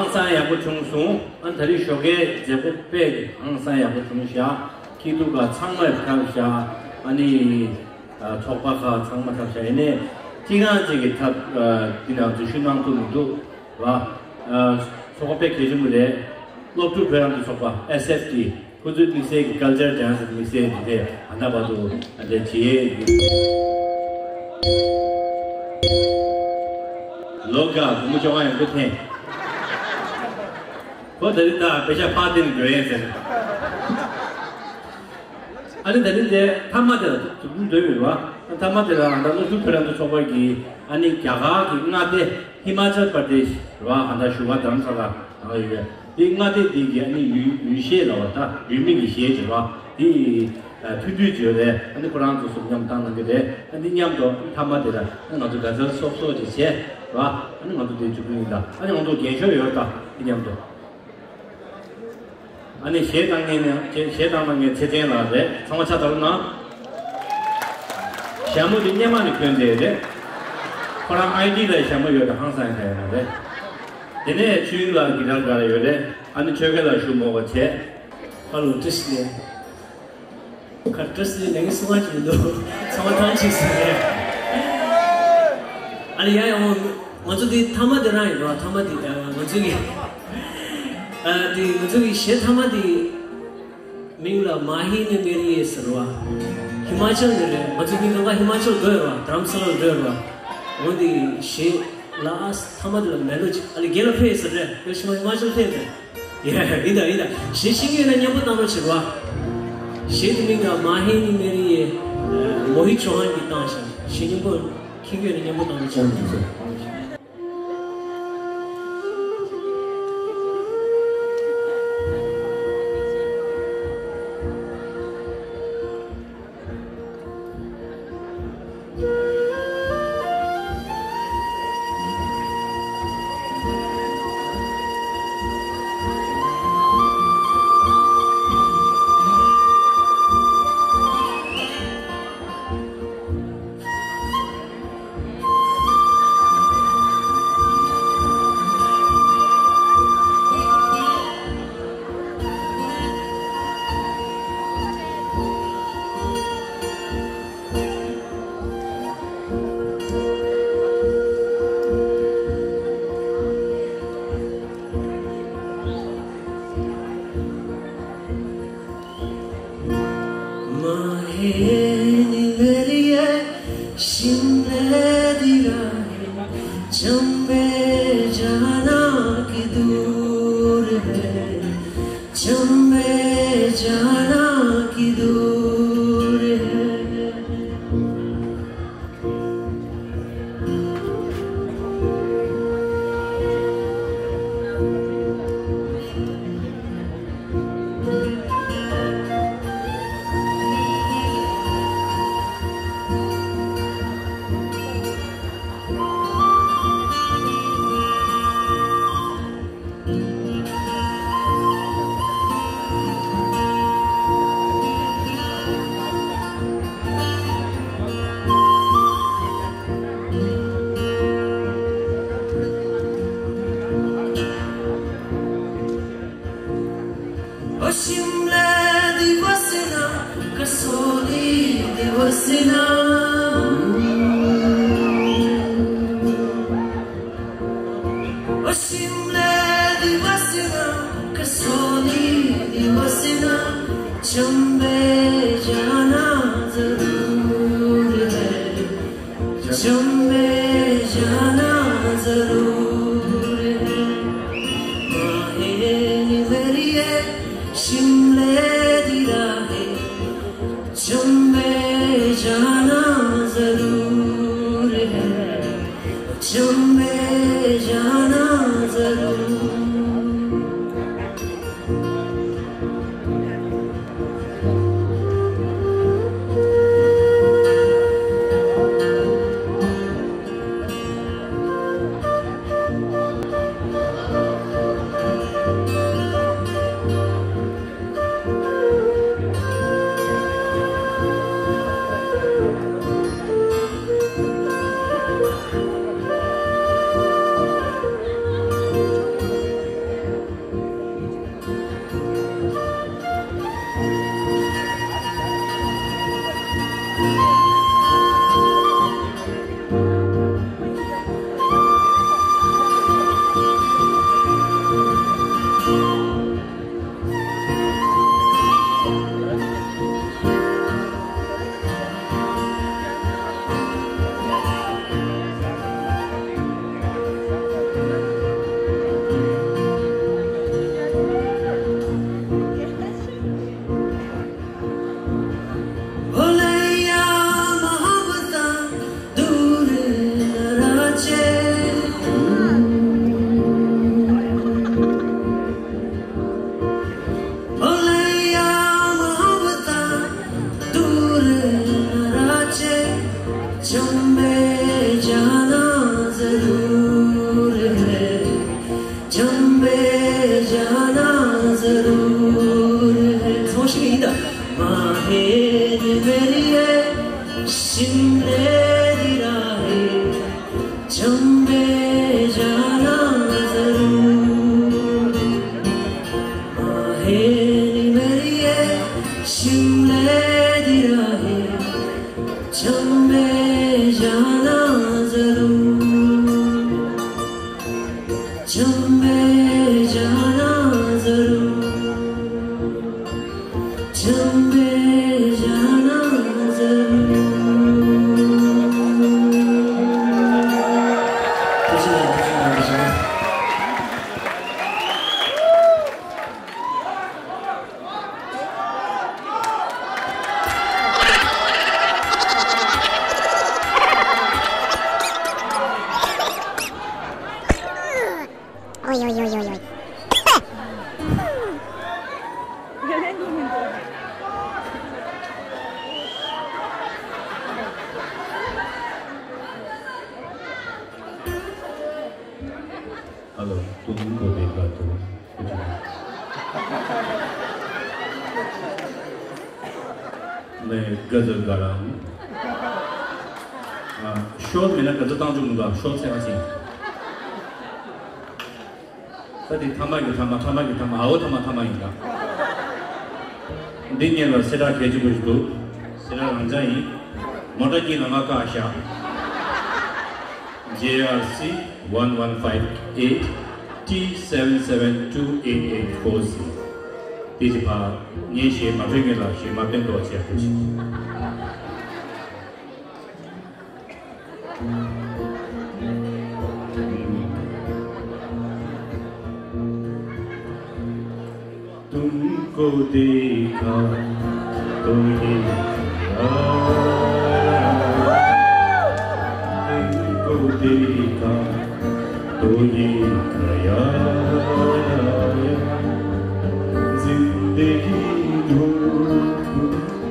ཧང་སང་ཡག་པོ་བྱུང་སོང་། ཨ་ནི་ད་རེས་ཞོགས་ཀའི་མཛད་སྒོ་དཔེ་ཧང་སང་ཡག་པོ་བྱུང་བཞག་སྐྱིད་སྡུག་ག་ཚང་མ་ཐབས་བཞག་ཨ་ནི། ཚོགས་པ་ཁག་ཚང་མ་ཐབས་བཞག་ཡིན་ནའི། གཅིག་རང་གཅིག་གི་ཐབས་འདི་ནང་འཛུལ་ཞུགས་གནང་ཐུབ་མི་འདུག་བ། ཚོགས་པ་དཔེ་གལ་ཆེན་པོ་རེད། སློབ་ཕྲུག་བོད་རང་གི་ཚོགས་པ་ཨེས་ཨེཕ་ཊི། ཁོ་ཚོའི་དམིགས་བསལ་གྱི་ཀལ་ཅར་ཌན་སི་དམིགས་བསལ་གྱི་དེ་ད་ལྟ་བར་དུ་ཨ་འདྲ་བྱེད་ཡས་ཡོད། ལོ་དགའ་སྒོར་མོ་བཅོ་ལྔ་ཡང་སྒོ་འཐེན། ཁོ་ད་རིང་ད་པེ་ཤ་ཕར་བསྟན་འགྲོ་ཡས་ཟེར། ཨ་ནི་ད་རིང་དེ་མཐའ་མ་དེ་ལ་འཛུགས་སྐྲུན་འདོད་ཡོད་རེད་བ། མཐའ་མ་དེ་ལ་ང་ད་སློབ་ཕྲུག་བོད་རང་གི་ཚོགས་པ་གིས་ཨ་ནི་རྒྱ་གར་གྱི་མངའ་སྡེ་ཧི་མ་ཅལ་པར་དེཤ་རེད་བ། ང་ད་བཞུགས་སྒར་རྡ་རམ་ས་ལ་ནང་ལ་ཡོད་པའི་དེ་མངའ་སྡེ་འདི་གི་ཨ་ནི་ཡུལ་ཡུལ་གཞས་ལ་བ་ད་ཡུལ་མི་གི་གཞས་ཀྱི་རེད་བ། དེ་ཐུགས་འདོད་ཀྱི་ཡོད་རེད། ཨ་ནི་ཁོ་རང་ཚོ་གསུམ་མཉམ་བཏང་གནང་གི་རེད། ཨ་ནི་མཉམ་དུ་མཐའ་མ་དེ་ལ་ཨ་ནི་ང་ཚོ་དགའ་ཚལ་སོབ་སོབ་ཅིག་བྱས་རེད་བ། ཨ་ནི་ང་ཚོ་དེ་འཛུགས་སྐྲུན་ཡིན་ད། ཨ་ནི་ང་ཚོ་རྒན་ཤོས་ཡོད་ད་དེ་མཉམ་དུ། ཨ་ནི་གཞས་བཏང་མཁན་ནི་གཞས་བཏང་གནང་མཁན་ཚེ་བརྟན་ལགས་རེད། ཚང་མ་ཕྱག་བརྡབ་རོགས་གནང་། ཞྭ་མོ་དེ་སྔོན་མ་ནས་གྱོན་བསྡད་རེད། ཁོ་རང་ཨའི་ཌི་ལ་ཞྭ་མོ་ཡོད་པའི་ཧང་སང་ཡང་ཡོད་རེད། དེ་ནས་ཆོས་དབྱིངས་ལགས་གི་ལར་ག་རེ་ཡོད་རེད། ཨ་ནི་ཆོས་སྐལ་ལགས་ཞུ་མོ་བ་བྱས། ཧ་ལོ་བཀྲ་ཤིས་བདེ་ལེགས། ཁར་བཀྲ་ཤིས་བདེ་ལེགས་གསུང་བ་ཅིག་མི་འདུག་ཚང་མ་ཐང་ཅིག་ཟེར་རེད། ཨ་ནི་ཡ་ཡ་འོང་། ང་ཚོ་འདི་མཐའ་མ་དེ་རང་ཡིན་རོ། མཐའ་མ་དེ་ང་ཚོ་གི་ཨ་དེ་ང་ཚོ་གི་གཞས་མཐའ་མ་དེ་མིང་ལ་མ་ཧི་ནི་མེ་རི་ཡེ་ཟེར་བ། ཧི་མ་ཅལ་ནས་རེད། ང་ཚོ་གི་གང་ག་ཧི་མ་ཅལ་འགྲོ་ཡོད་ར། དྷ་རམ་ས་ལ་འགྲོ་ཡོད་ར། འོ་འདི་གཞས་ལ་ཨ་མཐའ་མ་དེ་ལ་མེ་ལོ་ཅིག་ཨ་ལི་རྒན་ལ་ཕེབས་ཟེར་རེད། ཡོ་ཤི་མ་ཧི་མ་ཅལ་ཕེབས་རེད། ཡ་ཡིན་ད་ཡིན་ད། གཞས་ཤེས་ཀྱི་ཡོད་ན་མཉམ་པོ་བཏང་རོགས་བྱེད་རོགས། གཞས་དེ་མིང་ལ་མ་ཧེ་ནི་མེ་རི་ཡེ། མོ་ཧི་ཆོ་ཧན་གྱིས་བཏང་ཤག་གཞས་མཉམ་པོ་ཤེས་ཀྱི་ཡོད་ན་མཉམ་པོ་བཏང་རོགས་བྱེད་རོགས། माहे नी मेरी ये शिमले दी राहें, चंबे जाना की दूर है, चंबे जाना की दूर है। ओ शिमला दी वसना, कसौली दी वसना। ओ शिमला दी वसना, कसौली दी वसना, चंबे जाना जरूर है। चंबे जाना जरूर है। माहे नी मेरी ये शिमले दी राहें, चंबे जाना जरूर है। चंबे जाना जरूर। जाना जरूर है। थोड़ा सा इधर। माहिर मेरी है, शिमले दी राहें, चंबे जाना जरूर। माहिर मेरी है, शिमले दी राहें, चंबे जाना जरूर। चंबे जाना जरूर, चंबे जाना जरूर। Oi, oi, oi, oi, oi. Hello, तुमको देखा तो कुछ नहीं। मैं गजल गा रहा हूँ। हाँ, शोर में ना गजल तांजो मुंगा, शोर से आची। ད་དེ་ཐ་མ་གི་ཐ་མ། ཐ་མ་གི་ཐ་མ། ཨའོ་ཐ་མ་ཐ་མ་ཡིན་ད། འདི་ཉེ་ལ་སེ་ར་གལ་ཆེན་པོ་ཞིག་འདུག་སེ་ར་རང་ཅག་ཡིན། མོ་ཊ་གྱི་ལ་མ་ཀ་ཤ། J R C one one five eight T seven seven two eight eight four zero། དེ་ཅི་ཕ། ངས་ཞེས་མ་ཕེ་ངེ་ལ་ཞེས་མ་ཕེ་འདོགས་བྱས་ཁུ་ཆི། तुमको देखा तो ये ख्याल आया, तुमको देखा तो ये ख्याल आया, जिंदगी धूप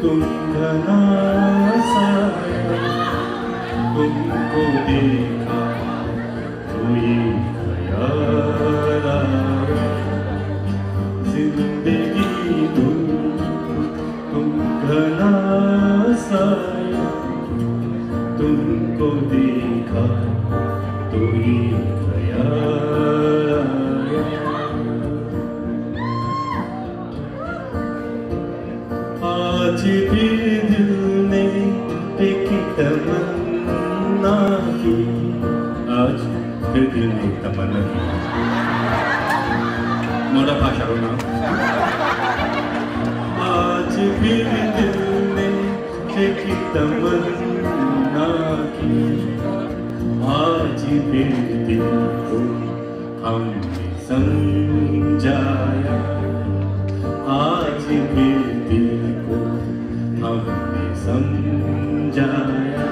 तुम घना साया, तुमको देखा तो ये ख्याल आया, जिंदगी धूप तुम घना साया, तुमको देखा तो ये ख्याल आया। आज फिर दिल ने एक तमन्ना की। आज फिर दिल ने एक तमन्ना की। मोटा भाषा रो ना। आज फिर दिल ने एक तमन्ना की। आज फिर दिल को हमने समझाया, आज फिर दिल को हमने समझाया,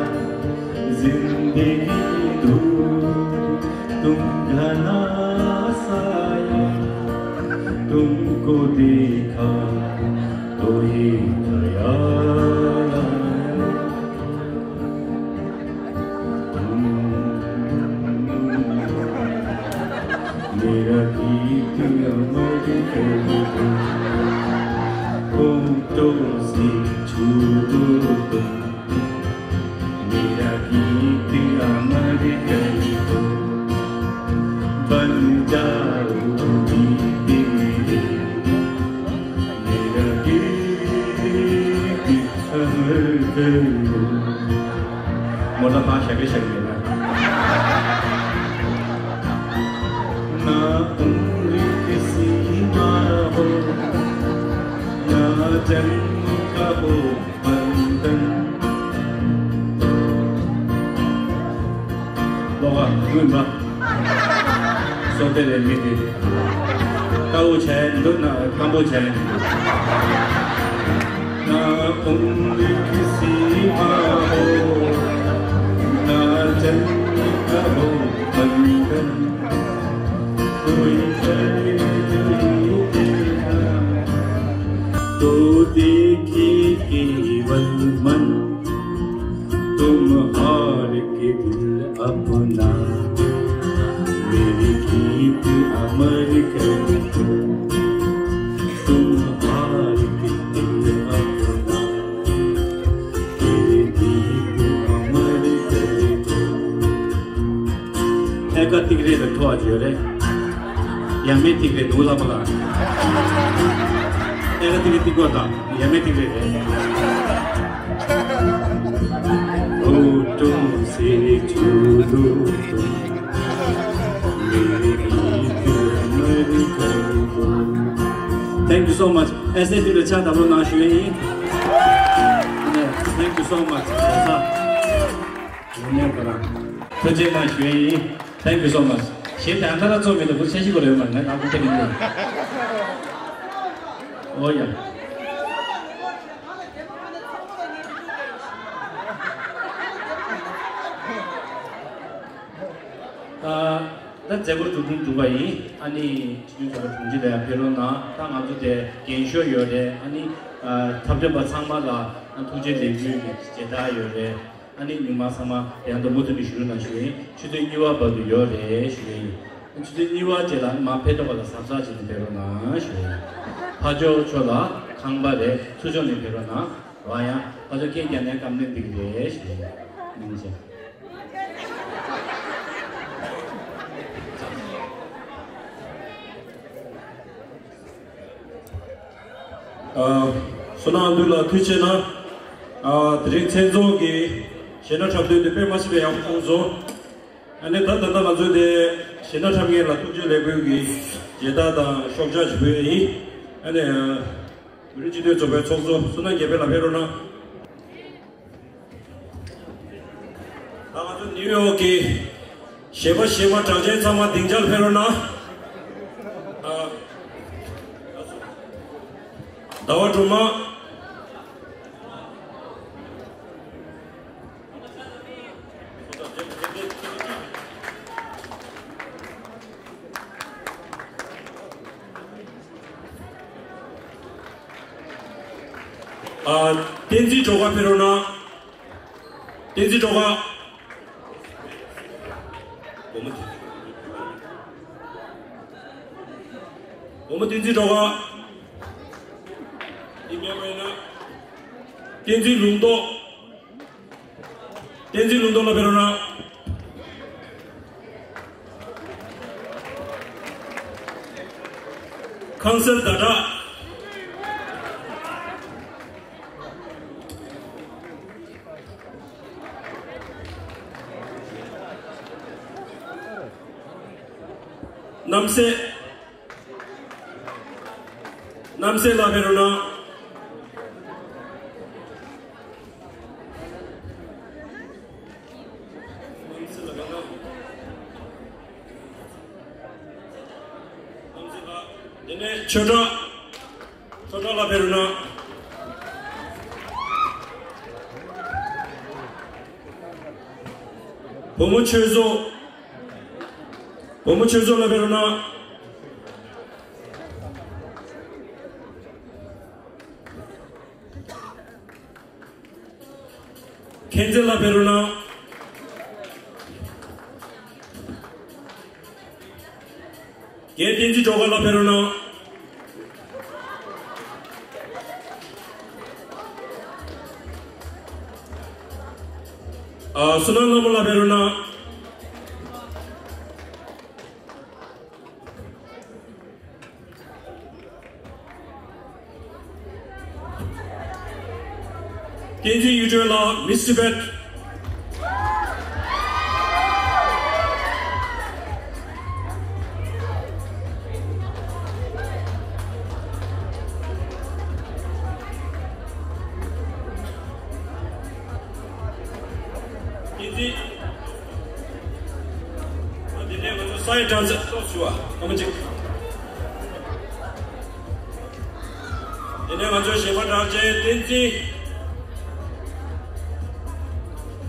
जिंदगी धूप तुम घना साया, तुमको देखा तो ये ख्याल आया। मेरा गीत अमर कर दो, होठों से छू दो तुम। मेरा गीत अमर कर दो, बन जाओ गीत मेरे। मेरा गीत अमर कर दो। मोटा भाषा के शरीर में। ना उम्र की सीमा हो, ना जन्म का हो बंधन। लोगा, क्यों ना? सोते रहे मीठे। काऊ छे, दुना, कांबो छे। ना उम्र की सीमा हो, ना जन्म का हो बंधन। कोई करे नहीं तेरा, तो देखे केवल मन। तुम और के दिल अपना, मेरे गीत अमर कर दो। བ་ཅིག་ཡོད་རེད། ཡ་མེད་ཐིག་རེད་འདུག་ལབ་པ་ལ། ཨེ་ར་ཏི་རི་ཏི་ཀོ་དང་ཡ་མེད་ཐིག་རེད་རེད། Thank you so much. ཨེ་སི་ཨེ་ཊི་ལ་ཕྱག་བརྡབ་རོགས་གནང་ཞུ་ཡས་ཡིན། Thank you so much. ཐུགས་རྗེ་གནང་ཞུ་ཡས་ཡིན། Thank you so much. གཞན་དང་ཐ་ར་ཚོ་མི་འདུག་ཆ་ཤི་གོ་རེ་མ་ང་ང་ཁུ་ཆ་གི་འདུག་ཨོ་ཡ། ད་ད་མཛད་སྒོ་གྲུབ་འབྲིང་གྲུབ་པ་ཡིན། ཨ་ནི་སྤྱི་འཐུས་ཚོགས་པ་དྲུང་ཆེ་ལ་ཡང་ཕེབས་རོགས་གནང་། ད་ང་ཚོ་དེ་རྒན་ཤོས་ཡོད་རེད། ཨ་ནི་འཐབ་རྩོད་པ་ཚང་མ་ལ་ཐུགས་རྗེ་ལེགས་འབུལ་གྱི་མཇལ་དར་ཡོད་རེད། ཨ་ནི་མི་མང་ཚང་མ་ཡང་དུ་མུ་མཐུད་ནས་བཞུགས་རོགས་གནང་ཞུ་ཡིན། ཆུ་ཚོད་གཉིས་པ་བར་དུ་ཡོད་རེད་ཞུ་ཡིན། ཆུ་ཚོད་གཉིས་པ་རྗེས་ལ་མ་ཕེབས་ཐུབ་པ་ལ་གཟབ་གཟབ་བྱས་ནས་ཕེབས་རོགས་གནང་ཞུ་ཡིན། ཕར་ཕྱོགས་ཕྱོགས་ལ་ཁང་པ་རེད། ཚུར་ཕྱོགས་ནས་ཕེབས་རོགས་གནང་། རང་ཡང་ཕར་ཕྱོགས་སྐད་རྒྱག་ནས་ཀམ་ནས་འདུག་རེད་ཞུ་ཡིན། མིན་ཅན། བསོད་ནམས་འདུས་ལགས་ཐུགས་རྗེ་གནང་། དེ་རིང་མཚན་ཚོགས་ཀྱི་གཞས་སྣ་འཁྲབ་སྟོན་དེ་དཔེ་མ་སྲིད་པའི་ཡག་པོ་བྱུང་སོང་། ཨ་ནི་ད་ད་ལྟ་ང་ཚོའི་དེ་གཞས་སྣ་འཁྲབ་མཁན་ལ་ཐུགས་རྗེ་ལེགས་འབུལ་གྱི་མཇལ་དར་དང་ཤོག་ཆག་ཅིག་ཕུལ་ཡ་ཡིན། ཨ་ནི་བོད་རིགས་སྤྱི་མཐུན་ཚོགས་པའི་ཚོགས་གཙོ་བསོད་ནམས་རྒྱལ་འཕེལ་ལགས་ཕེབས་རོགས་གནང་། ད་ང་ཚོ་ནིའུ་ཡོག་གི་གཞས་པ་གཞས་མ་གྲགས་ཅན་ཚང་མ་སྡིངས་ཆར་ཕེབས་རོགས་གནང་། ཨ། ཟླ་བ་སྒྲོལ་མ། ཨ། བསྟན་འཛིན་སྒྲོལ་དཀར་ཕེབས་རོགས་གནང་། བསྟན་འཛིན་སྒྲོལ་དཀར། བུ་མོ་བསྟན་འཛིན་སྒྲོལ་དཀར། འདི་མེད་པ་ཡིན་ན། བསྟན་འཛིན་ལུང་རྟོགས། བསྟན་འཛིན་ལུང་རྟོགས་ལགས་ཕེབས་རོགས་གནང་། ཁང་གསར་ཟླ་གྲགས། རྣམ་སྲས། རྣམ་སྲས་ལགས་ཕེབས་རོགས་གནང་། དེ་ནས་ཆོས་གྲགས། ཆོས་གྲགས་ལགས་ཕེབས་རོགས་གནང་། བུ་མོ་ཆོས་བཟོ། བུ་མོ་ཆོས་བཟོ་ལགས་ཕེབས་རོགས་གནང་། མཁྱེན་བརྩེ་ལགས་ཕེབས་རོགས་གནང་། རྒན་བསྟན་འཛིན་སྒྲོལ་དཀར་ལགས་ཕེབས་རོགས་གནང་། ཨ། བསོད་ནམས་ལྷ་མོ་ལགས་ཕེབས་རོགས་གནང་། བསྟན་འཛིན་གཡུ་སྒྲོན་ལགས། Miss Tibet། བསྟན་འཛིན། ཨ། དེ་ནས་ང་ཚོ་སའི་ཌན་སར་ཏོག་ཞུ་བ་སྐར་མ་གཅིག་དེ་ནས་ང་ཚོའི་གཞས་པ་གྲགས་ཅན་བསྟན་འཛིན།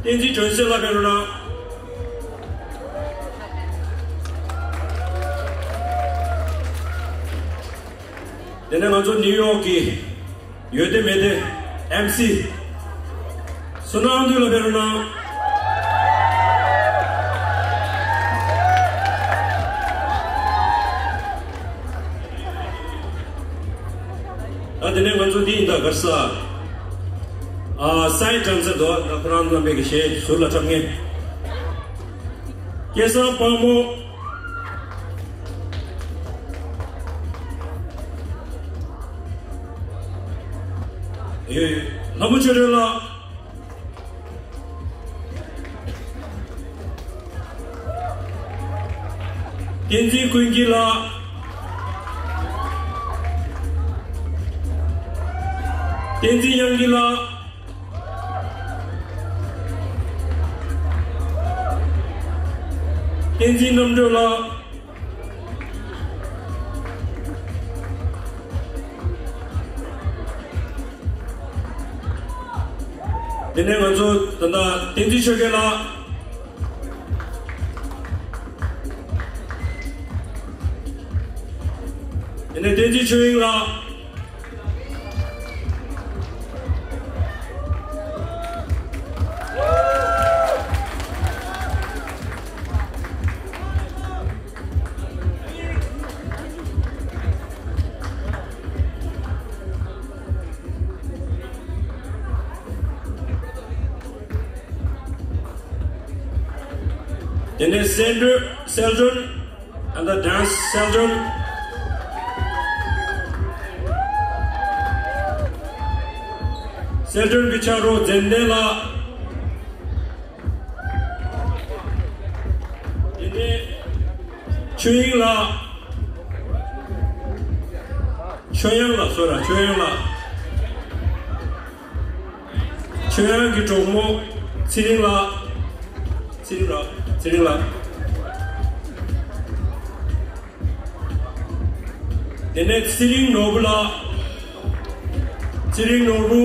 བསྟན་འཛིན་སྒྲོན་གསལ་ལགས་ཕེབས་རོགས་གནང་། དེ་ནས་ང་ཚོ་ནིའུ་ཡོག་གི་ཡོད་བདེ་མེད་བདེ་ཨེམ་སི་བསོད་ནམས་འདུས་ལགས་ཕེབས་རོགས་གནང་། ད་དེ་ནས་ང་ཚོ་འདི་ཡིན་ད་གར་ས། ཨ། སའི་ཌན་སར་དོ་ད་ཁོ་རང་རྣམ་པའི་གི་གཞས་ཟུར་ལ་འཁྲབ་མཁན། སྐལ་བཟང་དཔལ་མོ། ཡོད། ལྷ་མོ་ཆོས་སྒྲོན་ལགས། བསྟན་འཛིན་ཀུན་འགྱེད་ལགས། བསྟན་འཛིན་དབྱངས་སྐྱིད་ལགས། བསྟན་འཛིན་རྣམ་གྲོལ་ལགས། དེ་ནས་ང་ཚོ་ད་ལྟ་བསྟན་འཛིན་ཆོས་རྒྱལ་ལགས། དེ་ནས་བསྟན་འཛིན་ཆོས་དབྱིངས་ལགས། དེ་ནས་གསལ་སྒྲོན། གསལ་སྒྲོན། ཨ་ད་ཌན་སི་གསལ་སྒྲོན། གསལ་སྒྲོན་གྱི་ཆ་རོགས་ཛེན་ཏན་ལགས། དེ་ནས་ཆོས་དབྱིངས་ལགས། ཆོས་དབྱངས་ལགས། སོ་ར། ཆོས་དབྱངས་ལགས། ཆོས་དབྱངས་ཀྱི་གྲོགས་མོ་ཚེ་རིང་ལགས། ཚེ་རིང་ལགས། ཚེ་རིང་ལགས། དེ་ནས་ཚེ་རིང་ནོར་བུ་ལགས། ཚེ་རིང་ནོར་བུ།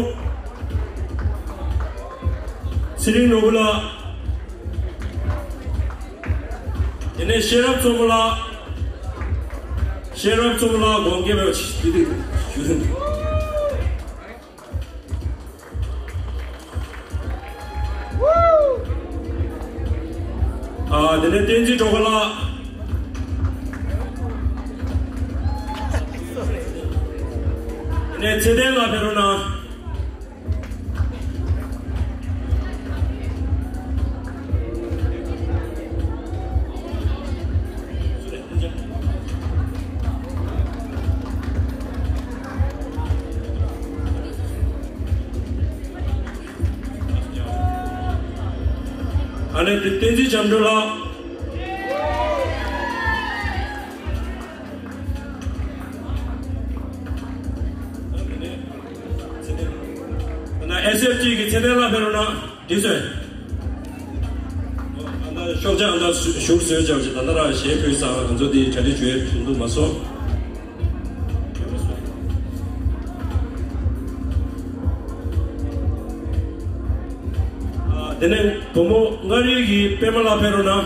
ཚེ་རིང་ནོར་བུ་ལགས། དེ་ནས་ཤེས་རབ་མཚོ་མོ་ལགས། ཤེས་རབ་མཚོ་མོ་ལགས་དགོངས་དག་ཞུ། ཨ། དེ་ནས་བསྟན་འཛིན་སྒྲོལ་དཀར་ལགས། དེ་ནས་ཚེ་བརྟན་ལགས་ཕེབས་རོགས་གནང་། ཨ་ནི་དེ་བསྟན་འཛིན་བྱམས་སྒྲོལ་ལགས། ཨ་ནི་ཨེས་ཨེཕ་ཅི་གི་ཚེ་བརྟན་ལགས་ཕེབས་རོགས་གནང་། དེ་ཚོས། ཨ་ད་ཤོག་ཆ་ཨ་ད་བཞུགས་བཟོས་བྱ་བྱེད། ད་ལྟ་ར་ཞལ་ཕུལ་ས་ང་ཚོ་དེ་གྲ་སྒྲིག་བྱོས་བྱུང་འདུག་མ་སོང་། ཨ། དེ་ནས་བུ་མོ་མངའ་རིས་ཀྱི་པད་མ་ལགས་ཕེབས་རོགས་གནང་།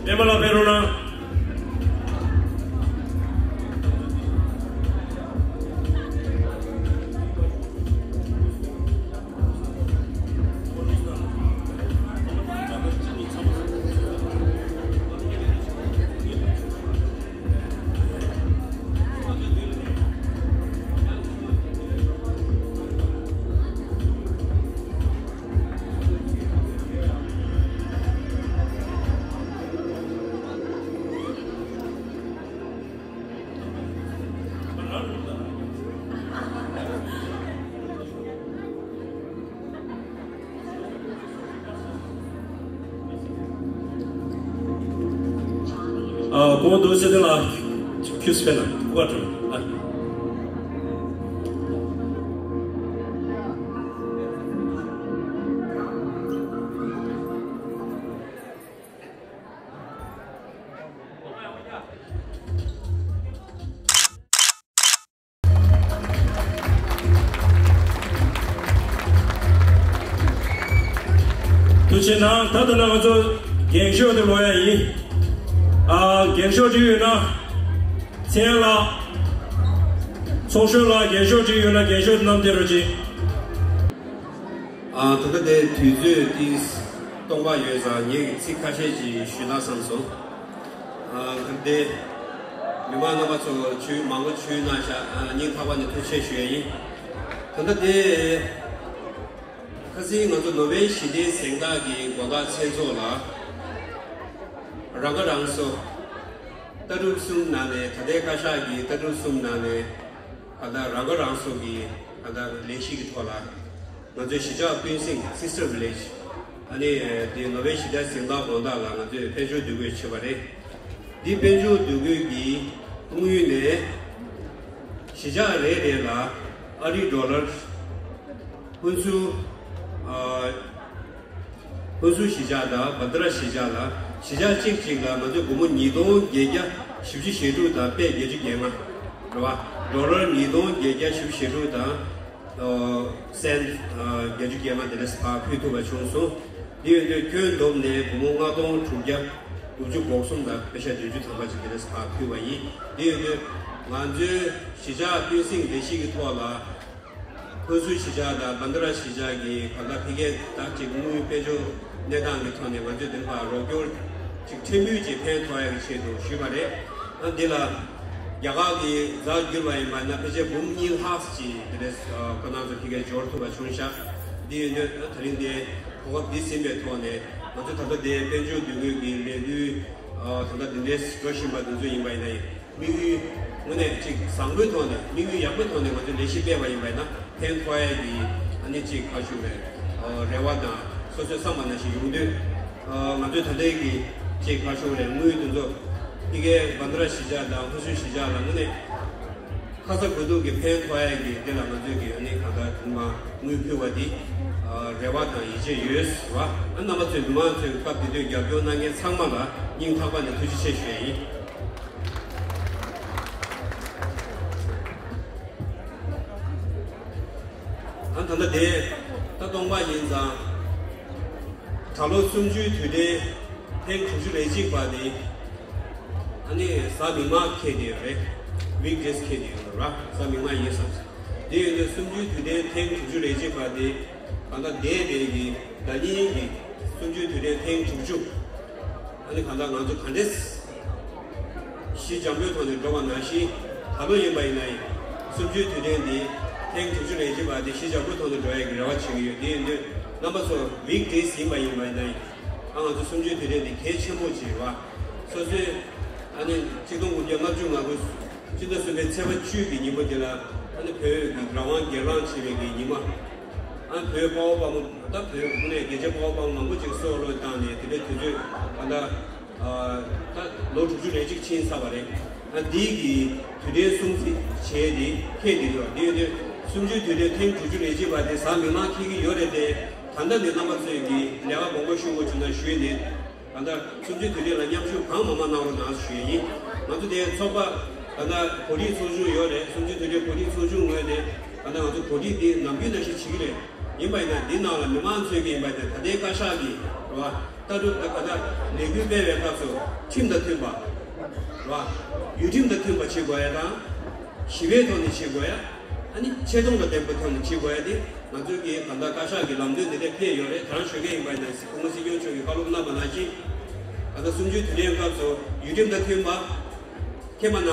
པད་མ་ལགས་ཕེབས་རོགས་གནང་། ཨ། གོང་དུ་སེ་ཏན་ལགས་ཁྱུས་ཕེ་ན་ཀུ་བ་ཀྲོ། ཨ། ཐུགས་རྗེ་གནང་། ད་ལྟ་ན་ང་ཚོ་འགེངས་ཤོག་དེ་ལོག་ཡ་ཡིན། ཨ། འགེངས་ཤོག་ཅིག་ཡོད་ན། ཚེ་ཡང་ལགས། ཚོགས་གཞོན་ལགས་འགེངས་ཤོག་ཅིག་ཡོད་ན་འགེངས་ཤོག་བསྣམས་ཏེ་རོགས་གྱིས། ཨ། ད་ལྟ་དེ་དུས་ཚོད་ཏིས་སྟོང་པ་ཡོད་ཙང་ངས་ཚིག་ཁ་ཤས་ཅིག་ཞུས་ན་བསམ་སོང་། ཨ། ད་དེ་མི་མང་རྣམ་པ་ཚོ་ཆུ་མང་པོ་ཆུ་གནང་ཤག་ཨ། སྙིང་ཐག་པ་ནས་ཐུགས་རྗེ་ཆེ་ཞུ་ཡ་ཡིན། ད་ལྟ་དེ་ཁ་སང་ང་ཚོ་ནོ་བེལ་ཞི་བདེའི་གཟེངས་རྟགས་ཀྱི་དགོན་བདག་མཚན་ཚོགས་ལ་རང་ཁ་རང་གསོ། ལྟ་གྲུབ་གསུམ་ནང་ནས། ད་ལྟའི་བཀའ་ཤག་གི་ལྟ་གྲུབ་གསུམ་ནང་ནས་གང་ལྟར་རང་ཁ་རང་གསོ་གི་གང་ལྟར་ལས་གཞི་གི་ཐོག་ལ། ང་ཚོའི་གཞིས་ཆགས་སྤུན་སྲིང་། Sister Village། ཨ་ནི་དེ་ནོ་བྷེལ་ཞི་བདེའི་གཟེངས་རྟགས་དགོངས་དག་ལ་ང་ཚོས་དཔལ་འབྱོར་འདུ་འགོད་བྱས་པ་རེད། འདི་དཔལ་འབྱོར་འདུ་འགོད་ཀྱི་དམིགས་ཡུལ་ནས། གཞིས་ཆགས་རེ་རེ་ལ་ཨ་རིའི་ཌོ་ལར། ཧུན་སུར། ཨ། ཧུན་སུར་གཞིས་ཆགས་དང་བྷན་དྷ་ར་གཞིས་ཆགས་ལ། གཞིས་ཆགས་གཅིག་གཅིག་ལ་ང་ཚོས་སྒོར་མོ་ཉིས་སྟོང་བརྒྱད་བརྒྱ་བཞི་བཅུ་ཞེ་དྲུག་དང་པད་བརྒྱད་ཅུ་གྱ་ལྔ། རེད་བ། ཌོ་ལར་ཉིས་སྟོང་བརྒྱད་བརྒྱ་བཞི་བཅུ་ཞེ་དྲུག་དང་། ཨ། སེན། ཨ། བརྒྱད་ཅུ་གྱ་ལྔ་དེ་འདྲ་ཕར་ཕུལ་ཐུབ་པ་བྱུང་སོང་། དེ་ཡོད་དུས་ཁྱོན་བསྡོམས་ནས་སྒོར་མོ་ལྔ་སྟོང་དྲུག་བརྒྱ་དགུ་བཅུ་གོ་གསུམ་དང་པེ་ཤ་བདུན་ཅུ་ཐམ་པ་ཅིག་དེ་འདྲ་ཕར་ཕུལ་བ་ཡིན། དེ་ཡོད་དུས་ང་ཚོའི་གཞིས་ཆགས་སྤུན་སྲིང་ལས་གཞི་གི་ཐོག་ལ། ཧུན་སུར་གཞིས་ཆགས་དང་བྷན་དྷ་ར་གཞིས་ཆགས་ཀྱི་གང་ལྟར་ཕ་གིའི་ད་ཅིག་དངུལ་དཔལ་འབྱོར་གནས་སྟངས་ཀྱི་ཐོག་ནས་ང་ཚོས་དེ་ཕར་རོགས་སྐྱོར་ཅིག་ཕྲན་བུ་ཅིག་ཕན་ཐོགས་ཡག་གི་ཆེད་དུ་ཞུས་པ་རེད། ཨ། འདི་ལ་རྒྱ་གར་གྱི་ཛ་བསྒྱུར་བ་ཡིན་པ་ན་ཕལ་ཆེར་འབུམ་གཉིས་ལྷག་ཅིག་དེ་འདྲ། ཨ། ཁོང་རྣམ་ཚོ་ཕ་གིར་འབྱོར་ཐུབ་པ་བྱུང་ཤག། འདི་ཡིན་དུས་ད་རིང་འདི་གོ་སྐབས་འདི་ཟིན་པའི་ཐོག་ནས། ང་ཚོ་ད་ལྟ་འདི་དཔལ་འབྱོར་འདུ་འགོད་ཀྱི་ལས་འགུལ། ཨ། ད་ལྟ་འདི་འདྲའི་འགྲོ་བཞིན་པ་འདི་ཚོ་ཡིན་པ་ཡིན་ན། དམིགས་ཡུལ་དངོས་གནས་ཅིག་བཟང་པོའི་ཐོག་ནས། དམིགས་ཡུལ་ཡག་པོའི་ཐོག་ནས་ང་ཚོས་ལས་གཞི་སྤེལ་བ་ཡིན་པ་ཡིན་ན་ཕན་ཐོགས་ཡག་གི། ཨ་ནི་ཅིག་ག་རེ་ཞུ་དགོས་རེད། ཨ། རེ་བ་དང་སོ་སོས་བསམ་པ་ནང་བཞིན་ཡོང་དུས། ཨ། ང་ཚོས་ད་ལྟའི་གི་ཅིག་ག་རེ་ཞུ་དགོས་རེད། དངུལ་འདི་ཚོ་ཕ་གིའི་བྷན་དྷ་ར་གཞིས་ཆགས་དང་ཧུན་སུར་གཞིས་ཆགས་ལ་དངོས་གནས་ཁ་ཚ་དགོས་གཏུགས་ཀྱི་ཕན་ཐོགས་ཡག་གི། འདི་ལ་ང་ཚོས་ཀྱི་ཨ་ནི་གང་ལྟར་ཐོག་མར་དངུལ་ཕུལ་བ་འདི། ཨ། རེ་བ་དང་ཡིད་ཆེས་ཡོད་རེད་བ། ཨ། རྣམ་པ་ཚོས་མི་མང་ཚོས་སྐབས་དེ་དུས་རྒྱབ་སྐྱོར་གནང་མཁན་ཚང་མ་ལ་སྙིང་ཐག་པ་ནས་ཐུགས་རྗེ་ཆེ་ཞུ་ཡ་ཡིན། ཨ། ད་ལྟ་དེ་ད་སྟོང་པ་ཡིན་ཙང་། ད་ལོ་གསུམ་བཅུའི་དུས་དྲན་ཐེངས་དྲུག་ཅུ་རེ་གཅིག་པ་དེ། ཨ་ནི་གཟའ་མིག་དམར་འཁེལ་བསྡད་ཡོད་རེད། ཝིག་ཌེ་སི་འཁེལ་བསྡད་ཡོད་རེད་བ། གཟའ་མིག་དམར་ཡིན་བསམ་སོང་། དེ་ཡིན་དུས་གསུམ་བཅུའི་དུས་དྲན་ཐེངས་དྲུག་ཅུ་རེ་གཅིག་པ་དེ་གང་ལྟར་འདས་པའི་གི་ཟླ་ཉིན་གྱི་གསུམ་བཅུའི་དུས་དྲན་ཐེངས་དྲུག་ཅུ། ཨ་ནི་གང་ལྟར་ང་ཚོ་ག་འདྲས་ཞི་འཇམ་པོའི་ཐོག་ནས་འགྲོ་བ་ནང་བཞིན། ད་ལོ་ཡིན་པ་ཡིན་ན་ཡང་གསུམ་བཅུའི་དུས་དྲན་འདི་ཐེངས་དྲུག་ཅུ་རེ་གཅིག་པ་དེ་ཞི་འཇམ་པོའི་ཐོག་ནས་འགྲོ་ཡག་གི་རེ་བ་བྱེད་ཀྱི་ཡོད། དེ་ཡིན་དུས་རྣམ་པ་ཚོ་ཝིག་ཌེ་སི་ཡིན་པ་ཡིན་པ་ཡིན་ན་ཡང་། ཨ། ང་ཚོ་གསུམ་བཅུའི་དུས་དྲན་འདི་གལ་ཆེན་པོ་ཅིག་རེད་བ། སོ་སོའི་ཨ་ནི་ཆིག་སྟོང་དགུ་བརྒྱ་ལྔ་བཅུ་ང་དགུ་སྤྱི་ཟླ་གསུམ་པའི་ཚེས་པ་བཅུ་གི་ཉིན་མོ་འདི་ལ། ཨ་ནི་བོད་ཀྱི་རང་དབང་སྒེར་ལངས་བྱས་པའི་གི་ཉི་མ། ཨ། བོད་དཔའ་བོ་དཔའ་མོ། ད་བོད་ནས་རྒྱལ་གཅེས་དཔའ་བོ་དཔའ་མོ་མང་པོ་ཅིག་སྲོག་བློས་བཏང་ནས། དེ་འདྲའི་དུས་ཚོད་གང་ལྟར། ཨ། ད་ལོ་དྲུག་ཅུ་རེ་གཅིག་ཕྱིན་ཚར་བ་རེད། ཨ། འདི་གི་དུས་དྲན་སྲུང་བརྩི་བྱས་ཏེ་འཁེལ་བསྡད་ཡོད། དེ་ཡོད་དུས་གསུམ་བཅུའི་དུས་དྲན་ཐེངས་དྲུག་ཅུ་རེ་གཅིག་པ་དེ་གཟའ་མིག་དམར་འཁེལ་གྱི་ཡོད་རེད་དེ། ད་ལྟ་ནས་རྣམ་པ་ཚོས་ཀྱི་ལས་ཀ་མང་པོ་ཞུ་དགོས་བྱུང་ན་ཞུས་ནས། ད་ལྟ་གསུམ་བཅུའི་དུས་དྲན་ལ་མཉམ་ཞུགས་གང་མང་མང་གནང་རོགས་གནང་ཞུ་ཡས་ཡིན། ང་ཚོ་དེ་ཚོགས་པ་ད་ལྟ་གོ་སྒྲིག་ཚོགས་ཆུང་ཡོད་རེད། གསུམ་བཅུའི་དུས་དྲན་གོ་སྒྲིག་ཚོགས་ཆུང་ངོས་ནས་ད་ལྟ་ང་ཚོ་གོ་སྒྲིག་འདི་ནམ་རྒྱུན་ནང་བཞིན་བྱེད་ཀྱི་རེད། ཡིན་པ་ཡིན་ན་འདི་ནང་ལ་མི་མང་ཚོས་ཀྱི་ཡིན་པ་དེ། ད་ལྟའི་བཀའ་ཤག་གི་རེད་བ། ལྟ་གྲུབ་ད་ག་ད་ལས་འགུལ་སྤེལ་བའི་སྐབས་སུ་ཁྲིམས་དང་མཐུན་པ་རེད་བ། ཡུལ་ཁྲིམས་དང་མཐུན་པ་བྱེད་དགོས་ཡ་དང་། ཞི་བའི་ཐོག་ནས་བྱེད་དགོས་ཡ། ཨ་ནི་ཆེ་མཐོང་དང་ལྡན་པའི་ཐོག་ནས་བྱེད་དགོས་ཡ་དེ། ང་ཚོའི་གི་ད་ལྟ་བཀའ་ཤག་གི་ལམ་སྟོན་དེ་འདྲ་ཕེབས་ཡོད་རེད། ད་རང་ཞོགས་ཀས་ཡིན་པ་ཡིན་ན་སྐུ་ངོ་སྲིད་སྐྱོང་མཆོག་གིས་བཀའ་སློབ་གནང་བ་ནང་བཞིན། ད་ལྟ་གསུམ་བཅུའི་དུས་དྲན་སྐབས་སུ་ཡུལ་ཁྲིམས་དང་མཐུན་པ། ཁྱེད་མ་ན།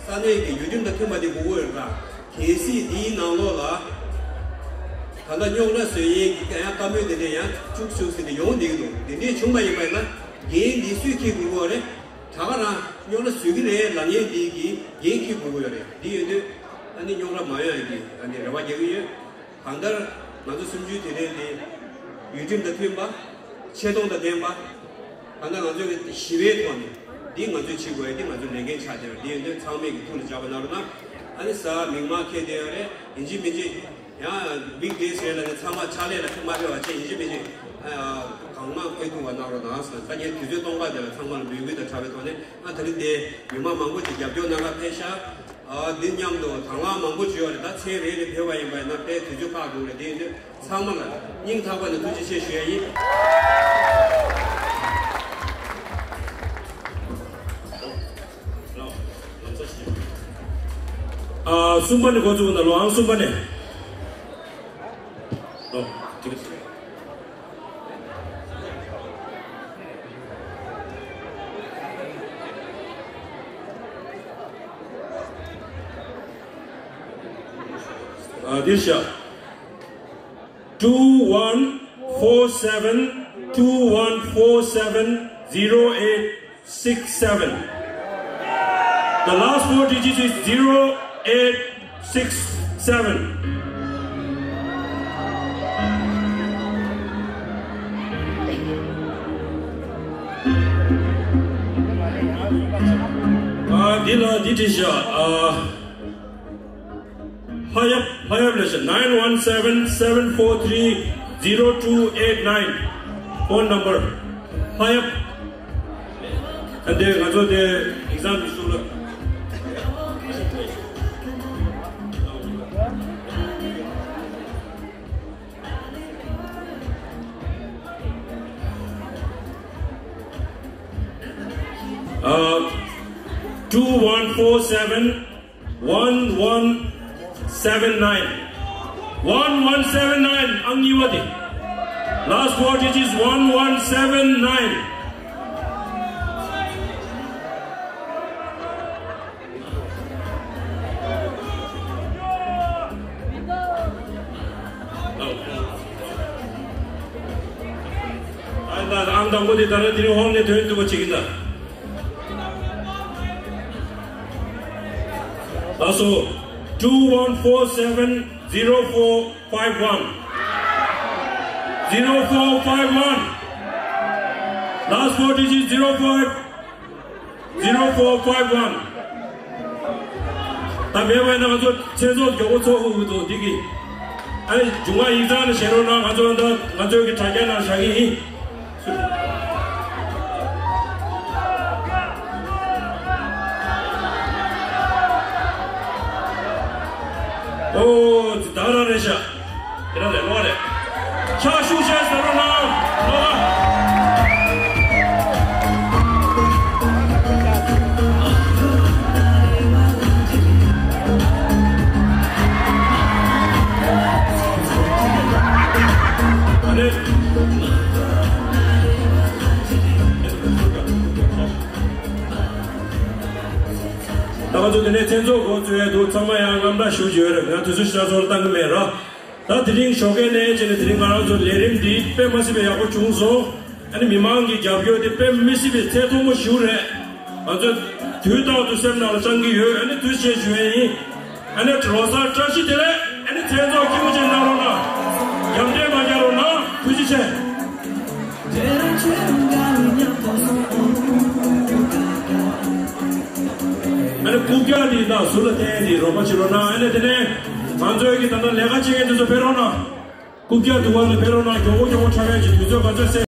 ས་གནས་ཀྱི་ཡུལ་ཁྲིམས་དང་མཐུན་པ་དེ་དགོས་ཀྱི་ཡོད་རེད། གལ་སྲིད་འདིའི་ནང་ལོགས་ལ་ད་ལྟ་རྙོག་དྲ་བཟོ་ཡས་ཀྱི་ཡང་བཀའ་མོལ་དེ་འདྲ་ཡང་བཅུག་བཅུག་ཟེར་ནས་ཡོང་བསྡད་ཀྱི་འདུག། དེ་འདྲས་བྱུང་བ་ཡིན་པ་ཡིན་ན་འགན་འདི་སུས་འཁྱེར་དགོས་ཀྱི་ཡོད་རེད། ད་ག་རང་རྙོག་དྲ་བཟོ་གི་རེད་ལབ་མཁན་འདི་གི་འགན་འཁྱེར་དགོས་ཀྱི་ཡོད་རེད། འདི་ཡོད་དུས་ཨ་ནི་རྙོག་དྲ་མ་ཡོང་ཡག་གི་ཨ་ནི་རེ་བ་རྒྱག་གི་ཡོད། གང་ལྟར་ང་ཚོ་གསུམ་བཅུའི་དུས་དྲན་འདི་ཡུལ་ཁྲིམས་དང་མཐུན་པ། ཆེ་མཐོང་དང་ལྡན་པ། གང་ལྟར་ང་ཚོ་གི་ཞི་བའི་ཐོག་ནས་འདི་ང་ཚོས་བྱེད་དགོས་ཡ་འདི་ང་ཚོའི་ལས་འགན་ཆགས་བསྡད་ཡོད། འདི་ཡོད་དུས་ཚང་མས་ཀྱི་ཐུགས་ལ་འཇགས་པ་གནང་རོགས་གནང་། ཨ་ནི་གཟའ་མིག་དམར་འཁེལ་བསྡད་ཡོད་རེད། ཡིན་གཅིག་མིན་གཅིག་ཡང་ཝིག་ཌེ་སི་རེད་ལབ་ནས་ཚང་མ་ཕྱག་ལས་ལ་ཐུགས་མ་ཕེབས་པ་བྱས། ཡིན་གཅིག་མིན་གཅིག་གང་མང་ཕེབས་ཐུབ་པ་གནང་རོགས་གནང་ཟེར། ད་ངས་དུས་ཚོད་སྟོང་པ་དེ་ལ་ཚང་མ་ལ་འབོད་སྐུལ་དང་སྦྲགས་པའི་ཐོག་ནས། ཨ། ད་རེས་དེ་མི་མང་མང་པོ་ཅིག་རྒྱབ་སྐྱོར་གནང་ག་ཕེབས་ཤག། ཨ། འདི་མཉམ་དུ་དང་བླངས་མང་པོ་བྱུང་བ་རེད། ད་ཚེ་རེ་རེ་ཕེབས་པ་ཡིན་པ་ཡིན་ན་དཔེ་དུས་ཚོད་ཁག་འདུག་རེད། དེ་ཡིན་དུས་ཚང་མ་ལ་སྙིང་ཐག་པ་ནས་ཐུགས་རྗེ་ཆེ་ཞུ་ཡ་ཡིན། ཨ། གསུམ་པ་ནས་འགོ་བཙུགས་ན། ལོ་ཨང་གསུམ་པ་ནས། ལོ། ཐིག་ཨ། འདིར་བཞག། two one four seven two one four seven zero eight six seven. The last four digits is zero eight six seven. ཨ། འདི་ལ་འདི་བྲིས་ཤག་ཨ། ལྷ་ཡབ། ལྷ་ཡབ་ལས་ཤག nine one seven seven four three zero two eight nine phone number. ལྷ་ཡབ། ཨ། དེ་ང་ཚོ་དེ་exam་གི་ཚུལ་ལ། ཨ། two one four seven one one seven nine. One one seven nine. ཨང་གཉིས་པ་དེ། Last four digits one one seven nine. ཨ། ད་ཨང་དང་པོ་དེ་ད་རེས་དེ་རིང་ཧོམ་ནས་ཐོན་ཐུབ་པ་བྱེད་ཀྱི་ད། ལགས་སོ། two one four seven zero four five one. Zero four five one. Last four digits zero five. Zero four five one. ད་མེད་པ་ཡིན་ན་ང་ཚོ་མཚན་ཚོགས་མགྱོགས་པོ་ཚོགས་དགོས་ཀྱི་འདུག་འདི་གི། ཨ་ནི་སྒྲུང་བ་ཡིག་ཚང་ནས་བཞེས་རོགས་གནང་། ང་ཚོ་ད་ང་ཚོའི་གི་དྲ་རྒྱ་ནང་བཞག་གི་ཡིན། ཨོ། ད་རང་རེད་ཤག་དེ་རང་ལས་ལོག་རེད། ཕྱག་ཤུགས་ཆེ་ཟེར་རོགས་གནང་། ལོག་ཨ། ཨ་ནི། ད་ང་ཚོ་དེ་ནས་མཚན་ཚོགས་འགོ་བཙུགས་ཡས་འདུག་ཚང་མ་ཡང་རྔམ་སྐྲག་ཞུ་རྒྱུ་ཡོད་རེད། ང་དུས་ཚོད་ཞེ་དྲག་ཚོར་བཏང་གི་མེད་ར། ད་དེ་རིང་ཞོགས་ཀས་ནས་བྱས་ནས་དེ་རིང་ང་རང་ཚོ་ལས་རིམ་འདི་དཔེ་མ་སྲིད་པའི་ཡག་པོ་བྱུང་སོང་། ཨ་ནི་མི་མང་གི་རྒྱབ་སྐྱོར་དེ་དཔེ་མི་སྲིད་པའི་ཚད་མཐོན་པོ་ཞིག་རེད། ང་ཚོ་དུས་རྟག་ཏུ་སེམས་ནང་ལ་བཅང་གི་ཡོད། ཨ་ནི་དུས་ཆེན་ཞུ་ཡས་ཡིན། ཨ་ནི་ལོ་གསར་བཀྲ་ཤིས་བདེ་ལེགས། ཨ་ནི་མཚན་ཚོགས་སྐྱིད་པོ་ཅིག་གནང་རོགས་གནང་། རྒྱབ་འདྲེ་མ་རྒྱག་རོགས་གནང་། ཐུགས་རྗེ་ཆེ། ཨ་ནི་རྐུབ་བཀྱག་འདི་དང་ཟུར་ལ་བསྟན་ཏེ་རོགས་པ་བྱེད་རོགས་གནང་། ཨ་ནི་དེ་ནས་ང་ཚོའི་གི་ད་ལྟ་ལས་ཀ་བྱེད་མཁན་དེ་ཚོ་ཕེབས་རོགས་གནང་། རྐུབ་བཀྱག་འདུག་པ་ལ་ཕེབས་རོགས་གནང་། མགྱོགས་པོ་མགྱོགས་པོ་འཁྲབ་ཡས་ཀྱི་དུས་ཚོད་ག་ཚོད་སེ།